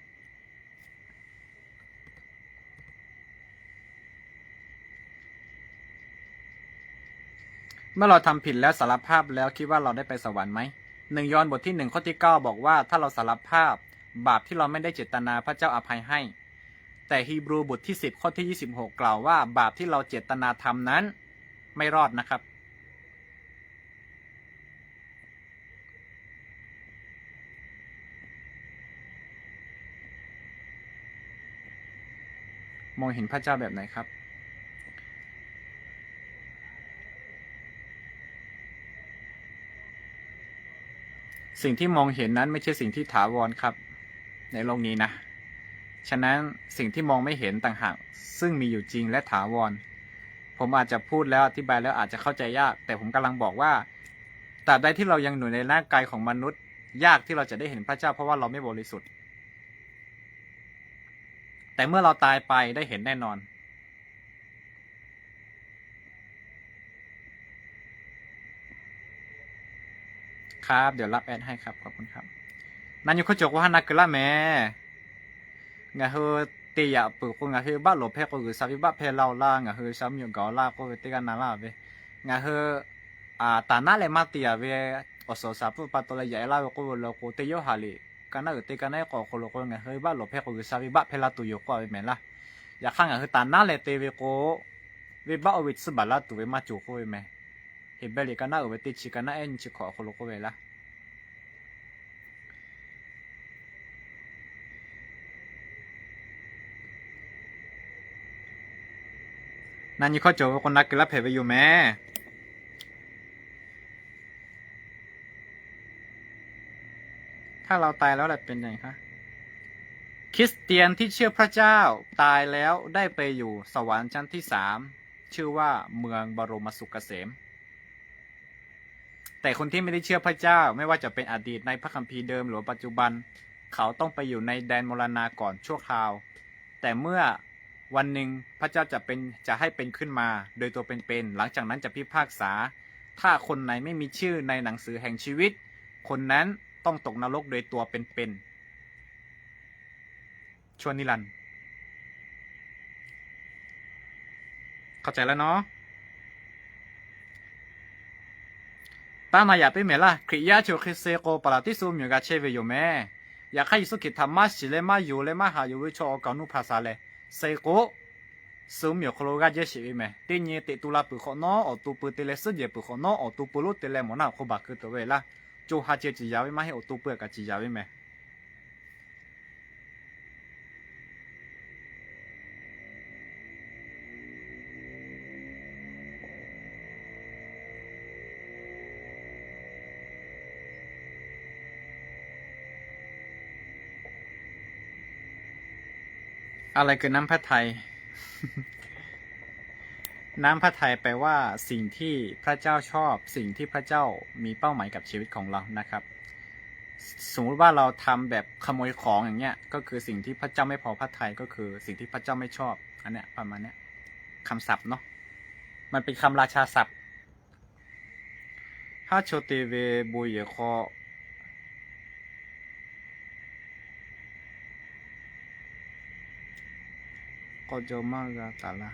เมื่อเราทำผิดแล้วสารภาพแล้วคิดว่าเราได้ไปสวรรค์ไหม หนึ่งยอห์นบทที่หนึ่งข้อที่เก้าบอกว่าถ้าเราสารภาพบาปที่เราไม่ได้เจตนาพระเจ้าอภัยให้ แต่ฮีบรูบทที่สิบข้อที่ยี่สิบหกกล่าวว่าบาปที่เราเจตนาทำนั้นไม่รอดนะครับ มองเห็นพระเจ้าแบบไหนครับ สิ่งที่มองเห็นนั้นไม่ใช่สิ่งที่ถาวรครับ ในโลกนี้นะ ฉะนั้นสิ่งที่มองไม่เห็นต่างหากซึ่งมีอยู่จริงและถาวร ผมอาจจะพูดแล้วอธิบายแล้วอาจจะเข้าใจยาก แต่ผมกำลังบอกว่า ตราบใดที่เรายังอยู่ในร่างกายของมนุษย์ ยากที่เราจะได้เห็นพระเจ้า เพราะว่าเราไม่บริสุทธิ์ แต่เมื่อเราตายไปได้เห็นแน่นอน ครับ เดี๋ยวรับแอดให้ครับ ขอบคุณครับ Na nyi hkawˇ cawˬ k'o ha na keu laˇ mehˍ. Ngaˬ hui te yaꞈ peuˬ k'o, ngaˬ hui baˆ lawˬ hpehˇ k'o, G'uiˬsha ve baˆ hpehˇ laˇ-oˬ laˇ, ngaˬ hui G'uiˬsha mvuhˇ miˬ gaˬ-oˬ laˇ k'oˆ ve teˇ g'aˇ na laˇ ve, ngaˬ hui taˍ naˉ leh maˇ te yaꞈ ve awˬ suhˍ awˬ shaˍ pfuhˇ pa taw leh yaꞈ e laˇ ve k'oˆ ve la k'o, teˇ Yoˇhanˬ liꞈ ka naˉ uiˍ teˇ ka naˉ ehˉ k'awꞈ awˬ hk'aw lo k'o, ngaˬ hui baˆ lawˬ hpehˇ k'o, G'uiˬsha ve baˆ hpehˇ laˇ tuˬ yoˬ k'oˆ ve mehˍ laˇ. Yaꞈ hk'aˇ ngaˬ hui taˍ naˉ leh te ve k'o, venˇbaˆ oˇ ve tcuhˇ baˬ laˇ tuˬ ve maˇ cawˬ k'oˆ ve mehˍ. Heˍbrehˇ liꞈ ka naˉ uiˍ ve teˇ chi ka naˉ ehˉ nyi chi hkawꞈ awˬ hk'aw lo k'oˆ ve laˇ. Na nyi hkawˇ cawˬ ve k'o, na keu laˇ hpehꞈ ve yoˬ mehˍ. ถ้าเราตายแล้วได้เป็นไงคะ คริสเตียนที่เชื่อพระเจ้าตายแล้วได้ไปอยู่สวรรค์ชั้นที่สาม ชื่อว่าเมืองบรมสุขเกษม แต่คนที่ไม่ได้เชื่อพระเจ้า ไม่ว่าจะเป็นอดีตในพระคัมภีร์เดิมหรือว่าปัจจุบัน เขาต้องไปอยู่ในแดนมรณาก่อนชั่วคราว แต่เมื่อวันหนึ่งพระเจ้าจะเป็น จะให้เป็นขึ้นมาโดยตัวเป็นๆ หลังจากนั้นจะพิพากษา ถ้าคนไหนไม่มีชื่อในหนังสือแห่งชีวิต คนนั้นต้องตกนรกโดยตัวเป็นๆ ชั่วนิรันดร์ เข้าใจแล้วเนาะ Taˇ na yaꞈ piˇ mehˍ laˇ. Hkriꞈ yaˇ chi awˬ hk'e suh k'o, paˍ laˍ tiˉ suh mvuhˇ miˬ g'a chehˇ ve yoˬ mehˍ. Yaꞈ hk'aˇ, Yeˍsuˆ Hkriꞈ htaꞈ maˇ shiˍ leh maˇ yonˍ leh maˇ haꞈ yuˬ ve chaw awˬ kaˍ awˬ nuˇ hpaˍ shaˍ lehˬ, suh k'o, suh mvuhˇ miˬ awˬ hk'aw lo g'aˇ jehˇ sheˍ ve mehˍ. Teˇ nyi teꞈ tu la peuˬ hk'awꞈ nawˉ, awˬ to pui te leh suhˉ jehˬ peuˬ hk'awꞈ nawˉ, awˬ to pui lonˉ te leh mawˬ naˆ awˬ hk'oˆ baˬ keu tuˬ ve laˇ. Co ha ceh ciˍ yaꞈ ve maˇ heˆ, awˬ to pui kaꞈ ciˍ yaꞈ ve mehˍ. Alai keu น้ำพระทัย น้ำพระทัย แปลว่าสิ่งที่พระเจ้าชอบ สิ่งที่พระเจ้ามีเป้าหมายกับชีวิตของเรานะครับ สมมุติว่าเราทำแบบขโมยของอย่างเงี้ย ก็คือสิ่งที่พระเจ้าไม่พอพระทัย ก็คือสิ่งที่พระเจ้าไม่ชอบ อันเนี้ย ประมาณเนี้ย คำศัพท์เนาะ มันเป็นคำราชาศัพท์ Haˉ chaw te ve bon yehˬ hk'aw k'aw jaw maˇ g'a taˍ laˇ.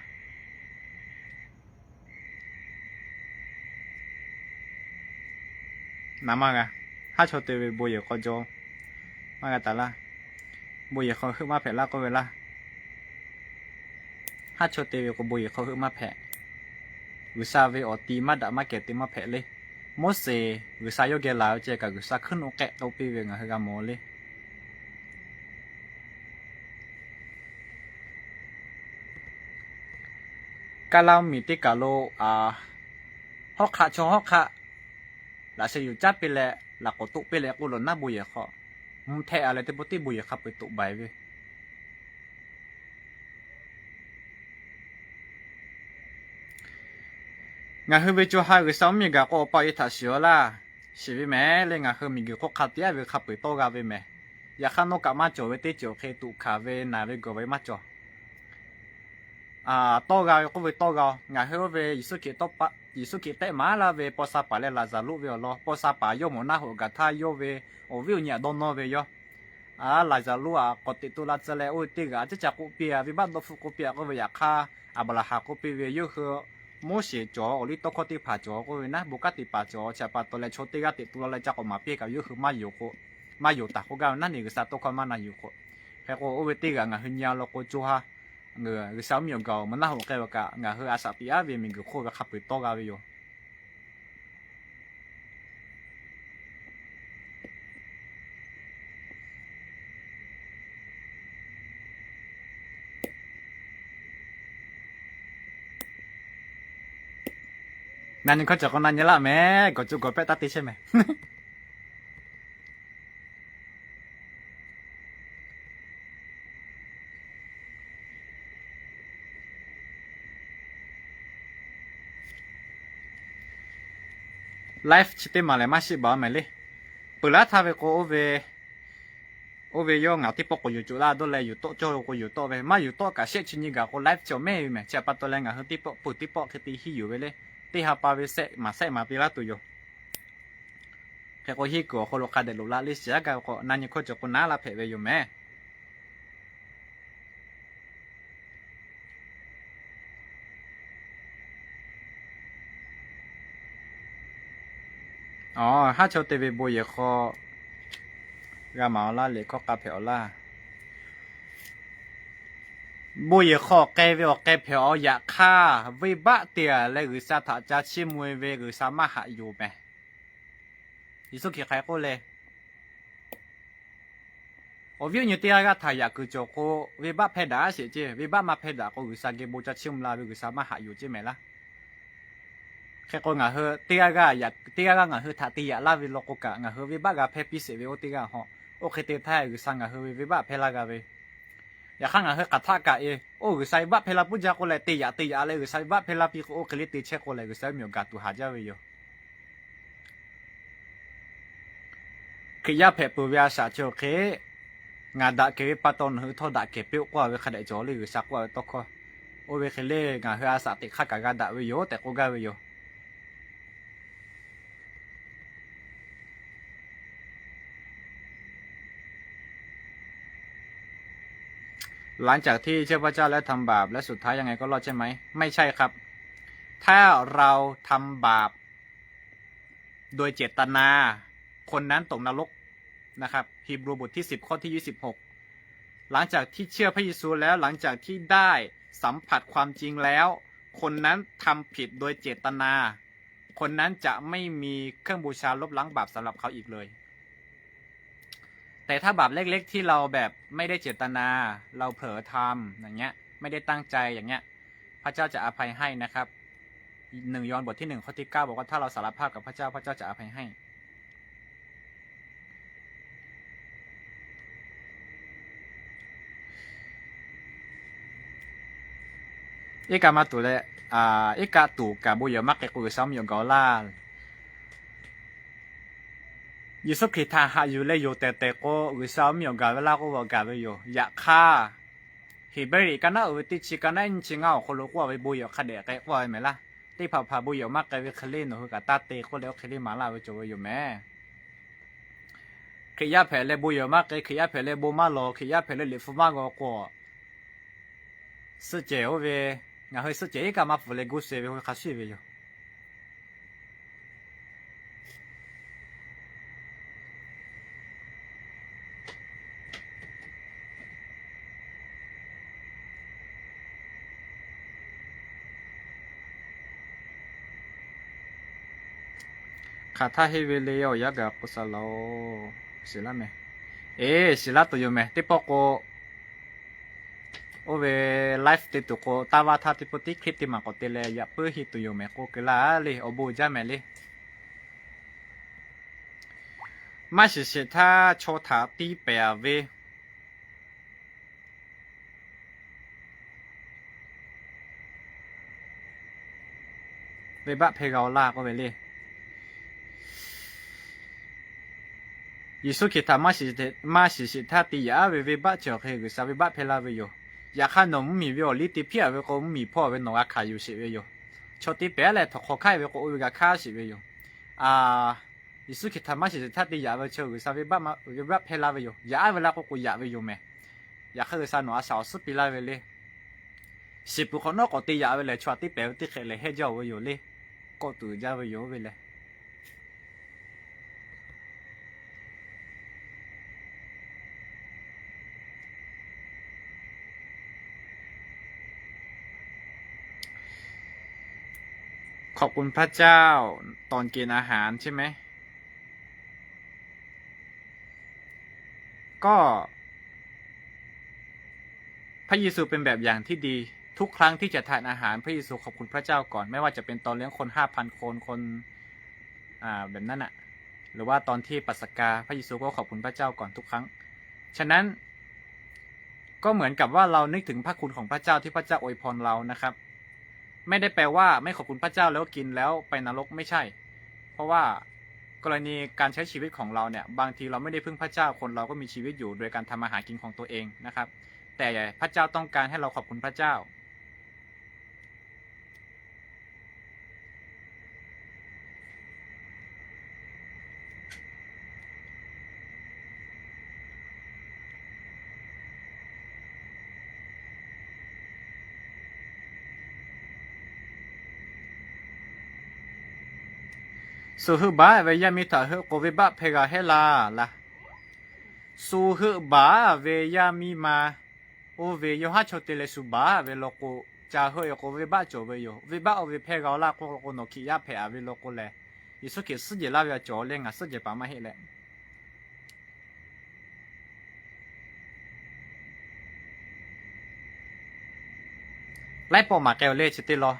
Naˍ maˇ g'a. Haˉ chaw te ve bon yehˬ k'aw jaw maˇ g'a taˍ laˇ. Bon yehˬ hk'aw heuˆ maˇ hpehꞈ laˇ k'oˆ ve laˇ. Haˉ chaw te ve k'o bon yehˬ hk'aw heuˆ maˇ hpehꞈ. G'uiˬsha ve awˬ ti maˇ daꞈ maˇ kehˬ te maˇ hpehꞈ le. Moˉseˍ G'uiˬsha yawˇ geh laˬ ve ceh kaꞈ G'uiˬsha hkuiˉ nuˆ k'ehˆ k'oˆ piˇ ve ngaˬ hui g'a mawˬ le. Kaˇ laˇ miˬ teˇ kaˬ lo hawˉ hk'aˆ chaw hawˉ hk'aˆ laꞈ sheh yuˬ caˉ piˇ leh laꞈ k'awꞈ toˆ piˇ leh k'oˆ lo naˉ bon yehˬ hk'aw mvuhˇ htehˆ a leh teˇ pawˆ tiˉ bon yehˬ hk'a peu-eˬ toꞈ baiˬ ve. Ngaˬ hui ve co ha G'uiˬsha mvuhˇ miˬ gaˬ k'o, awˬ pa awˬ e htaꞈ shiˍ-aw laˇ. Shiˍ ve mehˍ leh ngaˬ hui miˬguiˬ hk'oˆ hk'a te-a ve hk'a peu-eˬ tawˇ g'a ve mehˍ. Yaꞈ hk'aˇ, nawˇ kaꞈ maˇ cawˬ ve teˇ ceuˬ awˬ hk'e tuꞈ hkanˍ ve naˍ ve gawˬ ve maˇ cawˬ. Tawˇ g'a ve k'oˆ ve tawˇ g'a-o. Ngaˬ hui oˇ ve Yeˍsuˆ Hkriꞈ tawˇ pa, Yeˍsuˆ Hkriꞈ tehˆ maˍ laˇ ve paw sha paˍ leh Laˍzaˍruˆ ve awˬ lawn, paw sha paˍ yawˇ mawˬ naˆ hoꞈ gaˬ htaˇ yawˇ ve awˬ viˉ awˬ nyi htaꞈ dawˇ nawˇ ve yawˇ Laˍzaˍruˆ aꞈ k'awꞈ teꞈ tu la tcuh leh, oˇ ve teˇ g'aˇ a ciˉ ca k'oˆ piˇ-a, venˇbaˆ dawˇ hpfuhˆ k'oˆ piˇ-a k'oˆ ve yaꞈ hk'aˇ, Aˍbraˍhanˍ k'oˆ piˇ ve, yawˇ hui Moˉseˍ cawˬ, awˬliˇtawˇhkawˇ teˇ hpaˍ cawˬ k'oˆ ve naˉ, bon kanˉ te paˍ cawˬ, chi htaꞈ pa taw leh chaw teˇ g'aˇ teꞈ tu la leh ca k'awꞈ maˍ piˇ kaꞈ yawˇ hui maˇ yonˍ k'o, maˇ yonˍ taˍ k'oˆ gaˇ ve naˉ, neˇ G'uiˬsha tawˇ hkawˇ maˇ na yuˬ k'o. Hk'e k'o, oˇ ve teˇ g'aˇ ngaˬ hui nyi-a law k'o, co ha G'uiˬsha mvuhˇ miˬ awˬ gaˬ-oˬ, mvuhˇ naˆ hoꞈ k'ai ve kaꞈ ngaˬ hui a shaꞈ tiꞈ-aˉ ve miˬguiˬ hk'oˆ ve hk'a peu-eˬ tawˇ g'a ve yoˬ. Na nyi hkawˇ cawˬ k'o na nyi laˇ mehˍ, gawˬ co gawˬ pehˆ taˇ te chehˇ mehˍ. Live chi teˇ maˬ lehˬ maˇ shiˆ baˬ mehˍ le. Peuˬ laˉ htaˇ ve k'o, oˇ ve yawˇ ngaˬ teˇ pawˆ k'awꞈ yuˬ coˬ laˇ dawˇ leh yuˬ tawˆ cawˇ ve k'o yuˬ tawˆ ve, maˇ yuˬ tawˆ kaꞈ shehˆ chi nyi gaˬ k'o live chi awˬ mehˇ ve mehˍ. Chi pa taw leh ngaˬ hui teˇ pawˆ peuˬ teˇ pawˆ hk'e te hiˇ yuˬ ve le. Teˇ ha pa ve sehˆ maˍ sehˆ maˍ te laˇ tuˬ yoˬ. Hk'e k'o hiˇ kuiˬ awˬ hk'aw lo hk'a dehꞈ loꞈ la le shiˍ aˉ gaˇ ve k'o, na nyi hkawˇ cawˬ k'o naˉ laˇ hpehꞈ ve yoˬ mehˍ. Aˬ, haˉ chaw te ve bon yehˬ hk'aw g'a maˍ awˬ laˇ, liꞈ hkawˇ k'a hpehꞈ awˬ laˇ. Bon yehˬ hk'aw k'ai ve awˬ k'ai hpehꞈ awˬ yaꞈ hk'aˇ, venˇbaˆ te-a leh G'uiˬsha htaꞈ ca chiˇ mvuh-e ve G'uiˬsha maˇ haꞈ yuˬ mehˍ. Yeˍsuˆ Hkriꞈ hk'aˬ hk'e k'oˆ le. Awˬ viˉ awˬ nyi teˇ g'aˇ g'aˇ htaꞈ yaꞈ kuiˬ cawˬ k'o, venˇbaˆ hpehˇ daꞈ sheˍ ceˇ. Venˇbaˆ maˇ hpehˇ daꞈ k'o, G'uiˬsha geh bon ca chiˇ mvuh la ve G'uiˬsha maˇ haꞈ yuˬ ceˇ mehˍ laˇ. Hk'e k'o ngaˬ hui teˇ g'aˇ g'aˇ, teˇ g'aˇ g'aˇ ngaˬ hui htaꞈ te yaꞈ laˇ ve law k'o kaꞈ, ngaˬ hui venˇbaˆ g'a hpehˇ piˇ sheˍ ve oˇ teˇ g'aˇ hawˬ. Oˇ hk'e te htaˇ G'uiˬsha ngaˬ hui ve venˇbaˆ hpehˇ laˇ g'a ve. Yaꞈ hk'aˇ ngaˬ hui hk'aˬ htaˆ kaꞈ e, oˇ G'uiˬsha venˇbaˆ hpehˇ la puiˉ jaˇ k'o leh, te yaꞈ te yaꞈ leh G'uiˬsha venˇbaˆ hpehˇ laˇ piˇ k'o, oˇ hk'e le te chehˇ k'o leh G'uiˬsha ve miˬ awˬ gaˬ tuˬ haˍ jaˇ ve yoˬ. Hkriꞈ yaˇ hpehꞈ peuˬ ve a shaꞈ chi awˬ hk'e ngaˬ daꞈ kehˬ ve pa taw nawˬ hui htawˇ daꞈ kehˬ piˇ-oˆ k'oˆ-a ve hk'a dehꞈ cawˬ le G'uiˬsha k'oˆ-a ve tawˇ hkawˇ. Oˇ ve hk'e le ngaˬ hui a shaꞈ teꞈ hk'aˇ kaꞈ g'a daꞈ ve yoˬ tehꞈ k'oˆ gaˇ ve yoˬ. Hk'eถ้าเราทำบาปโดยเจตนา คนนั้นตกนรกนะครับ ฮีบรูบทที่สิบ ข้อที่ยี่สิบหก หลังจากที่เชื่อพระเยซูแล้ว หลังจากที่ได้สัมผัสความจริงแล้ว คนนั้นทำผิดโดยเจตนา คนนั้นจะไม่มีเครื่องบูชาลบล้างบาปสำหรับเขาอีกเลย แต่ถ้าบาปเล็กๆที่เราแบบไม่ได้เจตนา เราเผลอทำอย่างเงี้ย ไม่ได้ตั้งใจอย่างเงี้ย พระเจ้าจะอภัยให้นะครับ หนึ่งยอห์นบทที่หนึ่งข้อที่เก้าบอกว่าถ้าเราสารภาพกับพระเจ้า พระเจ้าจะอภัยให้ Iˉ kaˆ maˇ tuˬ leh, iˉ kaˆ tuˬ kaꞈ bon yehˬ maˇ k'ai k'o G'uiˬsha mvuhˇ miˬ awˬ gaˬ-oꞈ laˇ. Yeˍsuˆ Hkriꞈ htaꞈ haꞈ yuˬ leh yonˍ tehˬ tehˬ k'o G'uiˬsha mvuhˇ miˬ awˬ gaˬ ve laˇ k'oˆ ve awˬ gaˬ ve yoˬ. Yaꞈ hk'aˇ, Heˍbrehˇ liꞈ ka naˉ uiˍ ve teˇ chi ka naˉ nyiˇ chi ngaˇ awˬ hk'aw lo k'oˆ-a ve bon yehˬ hk'a dehꞈ k'ai k'oˆ-a ve mehˍ laˇ. Teˇ hpaˍ hpaˍ bon yehˬ maˇ k'ai ve hk'e le nawˬ hui kaꞈ taˇ te k'oˆ leh oˇ hk'e le maˍ laˇ ve cawˬ ve yoˬ mehˍ. Hkriꞈ yaˇ hpehꞈ leh bon yehˬ maˇ k'ai, Hkriꞈ yaˇ hpehꞈ leh bon maˇ lawˬ, Hkriꞈ yaˇ hpehꞈ leh liꞈ hpu maˇ g'aw k'o, suhˆ cehˬ oˇ ve, ngaˬ hui suhˆ cehˬ iˉ kaˆ maˇ pfuhˍ leh guˇ suh ve k'o hk'a shuˍ ve yoˬ. Hk'aˬ htaˇ henˇ ve le, awˬ yanˇ gaˬ k'o saˍ laꞈ-oˬ, shiˍ laˇ mehˍ. Eˬ, shiˍ laˇ tuˬ yoˬ mehˍ. Teˇ pawˆ k'o, oˇ ve live te tuˬ k'o, taˇ vaˇ htaˇ teˇ pawˆ tiˉ clip teˇ maˬ k'awꞈ te leh yaꞈ puiˉ henˇ tuˬ yoˬ mehˍ k'oˆ keu laˇ le, awˬ bon jaˇ mehˍ le. Maˇ shiˍ sheˍ htaˇ chaw htaꞈ tiˇ pehˍ ve venˇbaˆ hpehˇ g'a-oꞈ laˇ k'oˆ ve le. Yeˍsuˆ Hkriꞈ htaꞈ maˇ shiˍ sheˍ htaˇ te yaꞈ-aˉ ve venˇbaˆ chi awˬ hk'e G'uiˬsha venˇbaˆ hpehˇ laˇ ve yoˬ. Yaꞈ hk'aˇ nawˬ mvuhˇmiˬ ve awˬ liˇ te hpiˇ-a ve k'o, mvuhˇmiˬ hpawˇ ve nawˬ g'a hkanˍ yuˬ sheˍ ve yoˬ. Chaw teˇ pehˍ leh htawnˍ hk'aw hk'aˆ ve k'o, oˇ ve g'a hkanˍ sheˍ ve yoˬ. A, Yeˍsuˆ Hkriꞈ htaꞈ maˇ shiˍ sheˍ htaˇ te yaꞈ ve chi G'uiˬsha venˇbaˆ hpehˇ laˇ ve yoˬ. Yaꞈ-aˉ ve laˇ k'oˆ k'o yaꞈ ve yoˬ mehˍ. Yaꞈ hk'aˇ G'uiˬsha nawˬ a shaꞈ awˬ suhˉ piˇ laˇ ve le. Shiˍ peuˬ hk'awꞈ nawˉ k'awꞈ te yaꞈ ve lehˬ, chaw htaꞈ teˇ pehˍ ve teˇ hk'e lehˬ hehnˇ jaˇ-oˬ ve yoˬ le. Kawˆ tuˬ jaˇ ve yoˬ ve lehˬ. Khawꞈ k'un hpaˇ caˇ-oˬ, tawˍ kehˬ na haˍ chi mehˍ. ก็ พระเยซูเป็นแบบอย่างที่ดี ทุกครั้งที่จะทานอาหาร พระเยซูขอบคุณพระเจ้าก่อน ไม่ว่าจะเป็นตอนเลี้ยงคนห้าพันคน คน อ่า แบบนั้นน่ะ หรือว่าตอนที่ปัสกา พระเยซูก็ขอบคุณพระเจ้าก่อนทุกครั้ง ฉะนั้น ก็เหมือนกับว่าเรานึกถึงพระคุณของพระเจ้าที่พระเจ้าอวยพรเรานะครับ ไม่ได้แปลว่าไม่ขอบคุณพระเจ้าแล้วกินแล้วไปนรก ไม่ใช่ เพราะว่า กรณีการใช้ชีวิตของเราเนี่ย บางทีเราไม่ได้พึ่งพระเจ้า คนเราก็มีชีวิตอยู่โดยการทำมาหากินของตัวเองนะครับ แต่พระเจ้าต้องการให้เราขอบคุณพระเจ้า Shu heuˆ baˬ ve yaˇ miˇ htaꞈ heuˆ k'o, venˇbaˆ hpehˇ g'a heˆ laˇ laˇ. Shu heuˆ baˬ ve yaˇ miˇ ma oˇ ve yawˇ haˉ chaw te leh shu baˬ ve law k'o, ca heuˆ e k'o, venˇbaˆ cawˬ ve yoˬ. Venˇbaˆ oˇ ve hpehˇ g'a laˇ k'oˆ k'o, nawˬ hkiꞈ yaˇ hpehꞈ a ve law k'o lehˬ, Yeˍsuˆ Hkriꞈ suhˉ jehˬ laˇ ve a cawˬ leh ngaˬ suhˉ jehˬ paˍ maˇ heˆ leh, laiˉ pawˆ maˍ k'ai-o le chi teˇ law.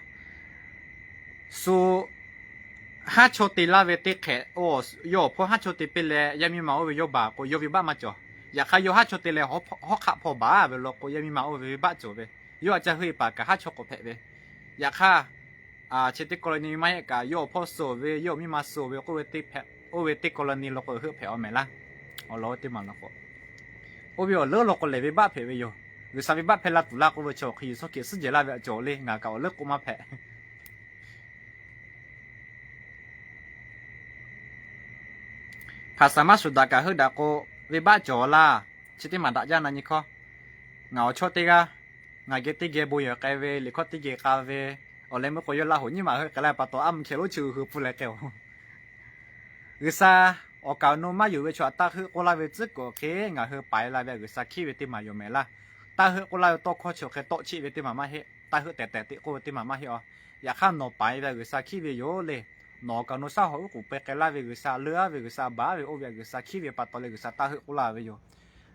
Shu haˉ chaw te laˇ ve teˇ hk'ehꞈ, yawˇ awˬ hpawˇ haˉ chaw te piˇ leh yaˇ miˇ ma oˇ ve yawˇ baˬ k'o, yawˇ venˇbaˆ maˇ cawˬ. Yaꞈ hk'aˇ, yawˇ haˉ chaw te leh hawˉ hk'aˆ hpawˇ baˬ ve law k'o, yaˇ miˇ ma oˇ ve venˇbaˆ cawˬ ve. Yawˇ a ca heuˆ e paˍ kaꞈ haˉ chaw k'awꞈ hpehꞈ ve. Yaꞈ hk'aˇ, chi teˇ กรณี maˇ heˆ kaꞈ, yawˇ awˬ hpawˇ suh ve, yawˇ awˬ miˇ ma suh ve k'oˆ ve teˇ hpehꞈ, oˇ ve teˇ กรณี law k'o heuˆ hpehꞈ-aw mehˍ laˇ. Awˬ lawn teˇ maˬ law k'o, oˇ ve awˬ leuˉ law k'o lehˬ, venˇbaˆ hpehꞈ ve yoˬ. G'uiˬsha venˇbaˆ hpehˇ laˇ tuˬ laˇ k'oˆ ve chaw hk'e, Yeˍsuˆ Hkriꞈ suhˉ jehˬ laˇ ve a cawˬ le, ngaˬ kaꞈ awˬ leuˉ k'oˆ maˇ hpehꞈ. Hpaˍsaˍ maˇ shuˍ daꞈ kaꞈ heuˆ daꞈ k'o, venˇbaˆ cawˬ laˇ. Chi teˇ maˬ daꞈ jaˇ na nyi hkawˇ. Ngaˬ awˬ chawˇ teˇ g'aˇ, ngaˬ geh teˇ geh bon yehˬ k'ai ve, liꞈ hkawˇ teˇ geh k'a ve, awˬ leh meuˇ k'o yawˇ Laˇ huˍ nyiˇ maˬ heuˆ k'ai laˇ ve pa taw, aˉ mvuhˇ hkeh lonˉ chi hui hui pfuhˇ leh k'ai-o. G'uiˬsha awˬ kaˍ awˬ nu maˇ yonˍ ve chaw htaꞈ taˇ heuˆ k'oˆ laˇ ve tcuhˉ kuiˬ awˬ hk'e, ngaˬ hui paiˍ la ve G'uiˬsha hkiˉ ve teˇ maˬ yoˬ mehˍ laˇ. Taˇ heuˆ k'oˆ laˇ ve tawˇ hkawˇ chi awˬ hk'e tawˆ cheˆ ve teˇ maˬ maˇ heˆ. Taˇ heuˆ tehˬ tehˬ te k'oˆ ve teˇ maˬ maˇ heˆ-a. Yaꞈ hk'aˇ, nawˬ paiˍ ve G'uiˬsha hkiˉ ve yoˬ le. Nawˬ awˬ kaˍ awˬ nu shaˉ hawˍ uˉ k'oˍ pui k'ai laˇ ve G'uiˬsha, leuˉ-aˉ ve G'uiˬsha, baˬ-aˉ ve oˇ ve G'uiˬsha hkiˉ ve pa taw leh G'uiˬsha taˇ heuˆ k'oˆ laˇ ve yoˬ.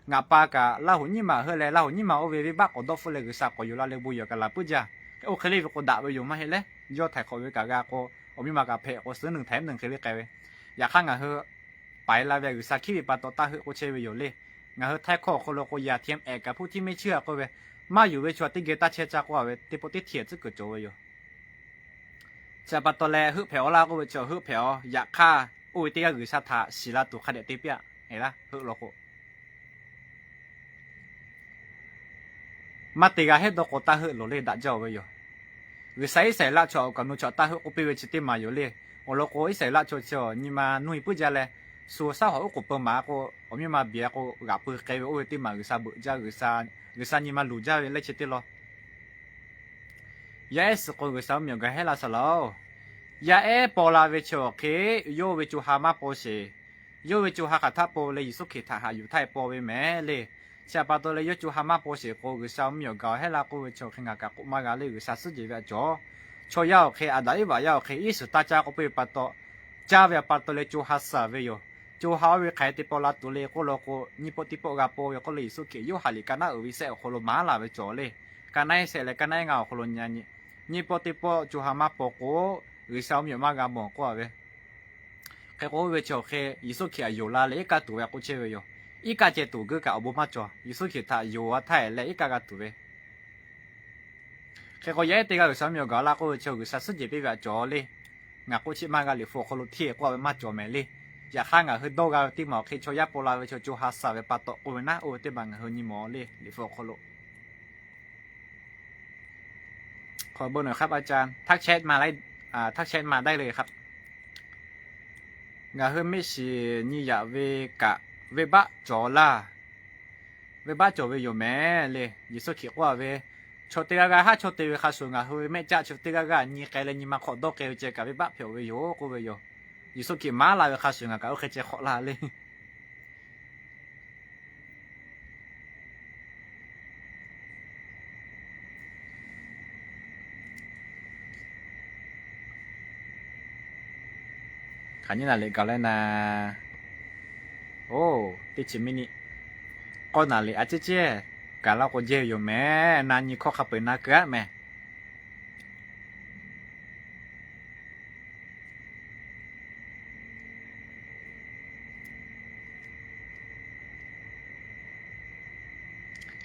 Ngaˬ pa kaꞈ Laˇ huˍ nyiˇ maˬ heuˆ leh, Laˇ huˍ nyiˇ maˬ oˇ ve venˇbaˆ k'awꞈ dawˇ hpfuhˆ leh G'uiˬsha k'awꞈ yuˬ la leh bon yehˬ kaꞈ laˬ puiˉ jaˇ. Oˇ hk'e le ve k'o daꞈ ve yoˬ maˇ heˆ leh, yawˇ htaiˍ hk'awꞈ ve kaꞈ g'a k'o, awˬ miˇ ma kaꞈ hpehꞈ k'o, suhˉ nuˬ htaiˍ mvuhˇ nuˬ hk'e le k'ai ve. Yaꞈ hk'aˇ, ngaˬ hui paiˍ la ve G'uiˬsha hkiˉ ve pa taw taˇ heuˆ k'oˆ chehˇ ve yoˬ le. Ngaˬ hui htaiˍ hk'awꞈ awˬ hk'aw lo k'o, yaꞈ htiꞈ ehˍ kaꞈ hpuˇ htiˇ meˇ chiˇ a k'oˆ ve, maˇ yonˍ ve chaw teˇ geh taˇ chehˇ caˇ k'oˆ a ve teˇ pawˆ teˇ htiˇ tcuhˉ kuiˬ cawˬ ve yoˬ. Chi pa taw leh, heuˆ hpehꞈ-aw laˇ k'oˆ ve chaw heuˆ hpehꞈ-aw. Yaꞈ hk'aˇ, oˇ ve teˇ g'aˇ G'uiˬsha htaꞈ shiˍ la tuˬ hk'a dehꞈ te piˇ-aꞈ. Eˬ laˇ, heuˆ law k'o, maˇ te g'a hehˉ dawˇ k'o taˇ heuˆ loˬ le, daꞈ jaˇ-oˬ ve yoˬ. G'uiˬsha Iˉsaˍreˍlaˆ chaw awˬ kaˍ awˬ nu chaw taˇ heuˆ k'oˆ piˇ ve chi teˇ maˬ yoˬ le. Awˬ lawn k'o, Iˉsaˍreˍlaˆ chaw chi nyi ma nuˇ e puiˉ jaˇ leh, shu shaˉ hawˍ uˉ k'oˍ pui maˍ k'o, awˬ miˇ ma biˬ a k'o, g'aꞈ pui k'ai ve oˇ ve teˇ maˬ G'uiˬsha beuꞈ jaˇ, G'uiˬsha nyi ma luˬ jaˇ ve leh chi teˇ law. Yaˇ ehˉ suh k'o, G'uiˬsha mvuhˇmiˬ awˬ gaˬ hehˉ la shaˍ laꞈ-oˬ. Yaˇ ehˉ paw la ve chi awˬ hk'e, yawˇ ve co ha maˇ paw sheˍ. Yawˇ ve co ha hk'aˬ htaˇ paw leh, Yeˍsuˆ Hkriꞈ htaꞈ haꞈ yuˬ htaˇ e paw ve mehˍ le. Chi pa taw leh, yawˇ co ha maˇ paw sheˍ k'o, G'uiˬsha mvuhˇmiˬ awˬ gaˬ awˬ hehˉ la k'oˆ ve chi awˬ hk'e ngaˬ kaꞈ k'oˆ maˇ g'a le. G'uiˬsha suhˉ jehˬ ve a cawˬ. Chaw yaˇ awˬ hk'e, Aˍdanˍ Iˉvaꞈ yaˇ awˬ hk'e, iˉ shiˍ taˇ caˇ k'oˆ piˇ ve pa taw, caˇ ve pa taw leh co ha suhˍ ve yoˬ. Co ha oˇ ve hk'aˬ hk'e te paw la tuˬ le k'oˆ law k'o, nyiˇ pawˆ teˇ pawˆ g'a paw ve k'oˆ leh, Yeˍsuˆ Hkriꞈ Yoˇhanˬ liꞈ ka naˉ uiˍ ve sehˆ awˬ hk'aw lo maˍ laˬ ve cawˬ le. Ka naˉ ehˉ sehˆ leh ka naˉ ehˉ ngaˇ awˬ hk'aw lo nyi, nyiˇ pawˆ teˇ pawˆ co ha maˇ paw k'o, G'uiˬsha mvuhˇmiˬ maˇ g'a mawˬ k'oˆ a ve. Hk'e k'o, oˇ ve chi awˬ hk'e Yeˍsuˆ Hkriꞈ htaꞈ yonˍ la leh iˉ kaˆ tuˬ ve k'oˆ chehˇ ve yoˬ. Iˉ kaˆ ceh tuˬ geuˇ kaꞈ awˬ bon maˇ cawˬ. Yeˍsuˆ Hkriꞈ htaꞈ yonˍ a htaˇ leh iˉ kaˆ g'a tuˬ ve. Hk'e k'o, yaˇ ehˉ teˇ g'aˇ G'uiˬsha mvuhˇmiˬ awˬ gaˬ laˇ k'oˆ ve chi G'uiˬsha suhˉ jehˬ piˇ ve a cawˬ le. Ngaˬ k'oˆ chi maˇ g'a, Liꞈ hpu awˬ hk'aw lo hteˇ k'oˆ a ve maˇ cawˬ mehˍ le. Yaꞈ hk'aˇ, ngaˬ hui dawˇ g'a ve teˇ maˬ awˬ hk'e chaw yaˇ paw la ve chaw co ha suhˍ ve pa taw k'oˆ ve naˉ, oˇ ve teˇ maˬ ngaˬ hui nyi mawˬ le, Liꞈ hpu awˬ hk'aw lo. ขอบคุณนะครับอาจารย์ ทักแชทมาได้ อ่า ทักแชทมาได้เลยครับ Ngaˬ hui mehˆ shiˍ nyi yaꞈ ve kaꞈ, venˇbaˆ cawˬ laˇ. Venˇbaˆ cawˬ ve yoˬ mehˍ le. Yeˍsuˆ Hkriꞈ k'oˆ a ve, chaw teˇ g'aˇ g'aˇ haˉ chaw te ve hk'a shuˍ, ngaˬ hui ve mehˆ caˆ chaw teˇ g'aˇ g'aˇ nyi k'ai leh nyi ma hk'awꞈ dawˇ k'ai ve ceh kaꞈ, venˇbaˆ hpehꞈ-oˬ ve yoˬ k'oˆ ve yoˬ. Yeˍsuˆ Hkriꞈ maˍ laˬ ve hk'a shuˍ, ngaˬ kaꞈ oˇ hk'e ceh hk'awꞈ laˇ le. Hk'aˬ nyi naˍ liꞈ gaˬ leh naˍ, oˇ, teˇ chi miˇ niˆ k'awˇ naˍ liꞈ a ciˉ ciˉ gaˬ laˇ k'o jehˇ ve yoˬ mehˍ. Na nyi hkawˇ hk'a peu-eˬ na keu-aˉ mehˍ.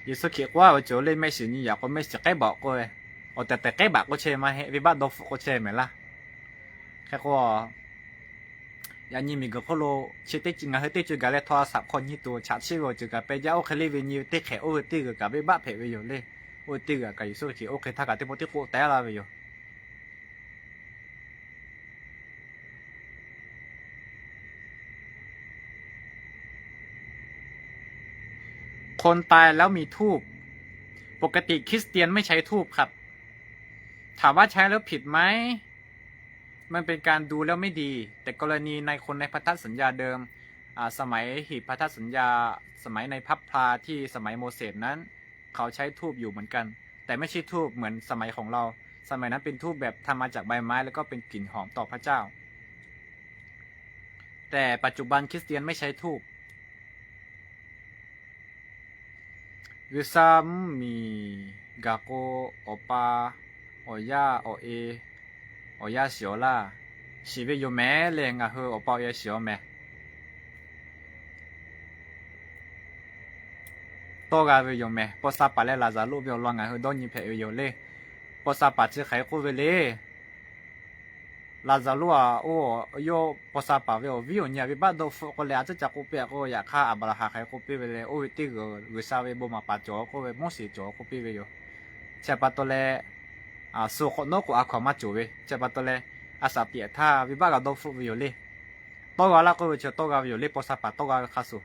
Yeˍsuˆ Hkriꞈ k'oˆ a ve cawˬ le, mehˆ shiˍ nyi yaꞈ k'o mehˆ shiˍ k'ehˉ baˬ k'oˆ ve, awˬ tehˬ tehˬ k'ehˉ baˬ k'oˆ chehˇ ve maˇ heˆ, venˇbaˆ dawˇ hpfuhˆ k'oˆ chehˇ ve mehˍ laˇ. Hk'e k'o, Yaꞈ nyi miˬguiˬ hk'oˆ lo chi teˇ ngaˬ hui teˇ co gaˬ leh htawˇ a shaꞈ hk'aw nyi tuˬ chaꞈ chiˇ ve awˬ ceuˬ kaꞈ peh jaˇ. Oˇ hk'e le ve nyi teˇ hk'ehꞈ oˇ ve teˇ g'uiˬ kaꞈ venˇbaˆ hpehꞈ ve yoˬ le. Oˇ ve teˇ g'uiˬ kaꞈ Yeˍsuˆ Hkriꞈ oˇ hk'e htaˇ kaꞈ teˇ pawˆ teˇ k'oˆ teh laˇ ve yoˬ. คนตายแล้วมีธูป ปกติคริสเตียนไม่ใช้ธูปครับ ถามว่าใช้แล้วผิดไหม มันเป็นการดูแล้วไม่ดี แต่กรณีในคนในพันธสัญญาเดิม อ่า สมัยหีบพันธสัญญา สมัยในพลับพลาที่สมัยโมเสสนั้น เขาใช้ธูปอยู่เหมือนกัน แต่ไม่ใช่ธูปเหมือนสมัยของเรา สมัยนั้นเป็นธูปแบบทำมาจากใบไม้ แล้วก็เป็นกลิ่นหอมต่อพระเจ้า แต่ปัจจุบันคริสเตียนไม่ใช้ธูป G'uiˬsha mvuhˇmiˬ gaˬ k'o, awˬ pa awˬ yaˇ awˬ e awˬ yaˇ shiˍ awˬ laˇ, shiˍ ve yoˬ mehˍ leh ngaˬ hui awˬ pa awˬ e shiˍ awˬ mehˍ. Tawˇ g'a ve yoˬ mehˍ. Paw sha paˍ leh Laˍzaˍruˆ ve awˬ lawn ngaˬ hui dawˇ nyi hpehꞈ ve yoˬ le. Paw sha paˍ chi hk'aˬ hk'e k'oˆ ve le. Laˍzaˍruˆ-aˬ, oˇ yawˇ paw sha paˍ ve awˬ viˉ awˬ nyi-aˬ venˇbaˆ dawˇ hpfuhˆ k'oˆ leh a ciˉ ca k'oˆ piˇ-a k'o, yaꞈ hk'aˇ Aˍbraˍhanˍ hk'aˬ hk'e k'oˆ piˇ ve le. Oˇ ve teˇ g'uiˬ G'uiˬsha ve bon maˍ paˍ cawˬ k'oˆ ve, Moˉseˍ cawˬ k'oˆ piˇ ve yoˬ. Chi pa taw leh, shu hk'awꞈ nawˉ k'o a hkaw-anˬ maˇ cawˬ ve. Chi pa taw leh, a shaꞈ teꞈ htaˇ venˇbaˆ g'a dawˇ hpfuhˆ ve yoˬ le. Tawˇ g'a laˇ k'oˆ ve chi tawˇ g'a ve yoˬ le. Paw sha paˍ tawˇ g'a ve hk'a shuˍ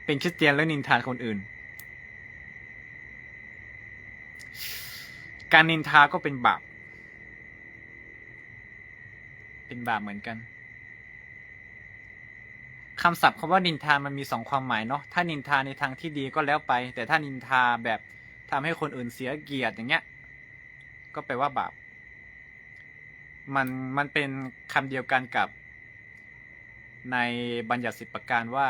เป็นคริสเตียนแล้วนินทาคนอื่น การนินทาก็เป็นบาป เป็นบาปเหมือนกัน คำศัพท์คำว่านินทามันมีสองความหมายเนาะ ถ้านินทาในทางที่ดีก็แล้วไป แต่ถ้านินทาแบบทำให้คนอื่นเสียเกียรติอย่างเงี้ย ก็แปลว่าบาป มัน มันเป็นคำเดียวกันกับในบัญญัติสิบประการว่า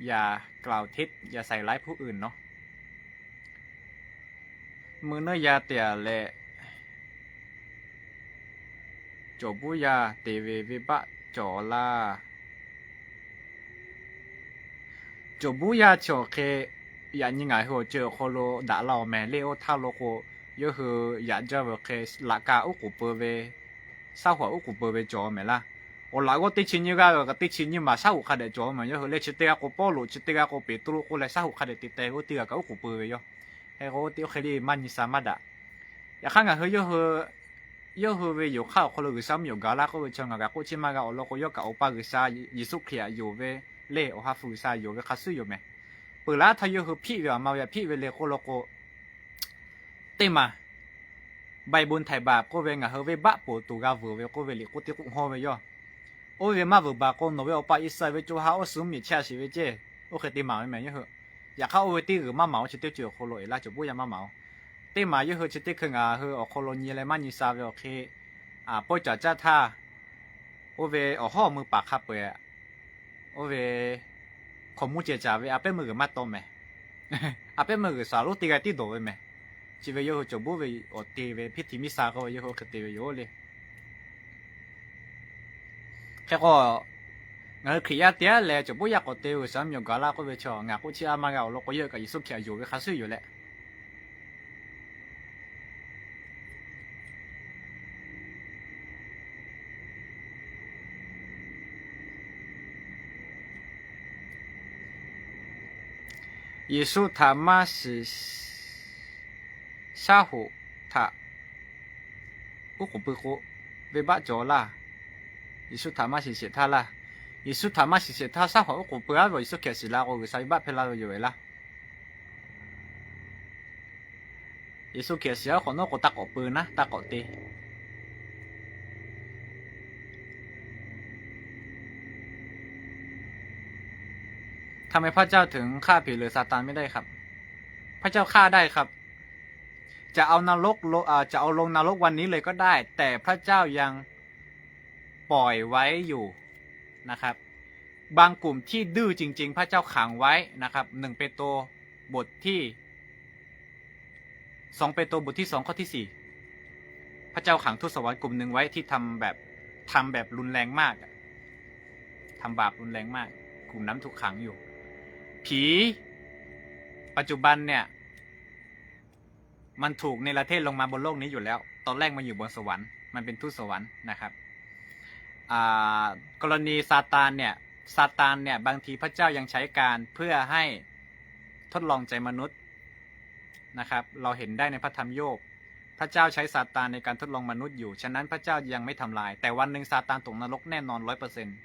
อย่ากล่าวเท็จ อย่าใส่ร้ายผู้อื่นเนาะ Mvuhˇ naˉ yaˇ te-a leh, cawˬ buˉ yaˇ te ve venˇbaˆ cawˬ laˇ. Cawˬ buˉ yaˇ chi awˬ hk'e, yaꞈ nyi ngaˬ hui awˬ ceuˬ awˬ hk'aw lo daꞈ la-oˬ mehˍ le. Oˇ htaˇ lo k'o, yawˇ hui yaꞈ jaˇ ve awˬ hk'e laꞈ ka uˉ k'oˍ pui ve, shaˉ hoꞈ uˉ k'oˍ pui ve cawˬ mehˍ laˇ. Awˬ laꞈ g'awˇ teˇ chi nyiˇ g'aˇ ve kaꞈ teˇ chi nyiˇ maˬ shaˉ hoꞈ hk'a dehꞈ cawˬ mehˍ. Yawˇ hui leh chi teˇ g'aˇ k'o Pawˇluꞈ, chi teˇ g'aˇ k'o Peˍtruˆ k'oˆ leh shaˉ hoꞈ hk'a dehꞈ te teh ve oˇ teˇ g'aˇ kaꞈ uˉ k'oˍ pui ve yoˬ. Hk'e k'o oˇ teˇ oˇ hk'e le maˇ nyi sha maˇ daꞈ. Yaꞈ hk'aˇ ngaˬ hui yawˇ hui ve yoˬ hk'aˇ awˬ hk'aw lo G'uiˬsha mvuhˇmiˬ awˬ gaˬ laˇ k'oˆ ve chi ngaˬ kaꞈ k'oˆ chiˇ maˇ g'a. Awˬ lawn k'o, yawˇ kaꞈ Awˬ pa G'uiˬsha Yeˍsuˆ Hkriꞈ htaꞈ yonˍ ve le, Awˬ ha hpu G'uiˬsha yonˍ ve hk'a shuˍ yoˬ mehˍ. Peuˬ laˇ htaˇ yawˇ hui hpiˆ ve aˬ ma ve htaꞈ hpiˆ ve le k'oˆ law k'o, teˇ maˬ Baiˍbuˍ htaiˍ baˬ k'oˆ ve ngaˬ hui venˇbaˆ poˬ tuˬ g'a vuiˬ ve k'oˆ ve liꞈ k'oˆ teˇ k'oˆ hawˇ ve yoˬ. Oˇ ve maˇ vuiˬ baˬ k'o, nawˬ ve Awˬ pa Iˉsaˍreˍlaˆ ve co ha awˇ suhˍ mvuhˇmiˬ chehˇ a shiˍ ve ceˇ. Oˇ hk'e te maˍ ve mehˍ yawˇ hui. Yaꞈ hk'aˇ oˇ ve teˇ g'uiˬ maˇ maˍ-oˬ, chi teˇ ceuˬ awˬ hk'aw lo eˬ laˇ cawˬ puiˉ yaˇ maˇ maˍ-oˬ. Teˇ maˬ yawˇ hui chi teˇ hkui ngaˬ hui awˬ hk'aw lo nyi leh maˇ nyi sha ve awˬ hk'e, pawˆ caˍ caˇ htaˇ, oˇ ve awˬ hawˉ awˬ mui paˍ hk'a peu-eˬ, oˇ ve hkaoˍmonˇ ceh caˍ ve a pehˉ meuˇ g'uiˬ maˇ taw mehˍ. A pehˉ meuˇ g'uiˬ shaˍ lonˉ teˇ g'aˇ tiˉ dawˬ ve mehˍ. Chi ve yawˇ hui cawˬ buˉ ve awˬ te ve hpiˇ hti miˇ sha k'oˆ ve yawˇ hui oˇ hk'e te ve yoˬ le. Hk'e k'o, ngaˬ hui Hkriꞈ yaˇ te-a leh cawˬ buˉ yaˇ k'awꞈ te ve G'uiˬsha mvuhˇmiˬ awˬ gaˬ laˇ k'oˆ ve chaw ngaˬ k'oˆ chiˇ a maˇ g'a. Awˬ lawn k'o, yawˇ hui kaꞈ Yeˍsuˆ Hkriꞈ htaꞈ yonˍ ve hk'a shuˍ yoˬ leh, Yeˍsuˆ htaꞈ maˇ shiˍ, shaˉ hoꞈ htaꞈ uˉ k'oˍ pui k'o, venˇbaˆ cawˬ laˇ. Yeˍsuˆ htaꞈ maˇ shiˍ sheˍ htaˇ laˇ. Yeˍsuˆ htaꞈ maˇ shiˍ sheˍ htaˇ shaˉ hoꞈ uˉ k'oˍ pui-a ve, Yeˍsuˆ Hkriꞈ shiˍ la k'o G'uiˬsha venˇbaˆ hpehˇ laˇ ve yoˬ eˬ laˇ. Yeˍsuˆ Hkriꞈ shiˍ-a k'awꞈ nawˉ k'o taˇ k'awꞈ pui naˉ, taˇ k'awꞈ te. ทำไมพระเจ้าถึงฆ่าผีหรือซาตานไม่ได้ครับ พระเจ้าฆ่าได้ครับ จะเอานรกลง อ่า จะเอาลงนรกวันนี้เลยก็ได้ แต่พระเจ้ายังปล่อยไว้อยู่นะครับ บางกลุ่มที่ดื้อจริงๆ พระเจ้าขังไว้นะครับ หนึ่งเปโตรบทที่ สองเปโตรบทที่สองข้อที่สี่ พระเจ้าขังทูตสวรรค์กลุ่มหนึ่งไว้ที่ทำแบบ ทำแบบรุนแรงมากอะ ทำบาปรุนแรงมาก กลุ่มนั้นถูกขังอยู่ ผีปัจจุบันเนี่ย มันถูกเนรเทศลงมาบนโลกนี้อยู่แล้ว ตอนแรกมาอยู่บนสวรรค์ มันเป็นทูตสวรรค์นะครับ อ่า กรณีซาตานเนี่ย ซาตานเนี่ย บางทีพระเจ้ายังใช้การเพื่อให้ทดลองใจมนุษย์นะครับ เราเห็นได้ในพระธรรมโยบ พระเจ้าใช้ซาตานในการทดลองมนุษย์อยู่ ฉะนั้นพระเจ้ายังไม่ทำลาย แต่วันหนึ่งซาตานตกนรกแน่นอนร้อยเปอร์เซ็นต์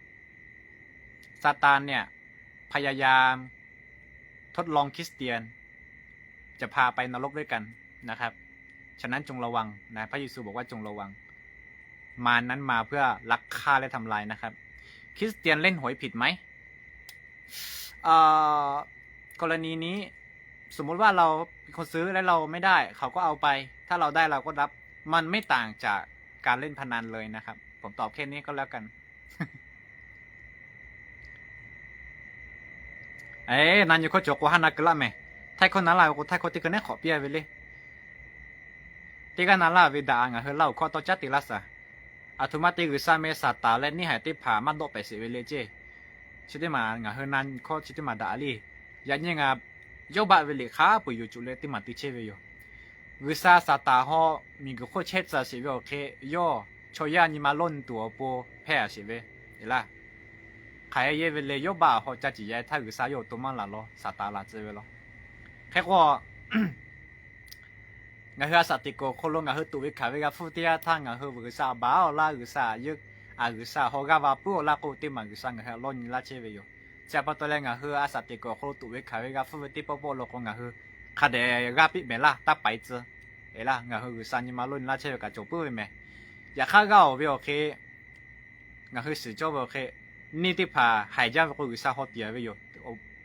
ซาตานเนี่ย พยายามทดลองคริสเตียน จะพาไปนรกด้วยกันนะครับ ฉะนั้นจงระวังนะ พระเยซูบอกว่าจงระวัง มารนั้นมาเพื่อลักฆ่าและทำลายนะครับ คริสเตียนเล่นหวยผิดไหม เอ่อ กรณีนี้ สมมุติว่าเราเป็นคนซื้อและเราไม่ได้ เขาก็เอาไป ถ้าเราได้เราก็รับ มันไม่ต่างจากการเล่นพนันเลยนะครับ ผมตอบแค่นี้ก็แล้วกัน Eˬ, na nyi hkawˇ cawˬ k'o haˉ na keu laˇ mehˍ. Htaiˇ hkawˇ na laˇ ve k'o, Htaiˇ hkawˇ teˇ hkui nehˉ hk'awꞈ piˇ ve le. Teˇ g'aˇ na laˇ ve daꞈ ngaˬ hui Laˇ huˍ hkawˇ tawˇ caˉ te laˇ shaˍ. Aˬ htoꞈ ma te G'uiˬsha meh Saˍtanˍ leh neˇ haiˬ teˇ hpaˍ maˇ dawˆ pehˍ sheˍ ve le ceˇ. Chi teˇ maˬ ngaˬ hui na nyi hkawˇ chi teˇ maˬ daꞈ le. Yaꞈ nyi ngaˬ Yawˇbaˆ ve liꞈ hk'a peu-eˬ yuˬ cuˬ leh teˇ maˬ te chehˇ ve yoˬ. G'uiˬsha Saˍtanˍ haw miˬguiˬ hk'oˆ chehˇ tcuh sheˍ ve awˬ hk'e, yawˇ chaw yaˇ nyi ma lawˇ nyi tuˬ awˬ pon hpehˇ a sheˍ ve, eˬ laˇ. Hk'aˬ hk'e yehˇ ve le, Yawˇbaˆ haw ca ciˍ ya htaˇ G'uiˬsha yawˇ awˬ to maˇ laˬ law, Saˍtanˍ laˬ tcuh ve law. Hk'e k'o, ngaˬ hui a shaꞈ teꞈ kuiˬ awˬ hk'aw lo ngaˬ hui tuꞈ ve hkanˍ ve g'a hpfuhˇ teˇ yanˇ htaˇ, ngaˬ hui G'uiˬsha a baˬ awˬ laˇ, G'uiˬsha a yeuˆ, a G'uiˬsha hawˬ g'aˇ va puiˉ awˬ laˇ k'oˆ ve teˇ maˬ G'uiˬsha ngaˬ hui a lawˇ nyi laˇ chehˇ ve yoˬ. Chi a pa taw leh ngaˬ hui a shaꞈ teꞈ kuiˬ awˬ hk'aw lo tuꞈ ve hkanˍ ve g'a hpfuhˇ ve teˇ pawˆ pawˆ lo k'o, ngaˬ hui hk'a dehꞈ g'aˇ piˇ mehˍ laˇ, taˇ paiˍ tcuh. Eˬ laˇ, ngaˬ hui G'uiˬsha nyi ma lawˇ nyi laˇ chehˇ ve kaꞈ cawˬ puiˉ ve mehˍ. Yaꞈ hk'aˇ g'aˇ awˬ ve awˬ hk'e ngaˬ hui shiˍ cawˇ ve awˬ hk'e, neˇ teˇ hpaˍ haiˬ jaˇ ve k'o G'uiˬsha haw tiˍ a ve yoˬ.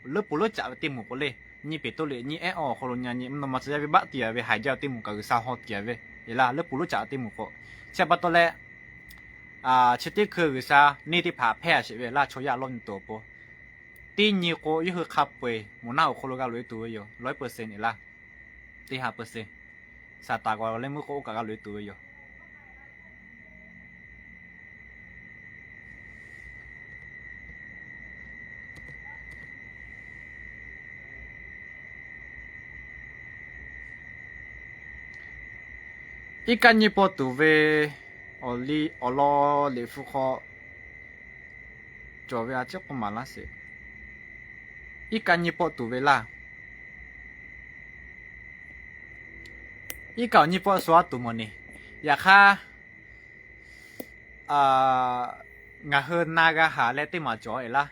Leuˉ puˍ leuˉ caꞈ ve teˇ moˍ k'o le, nyi Peˍtruˆ liꞈ nyi ehˉ awˬ hk'aw lo nyi nyi mvuhˇ naw ma tcuh yaˇ ve baˆ tiˍ a ve haiˬ jaˇ ve teˇ moˍ kaꞈ G'uiˬsha haw tiˍ a ve, eˬ laˇ, leuˉ puˍ leuˉ caꞈ teˇ moˍ k'o. Chi a pa taw leh, chi teˇ hkui G'uiˬsha neˇ teˇ hpaˍ hpehˇ a sheˍ ve laˇ, chaw yaˇ lawˇ nyi tuˬ awˬ pon. Teˇ nyi k'o, yawˇ hui hk'a peu-eˬ moˍ naˉ awˬ hk'aw lo g'a loꞈ e tuˬ ve yoˬ, lawehˉ peuˬ se eˬ laˇ, teˇ ha peuˬ se. Saˍtanˍ k'awꞈ leh meuˇ k'o oˇ kaꞈ g'a loꞈ e tuˬ ve yoˬ. Iˉ kaˆ nyiˇ pawˆ tuˬ ve awˬ liˇ awˬ lawn liꞈ hpu hk'aw cawˬ ve a ciˉ k'oˆ maˍ laˇ sheˍ. Iˉ kaˆ nyiˇ pawˆ tuˬ ve laˇ. Iˉ kaˆ awˬ nyiˇ pawˆ shu aˉ tuˬ mawˬ neˬ. Yaꞈ hk'aˇ, ngaˬ hui na g'a haˍ leh teˇ maˬ cawˬ eˬ laˇ.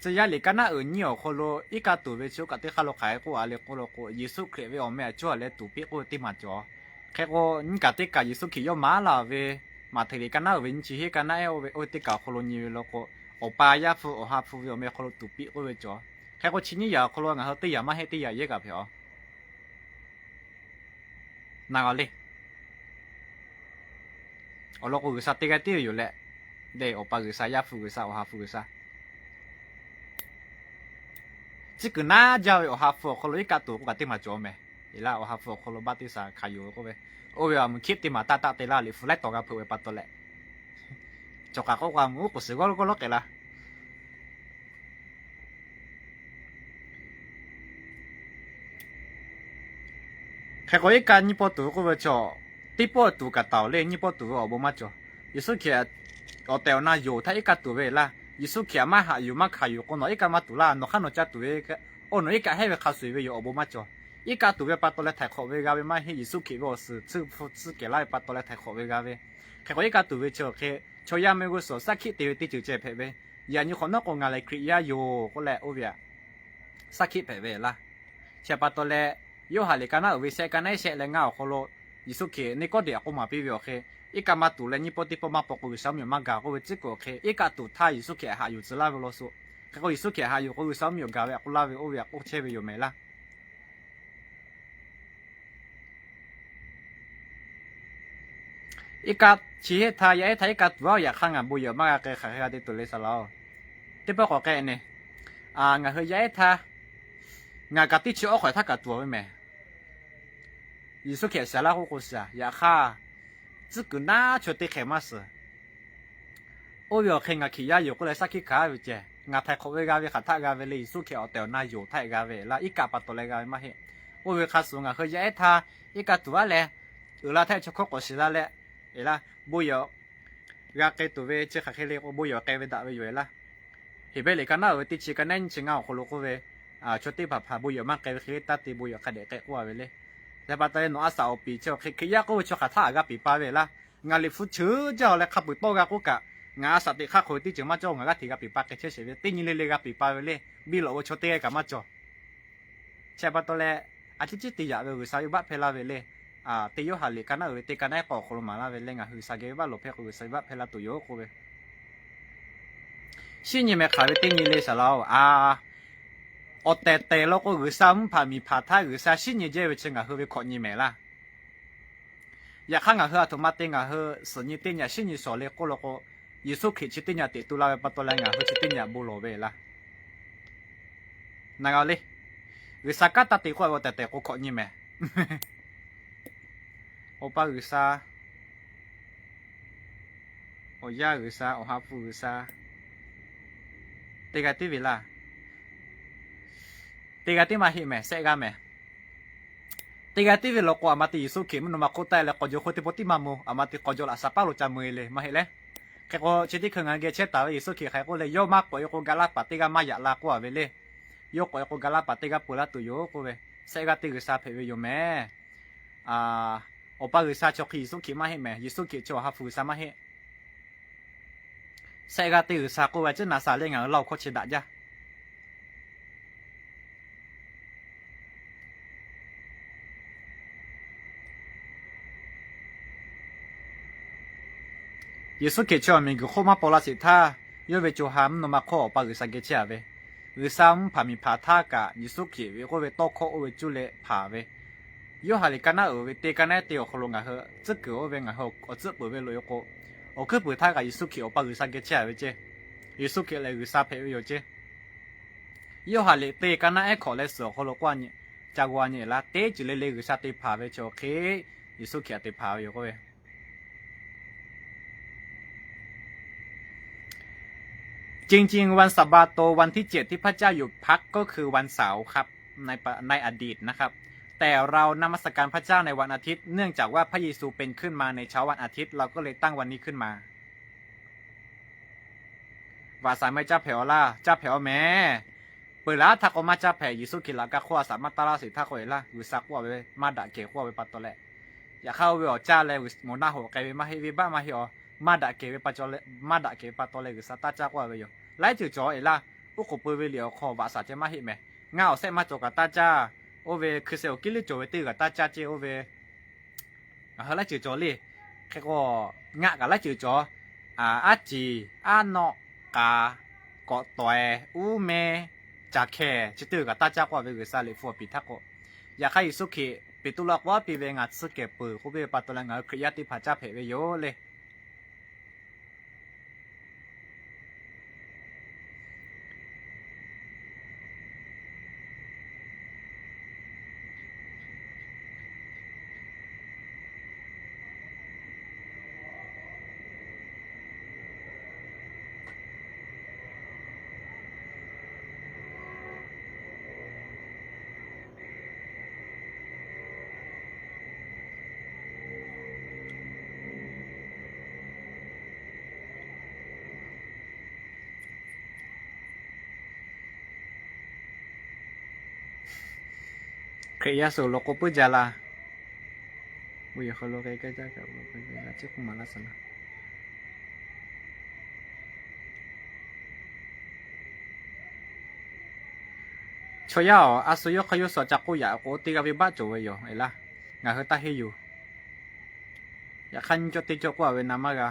Tcuh yaˇ liꞈ kaˇ naˉ uiˍ nyiˇ awˬ hk'aw lo iˉ kaˆ tuˬ ve chi oˇ kaꞈ teˇ hk'aˇ lo hk'aˬ hk'e k'oˆ a le k'oˆ lo k'o, Yeˍsuˆ Hkriꞈ ve awˬ meh a cawˇ leh tuˍ piˇ k'oˆ ve teˇ maˬ cawˬ. Hk'e k'o, nyiˇ kaꞈ teˇ kaꞈ Yeˍsuˆ Hkriꞈ yawˇ maˍ laˇ ve, Maꞈhtehˍ liꞈ kaˇ naˉ uiˍ ve nyiˇ chi hiˉ kaˇ naˉ ehˉ oˇ ve oˇ teˇ kaꞈ awˬ hk'aw lo nyi ve law k'o, Awˬ pa, Yaˇ hpu, Awˬ ha hpu ve awˬ meh hk'aw lo tuˍ piˇ k'oˆ ve cawˬ. Hk'e k'o, chi nyiˇ yaꞈ awˬ hk'aw lo ngaˬ hui teˇ yaꞈ maˇ heˆ teˇ yaꞈ yehˇ kaꞈ hpehꞈ a. Na g'a le. Awˬ lawn k'o, G'uiˬsha teˇ g'aˇ tiˉ ve yoˬ leh, de Awˬ pa G'uiˬsha, Yaˇ hpu G'uiˬsha, Awˬ ha hpu G'uiˬsha. Tcuhˉ kuiˬ naˉ jaˇ ve Awˬ ha hpu awˬ hk'aw lo iˉ kaˆ tuˬ k'oˆ kaꞈ teˇ maˬ cawˬ mehˍ. Eˬ laˇ, Awˬ ha hpu awˬ hk'aw lo baˆtiˆsaˬ hkanˍ yuˬ ve k'oˆ ve, oˇ ve awˬ mvuhˬ hkiˆ teˇ maˬ taˆ taˆ te laˇ, liꞈ hpu laiˉ tawˍ g'a hpeuꞈ ve pa taw leh, cawˬ kaꞈ k'oˆ k'a mvuhˬ uˉ k'oˍ suhˍ g'awˇ g'awˇ lawˉ k'ehꞈ laˇ. Hk'e k'o, iˉ kaˆ nyiˇ pawˆ tuˬ ve k'oˆ ve chaw, teˇ pawˆ tuˬ kaꞈ taˍ oˬ le, nyiˇ pawˆ tuˬ ve awˬ bon maˇ cawˬ. Yeˍsuˆ Hkriꞈ awˬ tehˬ awˬ na yonˍ htaˇ iˉ kaˆ tuˬ ve laˇ. Yeˍsuˆ Hkriꞈ maˇ haꞈ yuˬ maˇ hkanˍ yuˬ k'o, nawˬ iˉ kaˆ maˇ tuˬ laˇ. Nawˬ hk'aˇ nawˬ ca tuˬ ve, oˇ nawˬ iˉ kaˆ hehˉ ve hk'a shuˍ ve yoˬ, awˬ bon maˇ cawˬ. Iˉ kaˆ tuˬ ve pa taw leh htaiˍ hk'awꞈ ve g'a ve maˇ heˆ. Yeˍsuˆ Hkriꞈ ve awˬ suhˍ tsuhˇ hpu tsuhˇ kehˬ laˇ ve pa taw leh htaiˍ hk'awꞈ ve g'a ve. Hk'e k'o, iˉ kaˆ tuˬ ve chi awˬ hk'e chaw yaˇ mehˆ g'uˇ suhˍ saˉ hkiˆ te ve teˇ ceuˬ ceh hpehꞈ ve. Yaꞈ nyi hk'awꞈ nawˉ k'o, ngaˬ lehˬ Hkriꞈ yaˇ yoˬ k'oˆ leh oˇ ve aꞈ, saˉ hkiˆ hpehꞈ ve laˇ. Chi pa taw leh, Yoˇhanˬ liꞈ kaˇ naˉ uiˍ ve shehˆ kaˇ naˉ ehˉ shehˆ leh ngaˇ awˬ hk'aw lo, Yeˍsuˆ Hkriꞈ Niˆkawˇdeꞈ aꞈ k'oˆ maˍ piˇ ve awˬ hk'e, iˉ kaˆ maˇ tuˬ leh nyiˇ pawˆ teˇ pawˆ maˇ paw k'o, G'uiˬsha mvuhˇmiˬ maˇ gaˬ k'oˆ ve tcuhˉ kuiˬ awˬ hk'e, iˉ kaˆ tuˬ htaˇ Yeˍsuˆ Hkriꞈ haꞈ yuˬ tcuh laˇ ve law suh. Hk'e k'o, Yeˍsuˆ Hkriꞈ haꞈ yuˬ k'o, G'uiˬsha mvuhˇmiˬ gaˬ ve aꞈ k'oˆ laˇ ve oˇ ve aꞈ k'oˆ chehˇ ve yoˬ mehˍ laˇ. Iˉ kaˆ chi heˆ htaˇ, yaˇ ehˉ htaˇ iˉ kaˆ tuˬ aˉ, yaꞈ hk'aˇ ngaˬ bon yehˬ maˇ g'a k'ai hk'aˬ hk'e g'a te tuˬ le saˍ laꞈ-oˬ. Teˇ pawˆ k'awꞈ k'ai neh, ngaˬ hui yaˇ ehˉ htaˇ ngaˬ kaꞈ teˇ chi awˉ hk'awꞈ htaˇ kaꞈ tuˬ ve mehˍ. Yeˍsuˆ Hkriꞈ shaˍ laˇ k'oˆ k'o shaˍ. Yaꞈ hk'aˇ, tcuhˉ kuiˬ naˉ chaw teˇ hkeh maˇ suhˍ. Oˇ ve awˬ hk'e ngaˬ Hkiˬ yaˇ yoˬ k'oˆ leh shaˉ hkiˆ hkanˍ ve ceh, ngaˬ htaiˍ hk'awꞈ ve g'a ve hk'aˬ htaˆ g'a ve le, Yeˍsuˆ Hkriꞈ awˬ tehˬ awˬ na yoˬ htaˆ g'a ve laˇ, iˉ kaˆ pa taw leh g'a ve maˇ heˆ. Oˇ ve hk'a shuˍ ngaˬ hui yaˇ ehˉ htaˇ iˉ kaˆ tuˬ aˉ leh, uiˍ la htaˇ chaw hkawˇ k'awꞈ shiˍ la leh, e laˇ, bon yawˬ g'a k'ai tuˬ ve chi hk'aˬ hk'e le k'o, bon yawˬ k'ai ve daꞈ ve yoˬ e laˇ. Heˍbrehˇ liꞈ ka naˉ uiˍ ve teˇ chi ka naˉ nyiˇ chi ngaˇ awˬ hk'aw lo k'oˆ ve, chaw teˇ hpaˍ hpaˍ bon yawˬ maˇ k'ai ve hk'e le, taˇ te bon yawˬ hk'a dehꞈ k'ai k'oˆ a ve le. Yaꞈ pa taw leh nawˬ a shaꞈ awˬ piˍ chi awˬ hk'e Hkriꞈ yaˇ k'oˆ ve chaw hk'aˬ htaˆ g'a piˍ pa ve laˇ. Ngaˬ liꞈ hpu cheuˉ jaˇ awˬ leh hk'a peuˬ tawˇ g'a k'oˆ kaꞈ, ngaˬ a shaꞈ teꞈ hk'aˇ hk'aw ve teˇ ceuˬ maˇ cawˇ, ngaˬ g'aˇ hteꞈ g'a piˍ pa k'ai chehˇ sheˍ ve, teˇ nyi le le g'a piˍ pa ve le. Biˇ lawꞈ ve chaw teˇ g'aˇ kaꞈ maˇ cawˬ. Chi pa taw leh, a ciˉ ciˉ te yaꞈ ve G'uiˬsha venˇbaˆ hpehˇ laˇ ve le. Teˇ Yoˇhanˬ liꞈ ka naˉ uiˍ ve teˇ ka naˉ k'awꞈ awˬ hk'aw lo maˍ laˇ ve le, ngaˬ hui G'uiˬsha geh venˇbaˆ lawˬ hpehˇ k'o G'uiˬsha venˇbaˆ hpehˇ laˇ tuˬ yoˬ k'oˆ ve. Shinˉ nyi meh hk'aˬ ve teˇ nyi le saˍ laꞈ-oˬ, a, awˬ tehˬ tehˬ law k'o G'uiˬsha mvuhˇ hpaˍ miˬ hpaˍ htaˇ G'uiˬsha shinˉ nyi jehˇ ve chi ngaˬ hui ve hkawꞈ nyi mehˍ laˇ. Yaꞈ hk'aˇ ngaˬ hui a htoꞈ ma te ngaˬ hui suhˍ nyi teˇ nyi shinˉ nyi shawˍ le k'oˆ law k'o, Yeˍsuˆ Hkriꞈ chi teˇ nyi teꞈ tu la ve pa taw leh ngaˬ hui chi teˇ nyi bon lawˬ ve laˇ. Na g'a le, G'uiˬsha kanˉ taˇ te k'oˆ ve awˬ tehˬ tehˬ k'o hkawꞈ nyi mehˍ. Awˬ pa G'uiˬsha, awˬ yaˇ G'uiˬsha, awˬ ha hpu G'uiˬsha, teˇ g'aˇ tiˉ ve laˇ. Teˇ g'aˇ tiˉ maˇ heˆ mehˍ, shehˆ g'aˇ mehˍ. Teˇ g'aˇ tiˉ ve law k'o, aˬ ma te Yeˍsuˆ Hkriꞈ mvuhˇ naw ma hk'oˆ taˆ leh k'awꞈ jaw hk'oˆ teˇ pawˆ tiˉ maˇ mvuh, aˬ ma te k'awꞈ jaw laꞈ shaˍ paˉ lo ca mvuh e le maˇ heˆ leh. Hk'e k'o, chi teˇ hkui ngaˬ geh chehˇ taˍ ve Yeˍsuˆ Hkriꞈ hk'aˬ hk'e k'oˆ le, yawˇ maˇ k'awꞈ e k'o ga laˇ paˍ teˇ g'aˇ maˇ yaꞈ la k'oˆ a ve le. Yawˇ k'awꞈ e k'o ga laˇ paˍ teˇ g'aˇ peu laˇ tuˬ yoˬ k'oˆ ve, shehˆ g'aˇ teˇ G'uiˬsha hpehꞈ ve yoˬ mehˍ. Awˬ pa G'uiˬsha chi awˬ hk'e Yeˍsuˆ Hkriꞈ maˇ heˆ mehˍ, Yeˍsuˆ Hkriꞈ chi awˬ ha hpu G'uiˬsha maˇ heˆ. Shehˆ g'aˇ teˇ G'uiˬsha k'oˆ ve a ciˉ na sha le ngaˬ hui Laˇ huˍ hkawˇ chi daꞈ jaˇ. Yeˍsuˆ Hkriꞈ chi awˬ miˬguiˬ hk'oˆ maˇ paw la sheˍ htaˇ, yawˇ ve co ha mvuhˇ naw ma hk'oˆ Awˬ pa G'uiˬsha geh chehˇ a ve, G'uiˬsha mvuhˇ hpaˍ miˬ hpaˍ htaˇ kaꞈ Yeˍsuˆ Hkriꞈ ve k'oˆ ve tawˇ hkawˇ oˇ ve cuˇ leh hpanˍ ve, Yoˇhanˬ liꞈ ka naˉ uiˍ ve teˇ ka naˉ teˇ awˬ hk'aw lo ngaˬ hui tcuhˉ kuiˬ oˇ ve ngaˬ hui awˬ tcuhˉ peuˬ ve loꞈ e k'o, awˬ hkuiˉ puiˍ htaˇ kaꞈ Yeˍsuˆ Hkriꞈ Awˬ pa G'uiˬsha geh chehˇ a ve ceˇ. Yeˍsuˆ Hkriꞈ lehˬ G'uiˬsha hpehꞈ ve yoˬ ceˇ. Yoˇhanˬ liꞈ teˇ ka naˉ ehˉ hkawꞈ leh suhˍ awˬ hk'aw lo k'oˆ a nyi, ca g'aw a nyi laˇ, teˇ ceuˬ le le G'uiˬsha te hpanˍ ve chi awˬ hk'e Yeˍsuˆ Hkriꞈ htaꞈ te hpanˍ ve yoˬ k'oˆ ve. จริงๆ วันสะบาโต วันที่เจ็ดที่พระเจ้าหยุดพักก็คือวันเสาร์ครับ ในปะ ในอดีตนะครับ แต่เรานมัสการพระเจ้าในวันอาทิตย์ เนื่องจากว่าพระเยซูเป็นขึ้นมาในเช้าวันอาทิตย์ เราก็เลยตั้งวันนี้ขึ้นมา Vaꞈ shaˍ meh caˇ hpehꞈ awˬ laˇ, caˇ hpehꞈ awˬ meh. Peuˬ laˇ htaˇ k'o maˇ caˇ hpehꞈ, Yeˍsuˆ Hkriꞈ laꞈ ka hk'oˆ a shaꞈ maˇ taˇ laˇ sheˍ htaˇ k'o e laˇ, G'uiˬsha k'oˆ a ve maˇ daꞈ kehˬ k'oˆ a ve pa taw leh, yaꞈ hk'aˇ oˇ ve awˬ caˇ leh mawˬ naˆ hoꞈ k'ai ve maˇ heˆ, venˇbaˆ maˇ heˆ a, maˇ daꞈ kehˬ ve pa taw leh, maˇ daꞈ kehˬ ve pa taw leh G'uiˬsha taˇ caˇ k'oˆ a ve yoˬ. Laiˉ ceuˬ cawˬ e laˇ, oˉ k'oˍ pui ve liꞈ awˬ hk'aw vaꞈ shaˍ ceh maˇ heˆ mehˍ. Ngaˇ awˬ shehˆ maˇ cawˬ kaꞈ taˇ caˇ, oˇ ve hkui sheh awˬ kiˉ liˇ cawˬ ve teˇ g'aˇ taˇ caˇ ceˇ oˇ ve ngaˬ hui laiˉ ceuˬ cawˬ le. Hk'e k'o, ngaˆ kaꞈ laiˉ ceuˬ cawˬ. Aˉ ciˍ, aˉ nawˆ, k'a, kawꞈ taweh, uˉ mehˇ, caˬ hkeh, chi teˇ g'aˇ kaꞈ taˇ caˇ k'oˆ a ve G'uiˬsha liꞈ hpu awˬ piˍ htaˇ k'o, yaꞈ hk'aˇ Yeˍsuˆ Hkriꞈ Peˍtruˆ laˇ k'o a piˇ ve ngaˬ tsuhˇ kehˬ peuˬ k'oˆ ve pa taw leh ngaˬ hui Hkriꞈ yaˇ teˇ hpaˍ caˇ hpehꞈ ve yoˬ le. Hkriꞈ yaˇ suhˍ lo k'o puiˉ jaˇ laˇ. Bon yehˬ hk'aw lo k'ai kaˇ jaˇ kaꞈ, ciˉ k'oˆ maˍ laˇ suhˍ laˇ. Chaw yaˇ-oˬ, a shu yawˇ hk'aˇ yawˇ suhˍ ca k'oˆ yaꞈ k'o teˇ g'aˇ venˇbaˆ cawˬ ve yoˬ e laˇ. Ngaˬ hui taˇ henˇ yuˬ. Yaꞈ hk'aˇ nyiˇ cawˇ teˇ cawˇ k'oˆ a ve na maˇ g'a.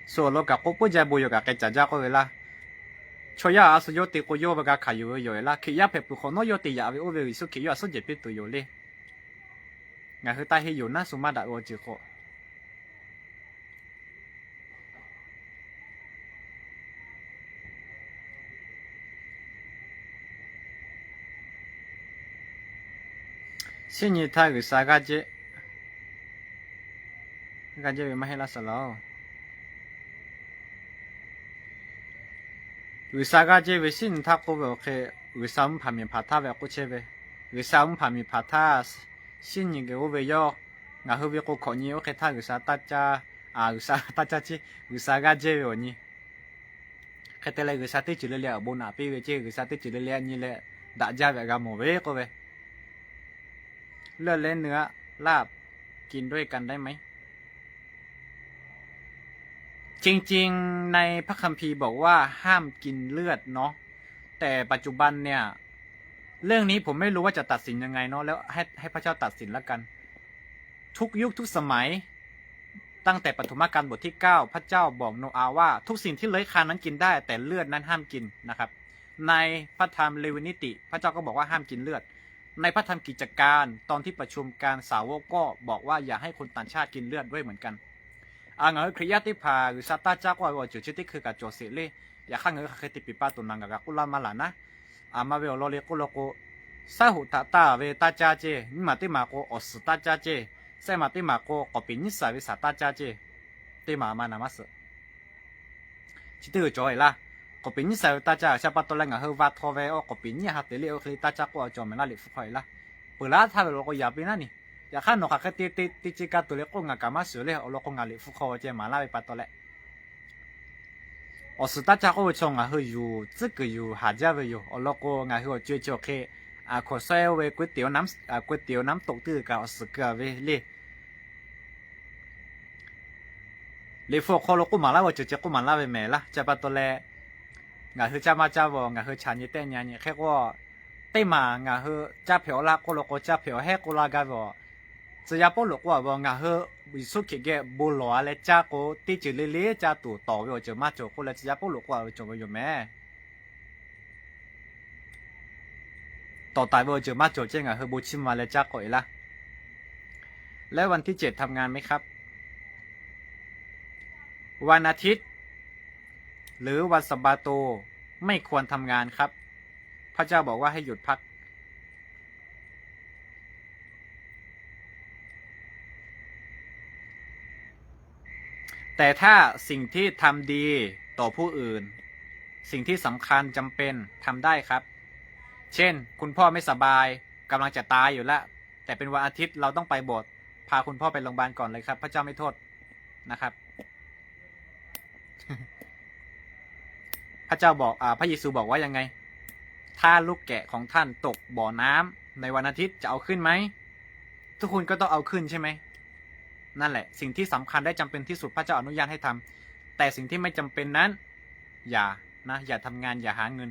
Suhˍ awˬ lawn kaꞈ k'oˆ puiˉ jaˇ, bon yehˬ kaꞈ k'ai caˍ jaˇ k'oˆ ve laˇ. Chaw yaˇ a shu yawˇ te k'o yawˇ ve g'a hkanˍ yuˬ ve yoˬ e laˇ. Hkriꞈ yaˇ hpehꞈ peuˬ hk'awꞈ nawˉ yawˇ te yaꞈ ve oˇ ve Yeˍsuˆ Hkriꞈ yawˇ htaꞈ suhˉ jehˬ piˇ tuˬ yoˬ le. Ngaˬ hui taˇ henˇ yuˬ naˉ shu maˇ daꞈ ve awˬ ceuˬ hk'aw Shinˉ nyi htaˇ G'uiˬsha g'aˇ jehˇ, g'aˇ jehˇ ve maˇ heˆ laˇ suh laˬ-oˬ. G'uiˬsha g'aˇ jehˇ ve shinˉ nyi htaˇ k'oˆ ve awˬ hk'e, G'uiˬsha mvuhˇ hpanˍ miˬ hpanˍ htaˇ ve k'oˆ chehˇ ve, G'uiˬsha mvuhˇ hpanˍ miˬ hpanˍ htaˇ shinˉ nyi geh oˇ ve yawˇ, ngaˬ hui ve k'o hkawꞈ nyi oˇ hk'e htaˇ G'uiˬsha taˇ caˇ, a, G'uiˬsha taˇ caˇ ceˇ, G'uiˬsha g'aˇ jehˇ ve awˬ nyi. Hk'e te leh G'uiˬsha teˇ ceuˬ le le awˬ bon naꞈ piˇ ve ceˇ, G'uiˬsha teˇ ceuˬ le le a nyi leh daꞈ jaˇ ve g'a mawˬ ve k'oˆ ve, เลือดเล็กเนื้อ ลาบกินด้วยกันได้ไหม จริงๆ ในพระคัมภีร์บอกว่าห้ามกินเลือดเนาะ แต่ปัจจุบันเนี่ย เรื่องนี้ผมไม่รู้ว่าจะตัดสินยังไงเนาะ แล้วให้ให้พระเจ้าตัดสินแล้วกัน ทุกยุคทุกสมัย ตั้งแต่ปฐมกาลบทที่เก้า พระเจ้าบอกโนอาห์ว่าทุกสิ่งที่เลื้อยคลานนั้นกินได้ แต่เลือดนั้นห้ามกินนะครับ ในพระธรรมเลวีนิติ พระเจ้าก็บอกว่าห้ามกินเลือด ในพระธรรมกิจการ ตอนที่ประชุมการสาวกก็บอกว่าอย่าให้คนต่างชาติกินเลือดด้วยเหมือนกัน A, ngaˬ hui Hkriꞈ yaˇ teˇ hpaˍ G'uiˬsha taˇ caˇ k'oˆ ve awˬ ceuˬ chi teˇ hkui kaꞈ cawˬ sheˍ le. Yaꞈ hk'aˇ ngaˬ hui hk'aˬ hk'e te piˍ pa tuˬ naˬ ngaˬ kaꞈ k'oˆ laˇ maˇ laˬ naˉ. A, maˇ ve awˬ lawn le k'oˆ law k'o, shaˉ hoꞈ htaꞈ taˇ ve taˇ caˇ ceˇ, nyiˇ maˬ teˇ maˬ k'o awˬ suhˍ taˇ caˇ ceˇ, shehˆ maˬ teˇ maˬ k'o k'awꞈ peˍ nyiˉ saˍ ve saˍ taˇ caˇ ceˇ, teˇ maˬ maˇ naˬ maˇ suhˍ. Chi teˇ g'uiˬ cawˬ e laˇ. K'awꞈ peˍ nyiˉ saˍ ve taˇ caˇ, shaˉ pa taw leh ngaˬ hui va htaw ve awˬ k'awꞈ peˍ nyiˉ ha teꞈ le oˇ hk'e le taˇ caˇ k'oˆ a cawˬ mehˍ laˇ Liꞈ hpu hk'aw e laˇ. Peuˬ laˇ htaˇ ve awˬ lawn k'o yaꞈ piˇ naˉ ni. Yaꞈ hk'aˇ nawˬ hk'aˬ hk'e te te te ce ka tuˬ le k'oˆ ngaˬ kaꞈ maˇ shiˍ le, awˬ lawn k'o ngaˬ Liꞈ hpu hk'aw ceh maˍ laˇ ve pa taw leh, awˬ suhˍ taˇ caˇ k'oˆ ve chaw ngaˬ hui yuˬ tcuhˉ kuiˬ yuˬ haˍ jaˇ ve yoˬ. Awˬ lawn k'o ngaˬ hui awˬ co e chi awˬ hk'e, a, hkawˍ shawehˇ oˇ ve ก๋วยเตี๋ยวน้ำ, a, ก๋วยเตี๋ยวน้ำตก teˇ g'uiˬ kaꞈ awˬ suhˍ keu a ve le. Liꞈ hpu awˬ hk'aw lo k'oˆ maˍ laˇ ve awˬ ceuˬ ceh k'oˆ maˍ laˇ ve mehˍ laˇ. Chi pa taw leh, ngaˬ hui caˇ maˇ caˇ ve ngaˬ hui chaꞈ nyi tehˆ nyi nyi hk'e k'o, teˇ maˬ ngaˬ hui caˇ hpehꞈ awˬ laˇ k'oˆ law k'o caˇ hpehꞈ awˬ hehˉ k'oˆ laˇ gaˇ ve awˬ. Tcuh yaˇ Pawˇluꞈ k'oˆ a ve, ngaˬ hui Yeˍsuˆ Hkriꞈ geh bon lawˬ a leh caˇ k'o teˇ ceuˬ le le caˇ tuˬ tawˍ ve awˬ ceuˬ maˇ cawˬ k'oˆ leh Tcuh yaˇ Pawˇluꞈ k'oˆ a ve cawˬ ve yoˬ mehˍ. Tawˍ taiˍ ve awˬ ceuˬ maˇ cawˬ ceh ngaˬ hui bon chiˇ ma leh caˇ k'oˆ e laˇ. แล้ววันที่เจ็ดทำงานไหมครับ วันอาทิตย์ หรือวันสะบาโต ไม่ควรทำงานครับ พระเจ้าบอกว่าให้หยุดพัก แต่ถ้าสิ่งที่ทำดีต่อผู้อื่น สิ่งที่สำคัญจำเป็นทำได้ครับ เช่น คุณพ่อไม่สบาย กำลังจะตายอยู่แล้ว แต่เป็นวันอาทิตย์ เราต้องไปโบสถ์ พาคุณพ่อไปโรงพยาบาลก่อนเลยครับ พระเจ้าไม่โทษนะครับ พระเจ้าบอก อ่า พระเยซูบอกว่ายังไง ถ้าลูกแกะของท่านตกบ่อน้ำในวันอาทิตย์ จะเอาขึ้นไหม ทุกคนก็ต้องเอาขึ้นใช่ไหม นั่นแหละ สิ่งที่สำคัญและจำเป็นที่สุด พระเจ้าอนุญาตให้ทำ แต่สิ่งที่ไม่จำเป็นนั้น อย่านะ อย่าทำงาน อย่าหาเงิน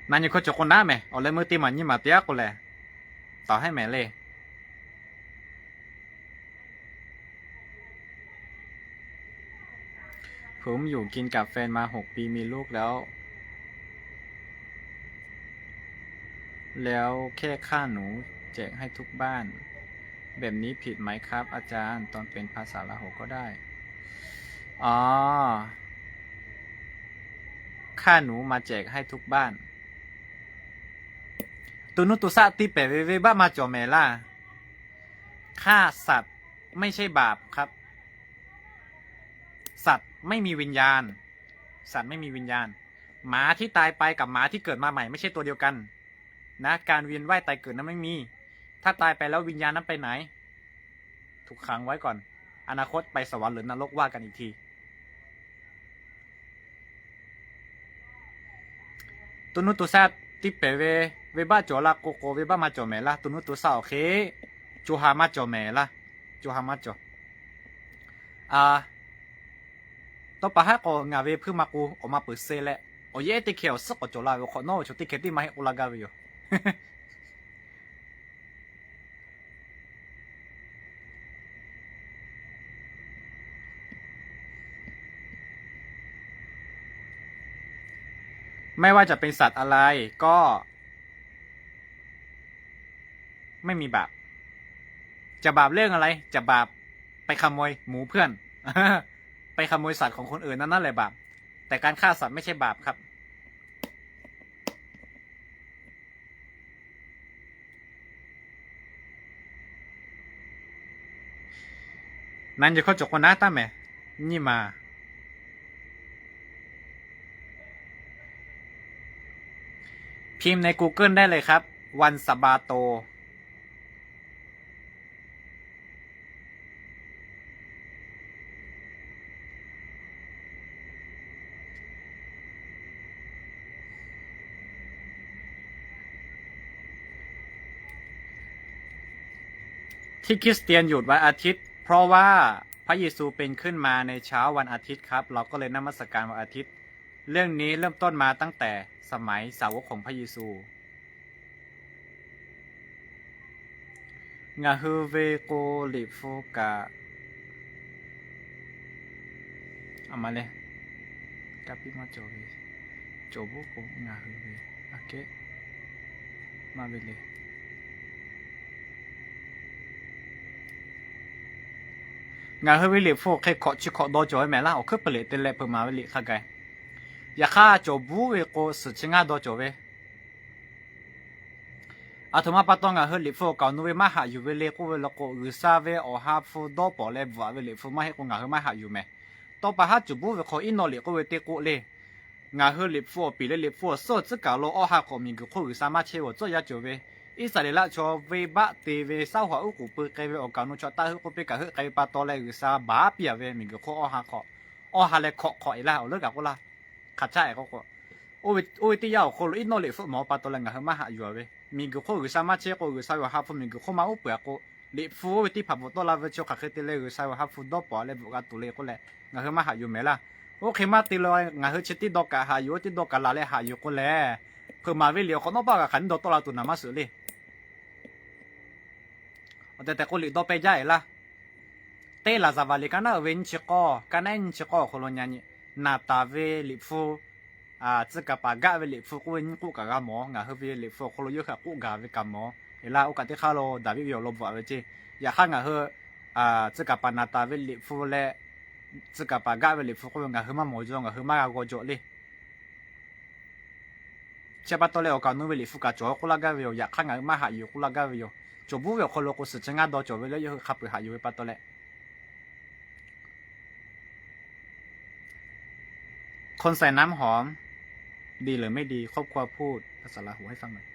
Na nyi hkawˇ cawˬ k'o naˉ mehˍ, awˬ leh meuˇ teˇ maˬ nyiˇ maˬ te aˉ k'o lehˬ, tawˍ hehˉ mehˍ le. ผมอยู่กินกับแฟนมาหกปี มีลูกแล้ว แล้วแค่ค่าหนูแจกให้ทุกบ้าน แบบนี้ผิดไหมครับอาจารย์ ตอนเป็นภาษาลาหูก็ได้ อ๋อ ค่าหนูมาแจกให้ทุกบ้าน To nuˇ to shaˆ tiˇ pehˍ ve venˇbaˆ maˇ cawˬ mehˍ laˇ.ฆ่าสัตว์ไม่ใช่บาปครับ สัตว์ไม่มีวิญญาณ สัตว์ไม่มีวิญญาณ หมาที่ตายไปกับหมาที่เกิดมาใหม่ไม่ใช่ตัวเดียวกัน นะ การเวียนว่ายตายเกิดนั้นไม่มี ถ้าตายไปแล้ววิญญาณนั้นไปไหน ถูกขังไว้ก่อน อนาคตไปสวรรค์หรือนรกว่ากันอีกที To nuˇ to shaˆ tiˇ pehˍ ve venˇbaˆ cawˬ la k'o k'o venˇbaˆ maˇ cawˬ mehˍ laˇ. To nuˇ to shaˆ awˬ hk'e co ha maˇ cawˬ mehˍ laˇ. Co ha maˇ cawˬ. A, tawˇ pa haˉ k'o ngaˬ ve hpuiˇ ma k'o awˬ ma peuˬ se leh, awˬ yehˉ teˇ hkeh awˬ suhˉ k'awꞈ cawˬ la ve awˬ hk'awꞈ nawˉ ve chaw teˇ hkeh tiˉ maˇ heˆ k'oˆ laˇ gaˇ ve yoˬ. ไม่ว่าจะเป็นสัตว์อะไรก็ ไม่มีบาป จะบาปเรื่องอะไร จะบาปไปขโมยหมูเพื่อน ไปขโมยสัตว์ของคนอื่น นั่นนั่นแหละบาป แต่การฆ่าสัตว์ไม่ใช่บาปครับ นั้นจะเข้าใจคนนะตั้งไหม นี่มา พิมพ์ใน Google ได้เลยครับ วันสะบาโต ที่คริสเตียนหยุดวันอาทิตย์ เพราะว่าพระเยซูเป็นขึ้นมาในเช้าวันอาทิตย์ครับ เราก็เลยนมัสการวันอาทิตย์ เรื่องนี้เริ่มต้นมาตั้งแต่สมัยสาวกของพระเยซู Ngaˬ hui ve k'o Liꞈ hpu kaꞈ, a ma le, ka piˇ maˇ cawˬ ve, cawˬ buˉ k'o ngaˬ hui ve, a kehˉ, maˇ ve le. Ngaˬ hui ve Liꞈ hpu hk'e hkawꞈ chi hkawꞈ dawˇ cawˬ ve mehˍ laˇ, awˬ hkuiˉ peuˬ liꞈ te leh peuˬ maˍ ve liꞈ hk'a gaˬ. Yaꞈ hk'aˇ cawˬ buˉ ve k'o suhˍ chi ngaˇ dawˇ cawˬ ve. Aˬ htoꞈ ma pa taw ngaˬ hui Liꞈ hpu awˬ kaˍ awˬ nu ve maˇ haꞈ yuˬ ve le k'oˆ ve law k'o, G'uiˬsha ve Awˬ ha hpu dawˇ pawnˍ leh bvuhꞈ ve Liꞈ hpu maˇ heˆ k'o ngaˬ hui maˇ haꞈ yuˬ mehˍ. Tawˇ pa haˉ cawˬ buˉ ve hk'aw iˉ nawˇ liꞈ k'oˆ ve teˇ k'oˆ le. Ngaˬ hui Liꞈ hpu awˬ piˍ leh Liꞈ hpu awˬ suhˉ tcuhˉ kaˍ lo awˇ ha hk'awꞈ miˬguiˬ hk'oˆ G'uiˬsha maˇ chehˇ ve awˬ tcuhˉ yaˇ cawˬ ve, Iˉsaˍreˍlaˆ chaw venˇbaˆ te ve saˉ hawˍ uˉ k'oˍ pui k'ai ve awˬ kaˍ awˬ nu chaw taˆ heuˆ k'oˆ piˇ kaꞈ heuˆ k'ai ve pa taw leh G'uiˬsha baˬ piˇ a ve miˬguiˬ hk'oˆ awˇ ha hk'awꞈ, awˇ ha leh hk'awꞈ hk'awꞈ e laˇ awˬ leuˉ kaꞈ k'oˆ laˇ. Hk'aˬ caˇ e k'o k'o, oˇ ve teˇ yanˇ awˬ hk'aw lo iˉ nawˇ liꞈ hpfuhˆ mawˬ pa taw leh ngaˬ hui maˇ haꞈ yuˬ a ve, miˬguiˬ hk'oˆ G'uiˬsha maˇ chehˇ k'o G'uiˬsha ve Awˬ ha hpu miˬguiˬ hk'oˆ maˇ uˉ peunˍ a k'o, Liꞈ hpu oˇ ve teˇ hpaˍ bvuhꞈ tawˆ la ve chaw hk'aˬ hk'e te leh G'uiˬsha ve Awˬ ha hpu dawˇ pawnˍ leh bvuhꞈ g'a tuˬ le k'oˆ leh ngaˬ hui maˇ haꞈ yuˬ mehˍ laˇ. Oˇ hk'e maˇ te la, ngaˬ hui chi teˇ dawˇ kaꞈ haꞈ yuˬ, oˇ teˇ dawˇ kaꞈ laˬ leh haꞈ yuˬ k'o lehˬ, hpeuꞈ maˍ ve liꞈ awˬ hk'awꞈ nawˉ paˆ g'a hk'aˬ nyiˇ dawˇ tawˆ la tuˬ naˍ maˇ suhˍ le. Awˬ tehˬ tehˬ k'o liꞈ dawˇ pehˇ jaˇ e laˇ. Teˇ laˍ zaˍ vaˍ liꞈ ka naˉ uiˍ ve nyiˇ chi k'awˇ, ka naˉ nyiˇ chi k'awˇ awˬ hk'aw lo nyi nyi, naˍ taˍ ve Liꞈ hpu, tcuh kaˍ paˍ gaˆ ve Liꞈ hpu k'oˆ ve nyiˇ k'oˆ kaꞈ g'a mawˬ. Ngaˬ hui ve Liꞈ hpu awˬ hk'aw lo yawˇ hui k'oˆ gaˬ ve kaꞈ mawˬ e laˇ. Oˇ kaꞈ teˇ hk'aˇ lo Daˍviˆ ve awˬ lawn bvuhꞈ a ve ceˇ. Yaꞈ hk'aˇ ngaˬ hui tcuh kaˍ paˍ naˍ taˍ ve Liꞈ hpu leh tcuh kaˍ paˍ gaˆ ve Liꞈ hpu k'oˆ ve ngaˬ hui maˇ mawˬ jaw, ngaˬ hui maˇ g'a g'aw jaw le. Chi pa taw leh awˬ kaˍ awˬ nu ve Liꞈ hpu kaꞈ cawˬ k'oˆ laˇ gaˇ ve yoˬ. Yaꞈ hk'aˇ ngaˬ hui maˇ haꞈ yuˬ k'oˆ laˇ gaˇ ve yoˬ. Cawˬ buˉ ve awˬ hk'aw lo k'o suhˍ chi ngaˇ dawˇ cawˬ ve leh yawˇ hui hk'a peu-eˬ haꞈ yuˬ ve pa taw leh คนใส่น้ำหอม ดีหรือไม่ดี ครอบครัวพูดภาษาลาหูให้ฟังหน่อย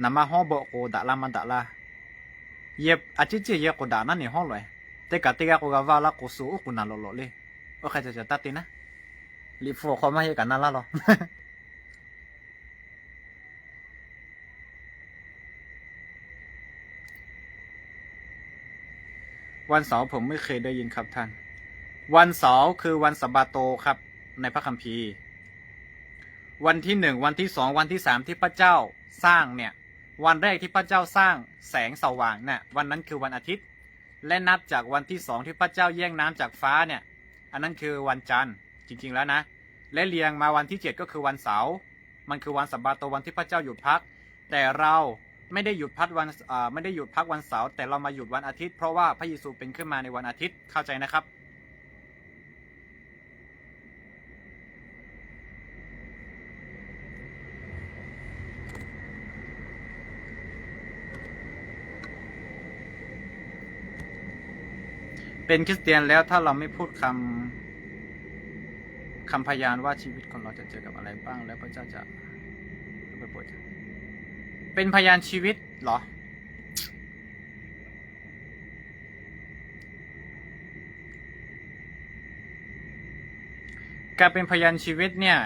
Naˍ ma hawˉ bawˆ k'o daꞈ laˇ maˇ daꞈ laˇ. Yehˬ a ciˉ ciˉ yehˬ k'o daꞈ naˉ neˬ hawˉ loꞈ-e. Teˇ kaꞈ teˇ g'aˇ k'o g'a vaˇ laˇ k'o suh oˉ k'oˍ naˍ lawꞈ lawꞈ le. Oˇ hk'e ca ca taˇ te naˉ. Liꞈ hpu awˬ hk'aw maˇ heˆ kaꞈ na laˇ law. วันเสาร์ผมไม่เคยได้ยินครับท่าน วันเสาร์คือวันสะบาโตครับ ในพระคัมภีร์ วันที่หนึ่ง วันที่สอง วันที่สาม ที่พระเจ้าสร้างเนี่ย วันแรกที่พระเจ้าสร้างแสงสว่างน่ะ วันนั้นคือวันอาทิตย์ และนับจากวันที่สองที่พระเจ้าแยกน้ำจากฟ้าเนี่ย อันนั้นคือวันจันทร์ จริงๆแล้วนะ และเรียงมาวันที่เจ็ดก็คือวันเสาร์ มันคือวันสะบาโต วันที่พระเจ้าหยุดพัก แต่เราไม่ได้หยุดพักวัน เอ่อ ไม่ได้หยุดพักวันเสาร์ แต่เรามาหยุดวันอาทิตย์ เพราะว่าพระเยซูเป็นขึ้นมาในวันอาทิตย์ เข้าใจนะครับ เป็นคริสเตียนแล้วถ้าเราไม่พูดคำ คำพยานว่าชีวิตของเราจะเจอกับอะไรบ้าง แล้วพระเจ้าจะไปโปรด เป็นพยานชีวิตเหรอ การเป็นพยานชีวิตเนี่ย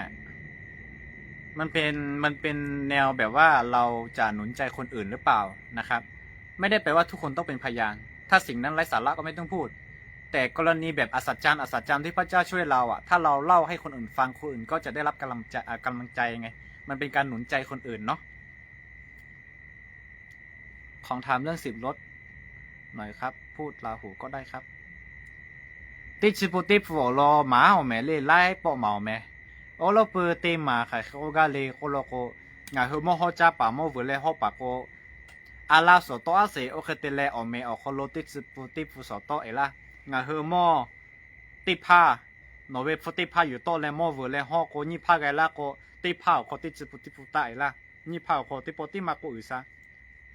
มันเป็น มันเป็นแนวแบบว่าเราจะหนุนใจคนอื่นหรือเปล่านะครับ ไม่ได้แปลว่าทุกคนต้องเป็นพยาน ถ้าสิ่งนั้นไร้สาระก็ไม่ต้องพูด แต่กรณีแบบอัศจรรย์ อัศจรรย์ที่พระเจ้าช่วยเราอะ ถ้าเราเล่าให้คนอื่นฟัง คนอื่นก็จะได้รับกำลังใจ อ่ะ กำลังใจไง มันเป็นการหนุนใจคนอื่นเนาะ ขอถามเรื่องสิบรถหน่อยครับ พูดลาหูก็ได้ครับ Teˇ chi pun teˇ pun awˬ lawn maˍ awˬ mehˍ le, laiˉ pawˆ maˍ awˬ mehˍ. Awˉ lawˉ pui te maˍ hk'aˬ hk'e k'oˆ gaˇ le k'oˆ law k'o, ngaˬ hui mawˇ hawˉ caˇ paˍ mawˇ vuiˬ leh hawˉ paˍ k'o, a laˇ suhˍ tawˆ aˉ sheˍ. Oˇ hk'e te leh awˬ mehˍ awˬ hk'aw lo teˇ chi pun teˇ pun suhˍ tawˆ e laˇ. Ngaˬ hui mawˇ teˇ hpaˇ Nawˬ ve hpu teˇ hpaˇ yuˬ tawˆ leh mawˇ vuiˬ leh hawˇ k'o, nyiˇ hpaˇ g'a laˇ k'o, teˇ hpaˇ awˬ hk'aw teˇ chi hpu teˇ hpu taˆ e laˇ. Nyiˇ hpaˇ awˬ hk'aw teˇ pawˆ tiˉ maˇ k'oˆ G'uiˬsha.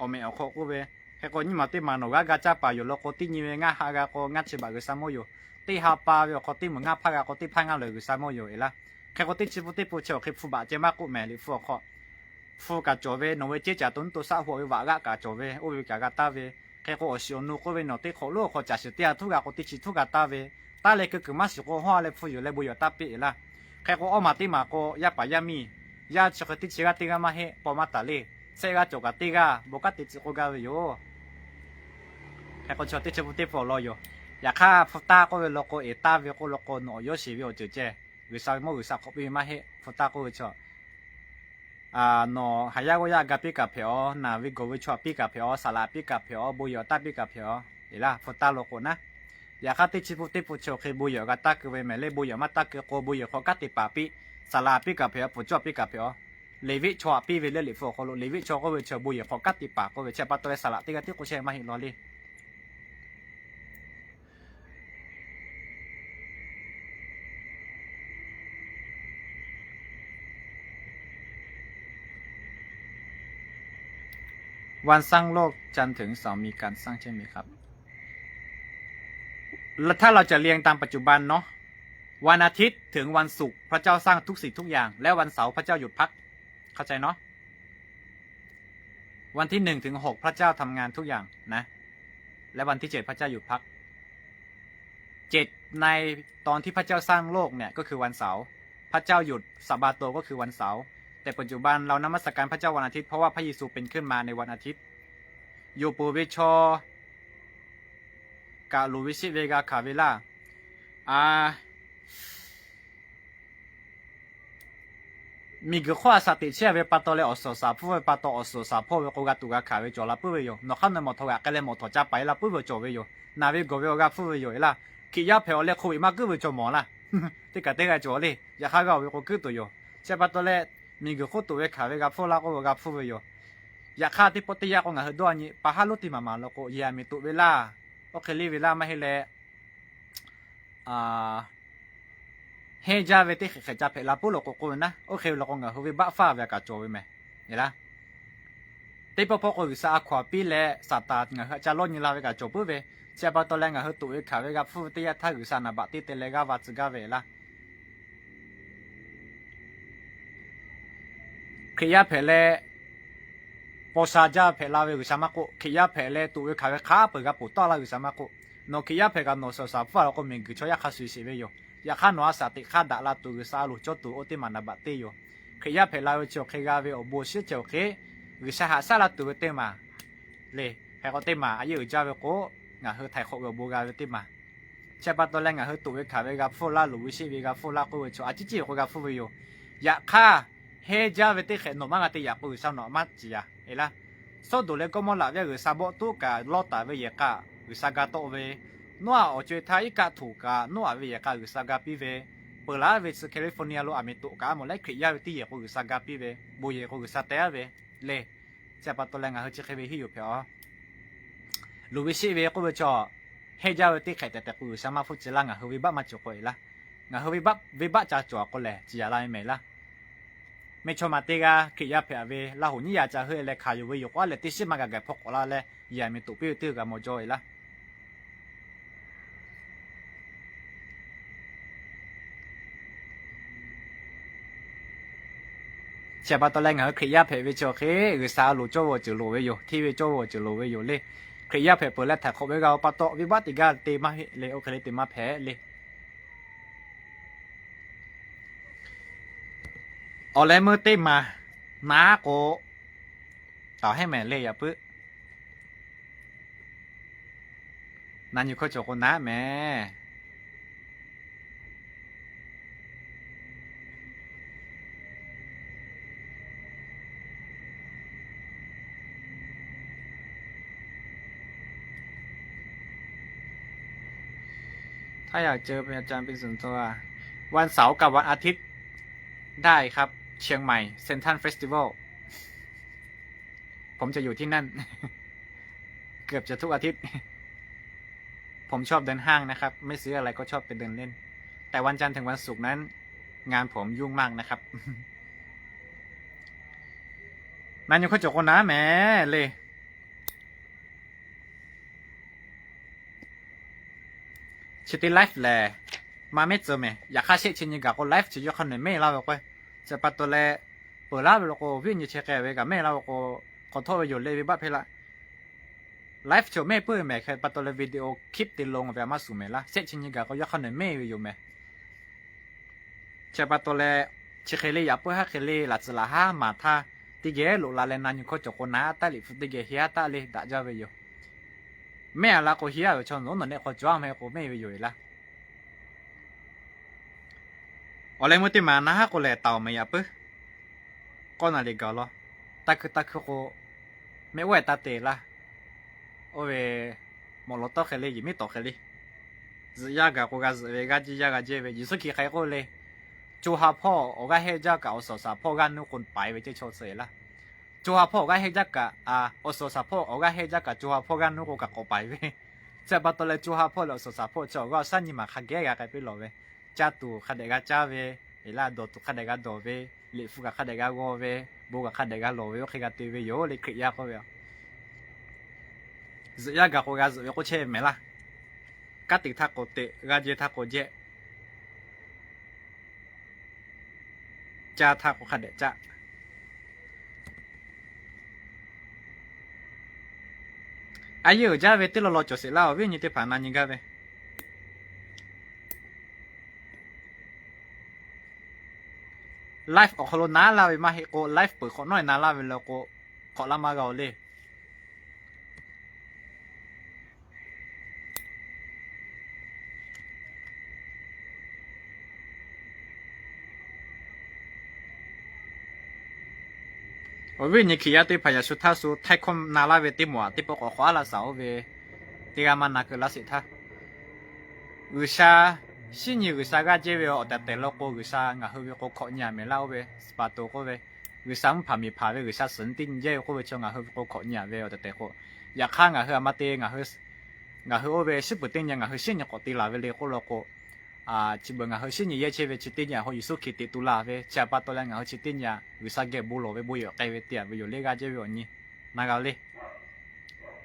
Awˬ meh awˬ hk'aw k'oˆ ve, hk'e k'o nyiˇ maˬ teˇ maˬ nawˬ g'aˇ g'a caˇ paˍ yoˬ law k'o, teˇ nyi ve ngaˇ ha g'a k'o, ngaˇ chi baꞈ G'uiˬsha mawˇ yoˬ. Teˇ ha pa ve awˬ hk'aw teˇ maˬ ngaˇ hpaˇ g'a k'o, teˇ hpaˇ ngaˇ lawˬ G'uiˬsha mawˇ yoˬ e laˇ. Hk'e k'o teˇ chi hpu teˇ hpu chi awˬ hk'e hpu baꞈ ceh maˇ k'oˆ mehˍ, liꞈ hpu awˬ hk'aw hpu kaꞈ cawˬ ve, nawˬ ve ceˇ caˬ to nuˇ to shaˆ hu ve vaꞈ g'aˆ kaꞈ cawˬ ve, oˇ ve kaꞈ g'a taˇ ve. Hk'e k'o awˬ shiˍ awˬ nu k'oˆ ve, nawˬ teˇ hk'awꞈ lonˉ awˬ hk'aw caˬ shiˍ teˇ g'aˇ htuˉ g'a k'o, teˇ chi htuˉ g'a taˇ ve. Taˇ leh keu kuiˬ maˇ shiˍ k'o, hawˇ a leh hpu yuˬ leh bon yawˬ taˇ piˇ e laˇ. Hk'e k'o awˇ maˬ teˇ maˬ k'o, yaˇ paˍ yaˇ miˇ, yaˇ chi hk'e teˇ chi g'aˇ teˇ g'aˇ maˇ heˆ, paw maˇ taˍ le. Shehˆ g'aˇ cawˬ kaꞈ teˇ g'aˇ bon kanˉ te tcuh k'oˆ gaˇ ve yoˬ. Hk'e k'o chaw teˇ chi hpu teˇ hpu awˬ lawn yoˬ. Yaꞈ hk'aˇ hpu taˇ k'oˆ ve law k'o, eˍ taˇ ve k'oˆ law k'o, nawˬ awˬ yawˇ sheˍ ve awˬ ceuˬ ceh, G'uiˬsha ve mawˇ G'uiˬsha hk'awꞈ piˇ ve maˇ heˆ. Hpu taˇ k'oˆ ve chaw nawˬ haˍ yaˇ g'awˇ yaˇ ga piˇ kaꞈ hpehꞈ aw, naˬ ve gawˬ ve chaw piˇ kaꞈ hpehꞈ aw, saˍ laꞈ piˇ kaꞈ hpehꞈ aw, bon yawˬ taˇ piˇ kaꞈ hpehꞈ aw e laˇ. Hpu taˇ law k'o naˉ, yaꞈ hk'aˇ teˇ chi hpu teˇ hpu chi awˬ hk'e bon yawˬ g'a taˇ keu ve mehˍ le. Bon yawˬ maˇ taˇ keu k'o, bon yawˬ hk'awꞈ kanˉ te paˍ piˇ, saˍ laꞈ piˇ kaꞈ hpehꞈ aw, pfuhˍ cawˇ piˇ kaꞈ hpehꞈ aw. Leˍviˆ chaw htaꞈ piˇ ve le, liꞈ hpu awˬ hk'aw lo Leˍviˆ chaw k'oˆ ve chi bon yawˬ hk'awꞈ kanˉ te paˍ k'oˆ ve chi pa taw leh saˍ laꞈ teˇ g'aˇ tiˉ k'oˆ chehˇ maˇ heˆ law le. วันสร้างโลก จันทร์ถึงเสาร์มีการสร้างใช่ไหมครับ แล้วถ้าเราจะเรียงตามปัจจุบันเนาะ วันอาทิตย์ถึงวันศุกร์พระเจ้าสร้างทุกสิ่งทุกอย่าง และวันเสาร์พระเจ้าหยุดพัก เข้าใจเนาะ วันที่หนึ่งถึงหกพระเจ้าทำงานทุกอย่างนะ และวันที่เจ็ดพระเจ้าหยุดพัก เจ็ดในตอนที่พระเจ้าสร้างโลกเนี่ยก็คือวันเสาร์ พระเจ้าหยุดสะบาโตก็คือวันเสาร์ แต่ปัจจุบันเรานมัสการพระเจ้าวันอาทิตย์เพราะว่าพระเยซูเป็นขึ้นมาในวันอาทิตย์ Yoˬ peuˬ ve chaw kaꞈ loˍ ve sheˆ ve g'a hkanˍ ve laˇ. A, miˬguiˬ hk'oˆ a shaꞈ teꞈ chehˇ ve pa taw leh awˬ suhˍ shaˍ hpawˇ ve pa taw, awˬ suhˍ shaˍ hpawˇ ve k'o g'a tuꞈ g'a hkanˍ ve cawˬ la puiˉ ve yoˬ. Nawˬ hk'aˇ nawˬ mawˬ htawˇ g'aꞈ k'ai leh mawˬ htawˇ ca paˍ e la puiˉ ve cawˬ ve yoˬ. Naˬ ve gawˬ ve awˬ g'a hpfuhˇ ve yoˬ e laˇ. Hkriꞈ yaˇ hpehꞈ awˬ leh hk'oˆ ve maˇ guiˇ ve cawˬ mawˬ laˇ. Teˇ kaꞈ teˇ g'aˇ cawˬ le. Yaꞈ hk'aˇ g'a oˬ ve k'o guiˇ tuˬ yoˬ. Chi pa taw leh miˬguiˬ hk'oˆ tuꞈ ve hkanˍ ve g'a hpfuhˇ laˇ k'oˆ ve g'a hpfuhˇ ve yoˬ. Yaꞈ hk'aˇ teˇ pawˆ teˇ yanˇ k'o ngaˬ hui dawˇ nyi pa haˉ lonˉ teˇ maˬ maˬ law k'o, yehˬ miˬ tuꞈ ve laˇ, oˇ hk'e le ve laˇ maˇ heˆ leh, heˇ jaˇ ve teˇ hk'e hk'e ca hpehꞈ la puiˉ law k'o k'oˆ ve naˉ, oˇ hk'e ve law k'o ngaˬ hui ve baˆ faˇ ve a kaꞈ cawˬ ve mehˍ. Eˬ laˇ, teˇ pawˆ pawˆ k'o G'uiˬsha a hkaw a piˇ leh Saˍtanˍ ngaˬ hui htaꞈ ca lawˇ nyi la ve kaꞈ cawˬ puiˉ ve, chi pa taw leh ngaˬ hui tuꞈ ve hkanˍ ve g'a hpfuhˇ ve teˇ yanˇ htaˇ G'uiˬsha naˍ baꞈ teˇ te leh g'aˇ va tcuh gaˇ ve laˇ. Hkriꞈ yaˇ hpehꞈ leh paw sha jaˇ hpehꞈ la ve G'uiˬsha maˇ k'oˆ, Hkriꞈ yaˇ hpehꞈ leh tuꞈ ve hkanˍ ve hk'a peu-eˬ g'a ponˬ tawˆ la G'uiˬsha maˇ k'oˆ, nawˬ Hkriꞈ yaˇ hpehꞈ kaꞈ nawˬ suhˍ shaˍ hpfuhˇ a law k'o miˬguiˬ chaw yaˇ hk'a shuˍ shuˍ ve yoˬ. Yaꞈ hk'aˇ nawˬ a shaꞈ teꞈ hk'aˇ daꞈ la tuˬ G'uiˬsha a loˍ cawˇ tuˬ oˇ teˇ maˬ naˍ baꞈ teˇ yoˬ. Hkriꞈ yaˇ hpehꞈ la ve chi awˬ hk'e g'a ve awˬ bon awˬ shinˉ ceh awˬ hk'e G'uiˬsha haꞈ shaˉ la tuˬ ve teˇ maˬ le. Hk'e k'o teˇ maˬ a yehˬ uiˍ jaˇ ve k'o, ngaˬ hui htaiˍ hk'awꞈ ve awˬ bon g'a ve teˇ maˬ. Chi pa taw leh ngaˬ hui tuꞈ ve hkanˍ ve g'a hpfuhˇ laˇ, loˍ ve sheˆ ve g'a hpfuhˇ laˇ k'oˆ ve chaw a ciˉ ciˉ ve k'o g'a hpfuhˇ ve yoˬ. Yaꞈ hk'aˇ heˇ jaˇ ve teˇ hk'e nawˬ maˇ g'a te yaꞈ k'o G'uiˬsha nawˬ maˇ ciˍ yaꞈ e laˇ. Sawˉdonˍ leh Gawˇmawˇraꞈ ve G'uiˬsha bawˆ tuˉ kaꞈ Lawˇtaˍ ve yehˬ k'a G'uiˬsha ga tawˆ ve, Noˉaꞈ awˬ co-e htaˇ iˉ kaˆ htoꞈ kaꞈ Noˉaꞈ ve yehˬ k'a G'uiˬsha ga piˇ ve, peuˬ laˉ ve chi California lo aˬ miˍ toꞈ kaꞈ a mawˬ leh Hkriꞈ yaˇ ve teˇ yehˬ k'o G'uiˬsha ga piˇ ve, bon yehˬ k'o G'uiˬsha teh aˉ ve le. Chi pa taw leh ngaˬ hui chi hk'e ve hiˉ yoˬ hpehꞈ aˬ. Loˍ ve sheˆ ve k'oˆ ve chaw heˇ jaˇ ve teˇ hk'e tehꞈ tehꞈ k'o G'uiˬsha maˇ hpfuhˇ ci laˇ, ngaˬ hui venˇbaˆ maˇ cawˬ k'o e laˇ. Ngaˬ hui venˇbaˆ ca cawˬ a k'o lehˬ, ciˍ yaꞈ la ve mehˍ laˇ. Mehˇchawˇma teˇ g'aˇ Hkriꞈ yaˇ hpehꞈ ve Laˇ hoꞈ nyiˉ yaꞈ ca heuˆ e leh hkanˍ yuˬ ve yoˬ k'o a lehˬ, teˇ shiˉ maˇ gaˬ gaˬ hpawˇ k'awꞈ la leh, yehˬ miˬ toꞈ piˇ ve teˇ g'aˇ g'a mawˬ jaw e laˇ. Chi pa taw leh ngaˬ hui Hkriꞈ yaˇ hpehꞈ ve chi awˬ hk'e G'uiˬsha a loˍ cawˇ ve awˬ ceuˬ loˍ ve yoˬ, hteˇ ve cawˇ ve awˬ ceuˬ loˍ ve yoˬ le. Hkriꞈ yaˇ hpehꞈ peuˬ leh htaiˍ hk'awꞈ ve g'a oˬ pa taw, venˇbaˆ teˇ g'aˇ te maˇ heˆ le, oˇ hk'e le te maˇ hpehꞈ le. Awˬ leh meuˇ teˇ maˬ naˉ k'o, taˍ heˆ mehˍ le yaꞈ puiˉ. Na nyi hkawˇ cawˬ k'o naˉ mehˍ. ถ้าอยากเจออาจารย์เป็นส่วนตัว วันเสาร์กับวันอาทิตย์ ได้ครับ เชียงใหม่ Central Festival ผมจะอยู่ที่นั่น เกือบจะทุกอาทิตย์ ผมชอบเดินห้างนะครับ ไม่ซื้ออะไรก็ชอบไปเดินเล่น แต่วันจันทร์ถึงวันศุกร์นั้นงานผมยุ่งมากนะครับ Na nyi hkawˇ cawˬ k'o naˉ mehˍ le. Chi teˇ live lehˬ, maˇ mehˉ tcuh mehˍ. Yaꞈ hk'aˇ shehˆ chi nyi gaˬ k'o live chi yawˇ hk'a nawˬ mehˆ laˇ ve k'o, chi pa taw leh, peuˬ laˇ ve lo k'o, viˉ nyi chi hk'e ve kaꞈ mehˆ laˇ ve k'o, hk'aw htawˇ ve yoˬ le ve baˆ hpehˇ laˇ. Live chi mehˆ puiˉ ve mehˍ hk'e pa taw leh video clip te lo ve a maˇ suˍ mehˍ laˇ. Shehˆ chi nyi gaˬ k'o yawˇ hk'a nawˬ mehˆ ve yoˬ mehˍ. Chi pa taw leh, chi hk'e le yaꞈ puiˉ haˉ hk'e le laꞈ tcuhˍ laꞈ haˉ maˍ htaˇ, teˇ geh loꞈ la leh na nyi hkawˇ cawˬ k'o naˉ taˉ liꞈ hpu teˇ geh heˇ haˉ taˉ le daꞈ jaˇ ve yoˬ. Mehˆ a la k'o heˇ a ve chaw nawˬ nawˬ nehˆ hk'aw cawˬ a mehˆ k'o mehˆ ve yoˬ e laˇ. Awˬ leh meuˇ teˇ maˬ na haˉ k'o lehˬ taoˍ mehˍ yaꞈ puiˉ. K'awˇ na liꞈ gaˬ law. Taˇ hkui taˇ hkui k'o, mehˆ oˇ e taˇ te laˇ. Oˇ ve mawꞈ law tawˇ hk'e le, yehˬ miˉ tawˍ hk'e le. Zuhꞈ yaˇ gaˬ k'o g'a zuhꞈ ve, g'aˇ jiˇ yaˇ g'a jehˇ ve. Yeˍsuˆ Hkriꞈ hk'aˬ hk'e k'oˆ le, co ha hpawˇ awˬ g'aˇ heˆ jaˇ kaꞈ awˬ suhˍ awˬ shaˍ hpawˇ g'aˇ nuˇ k'o paiˍ ve ceˇ chaw tcuh e laˇ. Co ha hpawˇ awˬ g'aˇ heˆ jaˇ kaꞈ, awˬ suhˍ awˬ shaˍ hpawˇ awˬ g'aˇ heˆ jaˇ kaꞈ co ha hpawˇ g'aˇ nuˇ k'o kaꞈ k'awꞈ paiˍ ve. Chi pa taw leh co ha hpawˇ leh awˬ suhˍ awˬ shaˍ hpawˇ chi awˬ g'aˇ awˬ shaˉ nyi maˬ hk'a geh g'a k'ai piˇ lawˬ ve. Caˇ tuˬ hk'a dehꞈ g'a caˇ ve, e laˇ dawˬ tuˬ hk'a dehꞈ g'a dawˬ ve, liꞈ hpu kaꞈ hk'a dehꞈ g'a g'aw ve, bon kaꞈ hk'a dehꞈ g'a lawˬ ve, oˇ hk'e g'a te ve yoˬ le Hkriꞈ yaˇ k'oˆ ve. Zuhꞈ yaˇ gaˬ k'o g'a zuhꞈ ve k'oˆ chehˇ mehˍ laˇ. Kanˉ te htaˇ k'o teꞈ, g'aˇ jehˇ htaˇ k'o jehˇ, caˇ htaˇ k'o hk'a dehꞈ caˇ. A yehˬ uiˍ jaˇ ve teˇ law law cawˬ sheˍ laˇ, awˬ viˉ nyi teˇ hpaˍ na nyi gaˇ ve. Live awˬ hk'aw lo na laˇ ve maˇ heˆ k'o, live peuˬ hk'awꞈ nawˉ na laˇ ve le k'o, hk'awꞈ laˇ maˇ g'a oˬ le. Awˬ viˉ nyi Hkriꞈ yaˇ teˇ hpaˍ yaꞈ shu htaˇ shu htaiˇ hkawˇ na laˇ ve teˇ moˍ aꞈ teˇ pawˆ k'awꞈ hk'awꞈ a laˇ shaˍ oˇ ve, teˇ g'aˇ maˇ na keu laˇ sheˍ htaˇ, G'uiˬsha, shinˉ nyi G'uiˬsha g'aˇ jehˇ ve awˬ tehˬ tehˬ law k'o, G'uiˬsha ngaˬ hui ve k'o hkawꞈ nyi a mehˍ laˇ oˇ ve, Spato k'oˆ ve, G'uiˬsha mvuhˇ hpaˍ miˬ hpaˍ ve G'uiˬsha suhˍ nyi teˇ nyi jehˇ ve k'oˆ ve chaw ngaˬ hui ve k'o hkawꞈ nyi a ve awˬ tehˬ tehˬ k'o, yaꞈ hk'aˇ ngaˬ hui a ma te ngaˬ hui ngaˬ hui oˇ ve shiˉ puiˍ teˇ nyi ngaˬ hui shinˉ nyi k'awꞈ te laˬ ve le k'oˆ law k'o, chi beuꞈ ngaˬ hui shinˉ nyi yehˇ chehˇ ve chi teˇ nyi a ho Yeˍsuˆ Hkriꞈ teꞈ tu la ve chi pa taw leh ngaˬ hui chi teˇ nyi a G'uiˬsha geh bon lawˬ ve bon yehˬ k'ai ve te a ve yoˬ le g'aˇ jehˇ ve awˬ nyi. Na g'a le.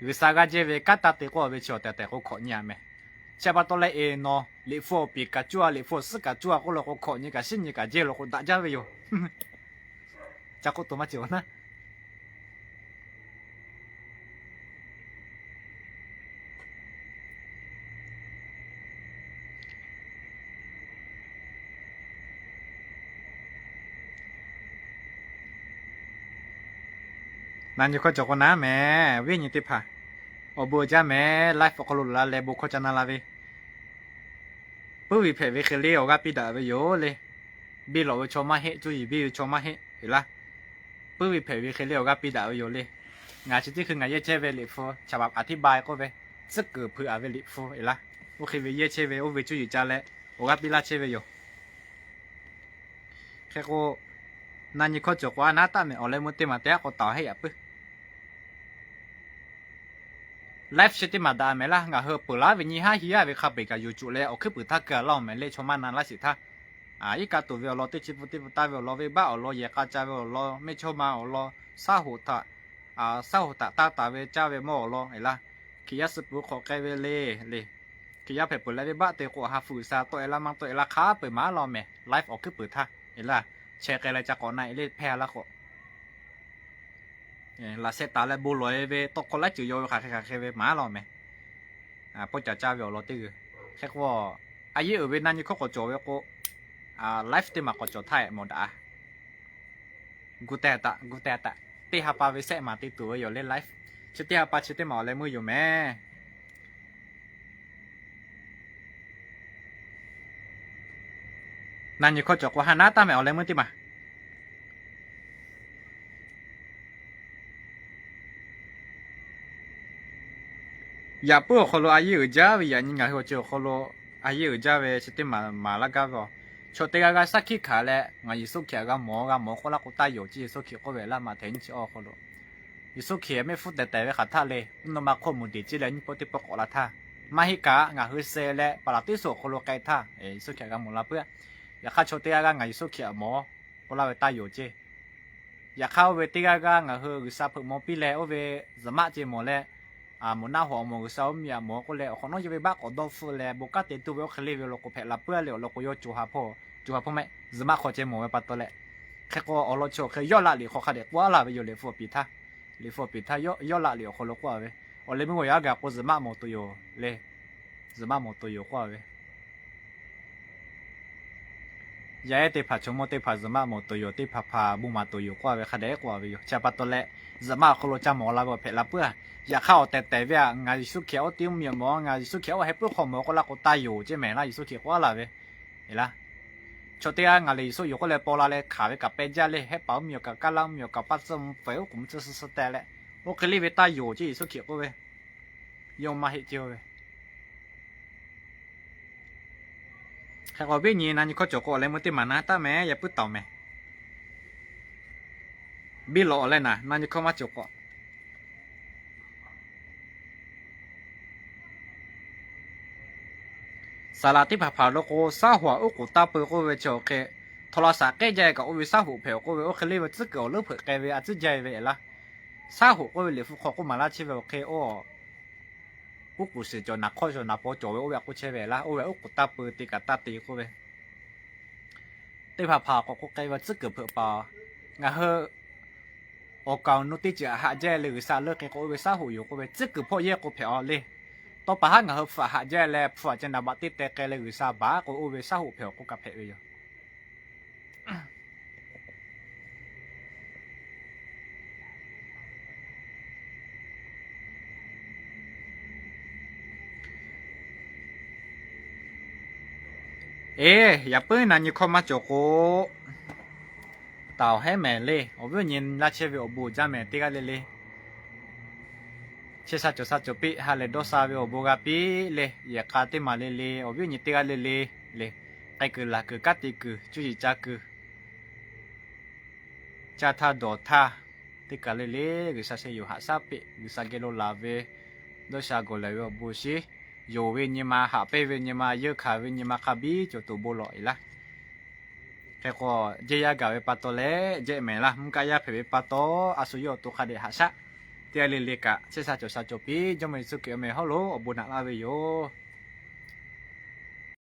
G'uiˬsha g'aˇ jehˇ ve kanˉ taˇ te k'oˆ ve chi awˬ tehˬ tehˬ k'o hkawꞈ nyi a mehˍ. Chi pa taw leh eˬ nawˬ liꞈ hpu awˬ piˍ kaꞈ cuˇ a, liꞈ hpu awˬ suhˉ kaꞈ cuˇ a k'oˆ law k'o hkawꞈ nyi kaꞈ shinˉ nyi kaꞈ jehˇ law k'o daꞈ jaˇ ve yoˬ. Ca k'oˆ to maˇ cawˬ naˉ. Na nyi hkawˇ cawˬ k'o naˉ mehˍ, viˉ nyi teˇ hpaˍ. Awˬ bon jaˇ mehˍ, live awˬ hk'aw lo la leh bon hkawˇ ca na la ve. Puiˉ ve hpehꞈ ve hk'e le awˬ g'aˇ piˇ daꞈ ve yoˬ le. Biˇ lawꞈ ve chaw maˇ heˆ, cuˇ yiˍ biˇ ve chaw maˇ heˆ, eˬ laˇ. Puiˉ ve hpehꞈ ve hk'e le awˬ g'aˇ piˇ daꞈ ve yoˬ le. Ngaˬ chi teˇ hkui ngaˬ yehˇ chehˇ ve liꞈ hpu, ฉบับอธิบาย k'oˆ ve, tcuhˉ kuiˬ hpeuꞈ a ve liꞈ hpu eˬ laˇ. Oˇ hk'e ve yehˇ chehˇ ve oˇ ve cuˇ yiˍ ca leh awˬ g'aˇ piˇ laˇ chehˇ ve yoˬ. Hk'e k'o, na nyi hkawˇ cawˬ k'o a naˉ taˆ mehˍ, awˬ leh meuˇ teˇ maˬ te aˉ k'o taoˍ heˆ yaꞈ puiˉ. Live chi teˇ maˬ daꞈ mehˍ laˇ. Ngaˬ hui peuˬ laˉ ve nyi haˉ hiˇ yaˇ ve hk'a peu-eˬ kaꞈ YouTube leh awˬ hkuiˉ puiˍ htaˇ keu a laˇ mehˍ le, chaw maˇ na laˇ sheˍ htaˇ. Iˉ kaˆ tuˬ ve awˬ lawn, teˇ chi pun teˇ pun taˇ ve awˬ lawn, venˇbaˆ awˬ lawn, yehˬ k'a ca ve awˬ lawn, mehˇchawˇma awˬ lawn, สร้างโหด htaꞈ, สร้างโหด htaꞈ taˇ taˍ ve caˇ ve mawˇ awˬ lawn eˬ laˇ. Hkriꞈ yaˇ suh peuˬ hk'awꞈ k'ai ve le le. Hkriꞈ yaˇ hpehꞈ peuˬ leh venˇbaˆ te k'o ha hpu G'uiˬsha tawˆ e laˇ maˇ tawˆ e laˇ hk'a peu-eˬ maˍ law mehˍ. Live awˬ hkuiˉ puiˍ htaˇ eˬ laˇ. Chehˇ k'ai leh ca k'awꞈ na e le hpehˇ laˇ k'o, laꞈ sheh taˍ leh bon lawˬ e ve tawˇ hkawˇ laiˉ ceuˬ yaw ve hk'aˬ hk'e hk'aˬ hk'e ve maˍ law mehˍ. Pawˇ caˍ caˇ ve awˬ lawn teˇ g'uiˬ. Hk'e k'o, a yehˇ uiˍ ve na nyi hkawˇ k'awꞈ cawˬ ve k'o, live teˇ maˬ k'awꞈ cawˬ htaˇ mawˬ daꞈ a. Gu teh taꞈ, gu teh taꞈ. Teˇ ha pa ve sehˆ maˬ te tuˬ ve yoˬ le live. Chi teˇ ha pa chi teˇ maˬ awˬ leh meuˇ yoˬ mehˍ. Na nyi hkawˇ cawˬ k'o ha naˉ taˇ mehˍ, awˬ leh meuˇ teˇ maˬ. Yaꞈ puiˉ awˬ hk'aw lo a yehˇ uiˍ jaˇ ve yaꞈ nyi ngaˬ hui awˬ ceuˬ awˬ hk'aw lo a yehˇ uiˍ jaˇ ve chi teˇ maˬ maˍ laˇ gaˇ ve a. Chaw teˇ g'aˇ g'aˇ shaˉ hkiˆ hkanˍ leh ngaˬ Yeˍsuˆ Hkriꞈ g'a mawˬ g'a mawˬ k'oˆ laˇ k'o taˇ yonˍ, chi Yeˍsuˆ Hkriꞈ k'oˆ ve laˇ maˬ hteꞈ nyiˇ chi awˬ hk'aw lo. Yeˍsuˆ Hkriꞈ mehˆ hpfuhˇ tehˬ tehˬ ve hk'aˬ htaˇ le, mvuhˇ naw ma hk'oˆ mvuhˇ deˬ ciˇ leh nyiˇ pawˆ teˇ pawˆ k'awꞈ la htaˇ, Maˇ heˆ kaꞈ ngaˬ hui sheh leh paˍ laˍ teˇ suhˍ awˬ hk'aw lo k'ai htaˇ, Yeˍsuˆ Hkriꞈ g'a mawˬ la puiˉ-a. Yaꞈ hk'aˇ chaw teˇ g'aˇ g'aˇ ngaˬ Yeˍsuˆ Hkriꞈ htaꞈ mawˬ k'oˆ laˇ ve taˇ yonˍ ceˇ. Yaꞈ hk'aˇ oˇ ve teˇ g'aˇ g'aˇ ngaˬ hui G'uiˬsha hpeuꞈ maw piˇ leh oˇ ve zuhꞈ maˆ ceh mawˬ leh, moˍ naˆ hoꞈ awˬ moˍ G'uiˬsha oˇ miˬ aꞈ mawˬ k'oˆ leh awˬ hk'awꞈ nawˉ yawˇ ve baˆ k'awꞈ dawˇ hpfuhˆ leh bon kanˉ te tuˬ ve oˇ hk'e le ve awˬ lawn k'o hpehꞈ la puiˉ-a leh awˬ lawn k'o yawˇ co ha hpawˇ, co ha hpawˇ mehˆ zuhꞈ maˆ hk'aw ceh mawˬ ve pa taw leh, hk'e k'o awˬ lawn chi awˬ hk'e yawˇ laꞈ liꞈ hk'aw hk'a dehꞈ k'oˆ laˇ ve yoˬ. Liꞈ hpu awˬ piˍ htaˇ, Liꞈ hpu awˬ piˍ htaˇ yawˇ laꞈ liꞈ awˬ hk'aw lo k'oˆ-a ve, awˬ leh meuˇ g'awˬ yaˇ gaˬ k'o zuhꞈ maˆ mawˬ tuˬ yoˬ le. Zuhꞈ maˆ mawˬ tuˬ yoˬ k'oˆ-a ve. Yaˇ ehˉ teˇ hpaˍ chaw mawˇ teˇ hpaˍ zuhꞈ maˆ mawˬ tuˬ yoˬ, teˇ hpaˍ hpaˍ bon maˍ tuˬ yoˬ k'oˆ-a ve hk'a dehꞈ k'oˆ-a ve yoˬ. Chi pa taw leh, zuhꞈ maˆ awˬ hk'aw lo ca mawˬ la ve awˬ hpehꞈ la puiˉ-a. Yaꞈ hk'aˇ awˬ tehˬ tehˬ ve htaꞈ ngaˬ Yeˍsuˆ Hkriꞈ oˇ teˇ mvuhˇ miˬ awˬ mawˬ, ngaˬ Yeˍsuˆ Hkriꞈ oˇ heh puiˉ hk'aw mawˬ k'oˆ laˇ k'o taˇ yonˍ ceˇ mehˍ laˇ. Yeˍsuˆ Hkriꞈ k'oˆ laˇ ve, e laˇ, chaw teˇ g'aˇ ngaˬ lehˬ Yeˍsuˆ yoˬ k'oˆ leh paw la leh hkanˍ ve kaꞈ pehˇ jaˇ le, hehˉ paˍ oˇ miˬ awˬ kaꞈ kaˇ laˇ oˇ miˬ awˬ kaꞈ paˇ tcuhˇ mvuh pfuhˍ oˉ k'oˍ mvuh tcuhˇ suh suh teh leh, oˇ hk'e le ve taˇ yonˍ ceˇ. Yeˍsuˆ Hkriꞈ k'oˆ ve, yawˇ maˇ heˆ ceˇ ve. Hk'e k'o viˉ nyi na nyi hkawˇ cawˬ k'o awˬ leh meuˇ teˇ maˬ na taˇ mehˍ, yaꞈ puiˉ taˍ mehˍ. Biˇ lawꞈ awˬ leh naˍ na nyi hkawˇ maˇ cawˬ k'o, saˍ laꞈ teˇ hpaˍ hpaˍ lo k'o, shaˉ hoꞈ oˉ k'oˍ taˇ peu k'oˆ ve chi awˬ hk'e, htaw la shaꞈ k'ehˉ jaˇ kaꞈ oˇ ve shaˉ hoꞈ hpehꞈ-aˬ k'oˆ ve, oˇ hk'e le ve tcuhˉ kuiˬ awˬ leuˉ hpeuꞈ k'ai ve a tcuhˉ jaˇ ve laˇ. Shaˉ hoꞈ k'oˆ ve liꞈ hpu hk'aw k'oˆ maˍ laˇ chehˇ ve awˬ hk'e, oˇ, oˉ k'oˍ shiˍ cawˬ naˍ hk'awˇ cawˬ naˍ paw cawˬ ve oˇ ve a k'oˆ chehˇ ve laˇ. Oˇ ve oˉ k'oˍ taˇ peu te kaꞈ taˇ te k'oˆ ve, teˇ hpaˍ hpaˍ k'awꞈ k'oˆ k'ai ve tcuhˉ kuiˬ hpeuꞈ paˍ, ngaˬ hui awˬ kaˍ awˬ nu teˇ ceuˬ haꞈ jaˇ leh G'uiˬsha leuˆ k'ai k'o oˇ ve shaˉ hoꞈ yoˬ k'oˆ ve, tcuhˉ kuiˬ hpawˇ yehˇ k'o hpehꞈ-aˬ le. Tawˇ pa haˉ ngaˬ hui hpfuhˇ haꞈ jaˇ leh hpfuhˇ haꞈ ceh naˍ baꞈ teˇ teh k'ai leh G'uiˬsha baˬ k'o oˇ ve shaˉ hoꞈ hpehꞈ-aˬ k'oˆ kaꞈ hpehꞈ ve yoˬ. Eˬ, yaꞈ puiˉ na nyi hkawˇ maˇ cawˬ k'o, taˍ awˬ hehˉ mehˍ le. Awˬ viˉ awˬ nyi laˇ chehˇ ve awˬ bon jaˇ mehˍ teˇ g'aˇ le le. Chehˇ sha cawˬ sha cawˬ piˇ, ha lehˬ dawˇ sha ve awˬ bon g'a piˇ le. Yehˬ k'a teˇ maˬ le le, awˬ viˉ awˬ nyi teˇ g'aˇ le le, le, k'ai kuiˬ laˬ kuiˬ kanˉ te kuiˬ cuˇ yiˍ ca kuiˬ, caˇ htaˇ dawˬ htaˇ, teˇ kaˬ le le, G'uiˬsha sheh yoˬ haꞈ shaˉ peꞈ, G'uiˬsha geh lo laˬ ve, dawˇ sha gawˬ lehˬ ve awˬ bon shiˍ, yonˍ ve nyi ma, haꞈ pehnˇ ve nyi ma, yeunˇ hkanˍ ve nyi ma hk'a biˇ cawˬ tuˬ bon lawˬ e laˇ. Hk'e k'o, jehˇ yaˇ gaˬ ve pa taw leh jehˇ mehˍ laˇ. Mvuhˇ kaˆ yaˇ hpehꞈ ve pa taw, a shu yawˇ awˬ to hk'a dehꞈ haꞈ shaˉ. Teˇ g'aˇ le le kaꞈ chehˇ sha cawˬ sha cawˬ piˇ, Jawˇmawˇ Yeˍsuˆ Hkriꞈ awˬ meh hawˉ lo awˬ bon naꞈ laˇ ve yoˬ.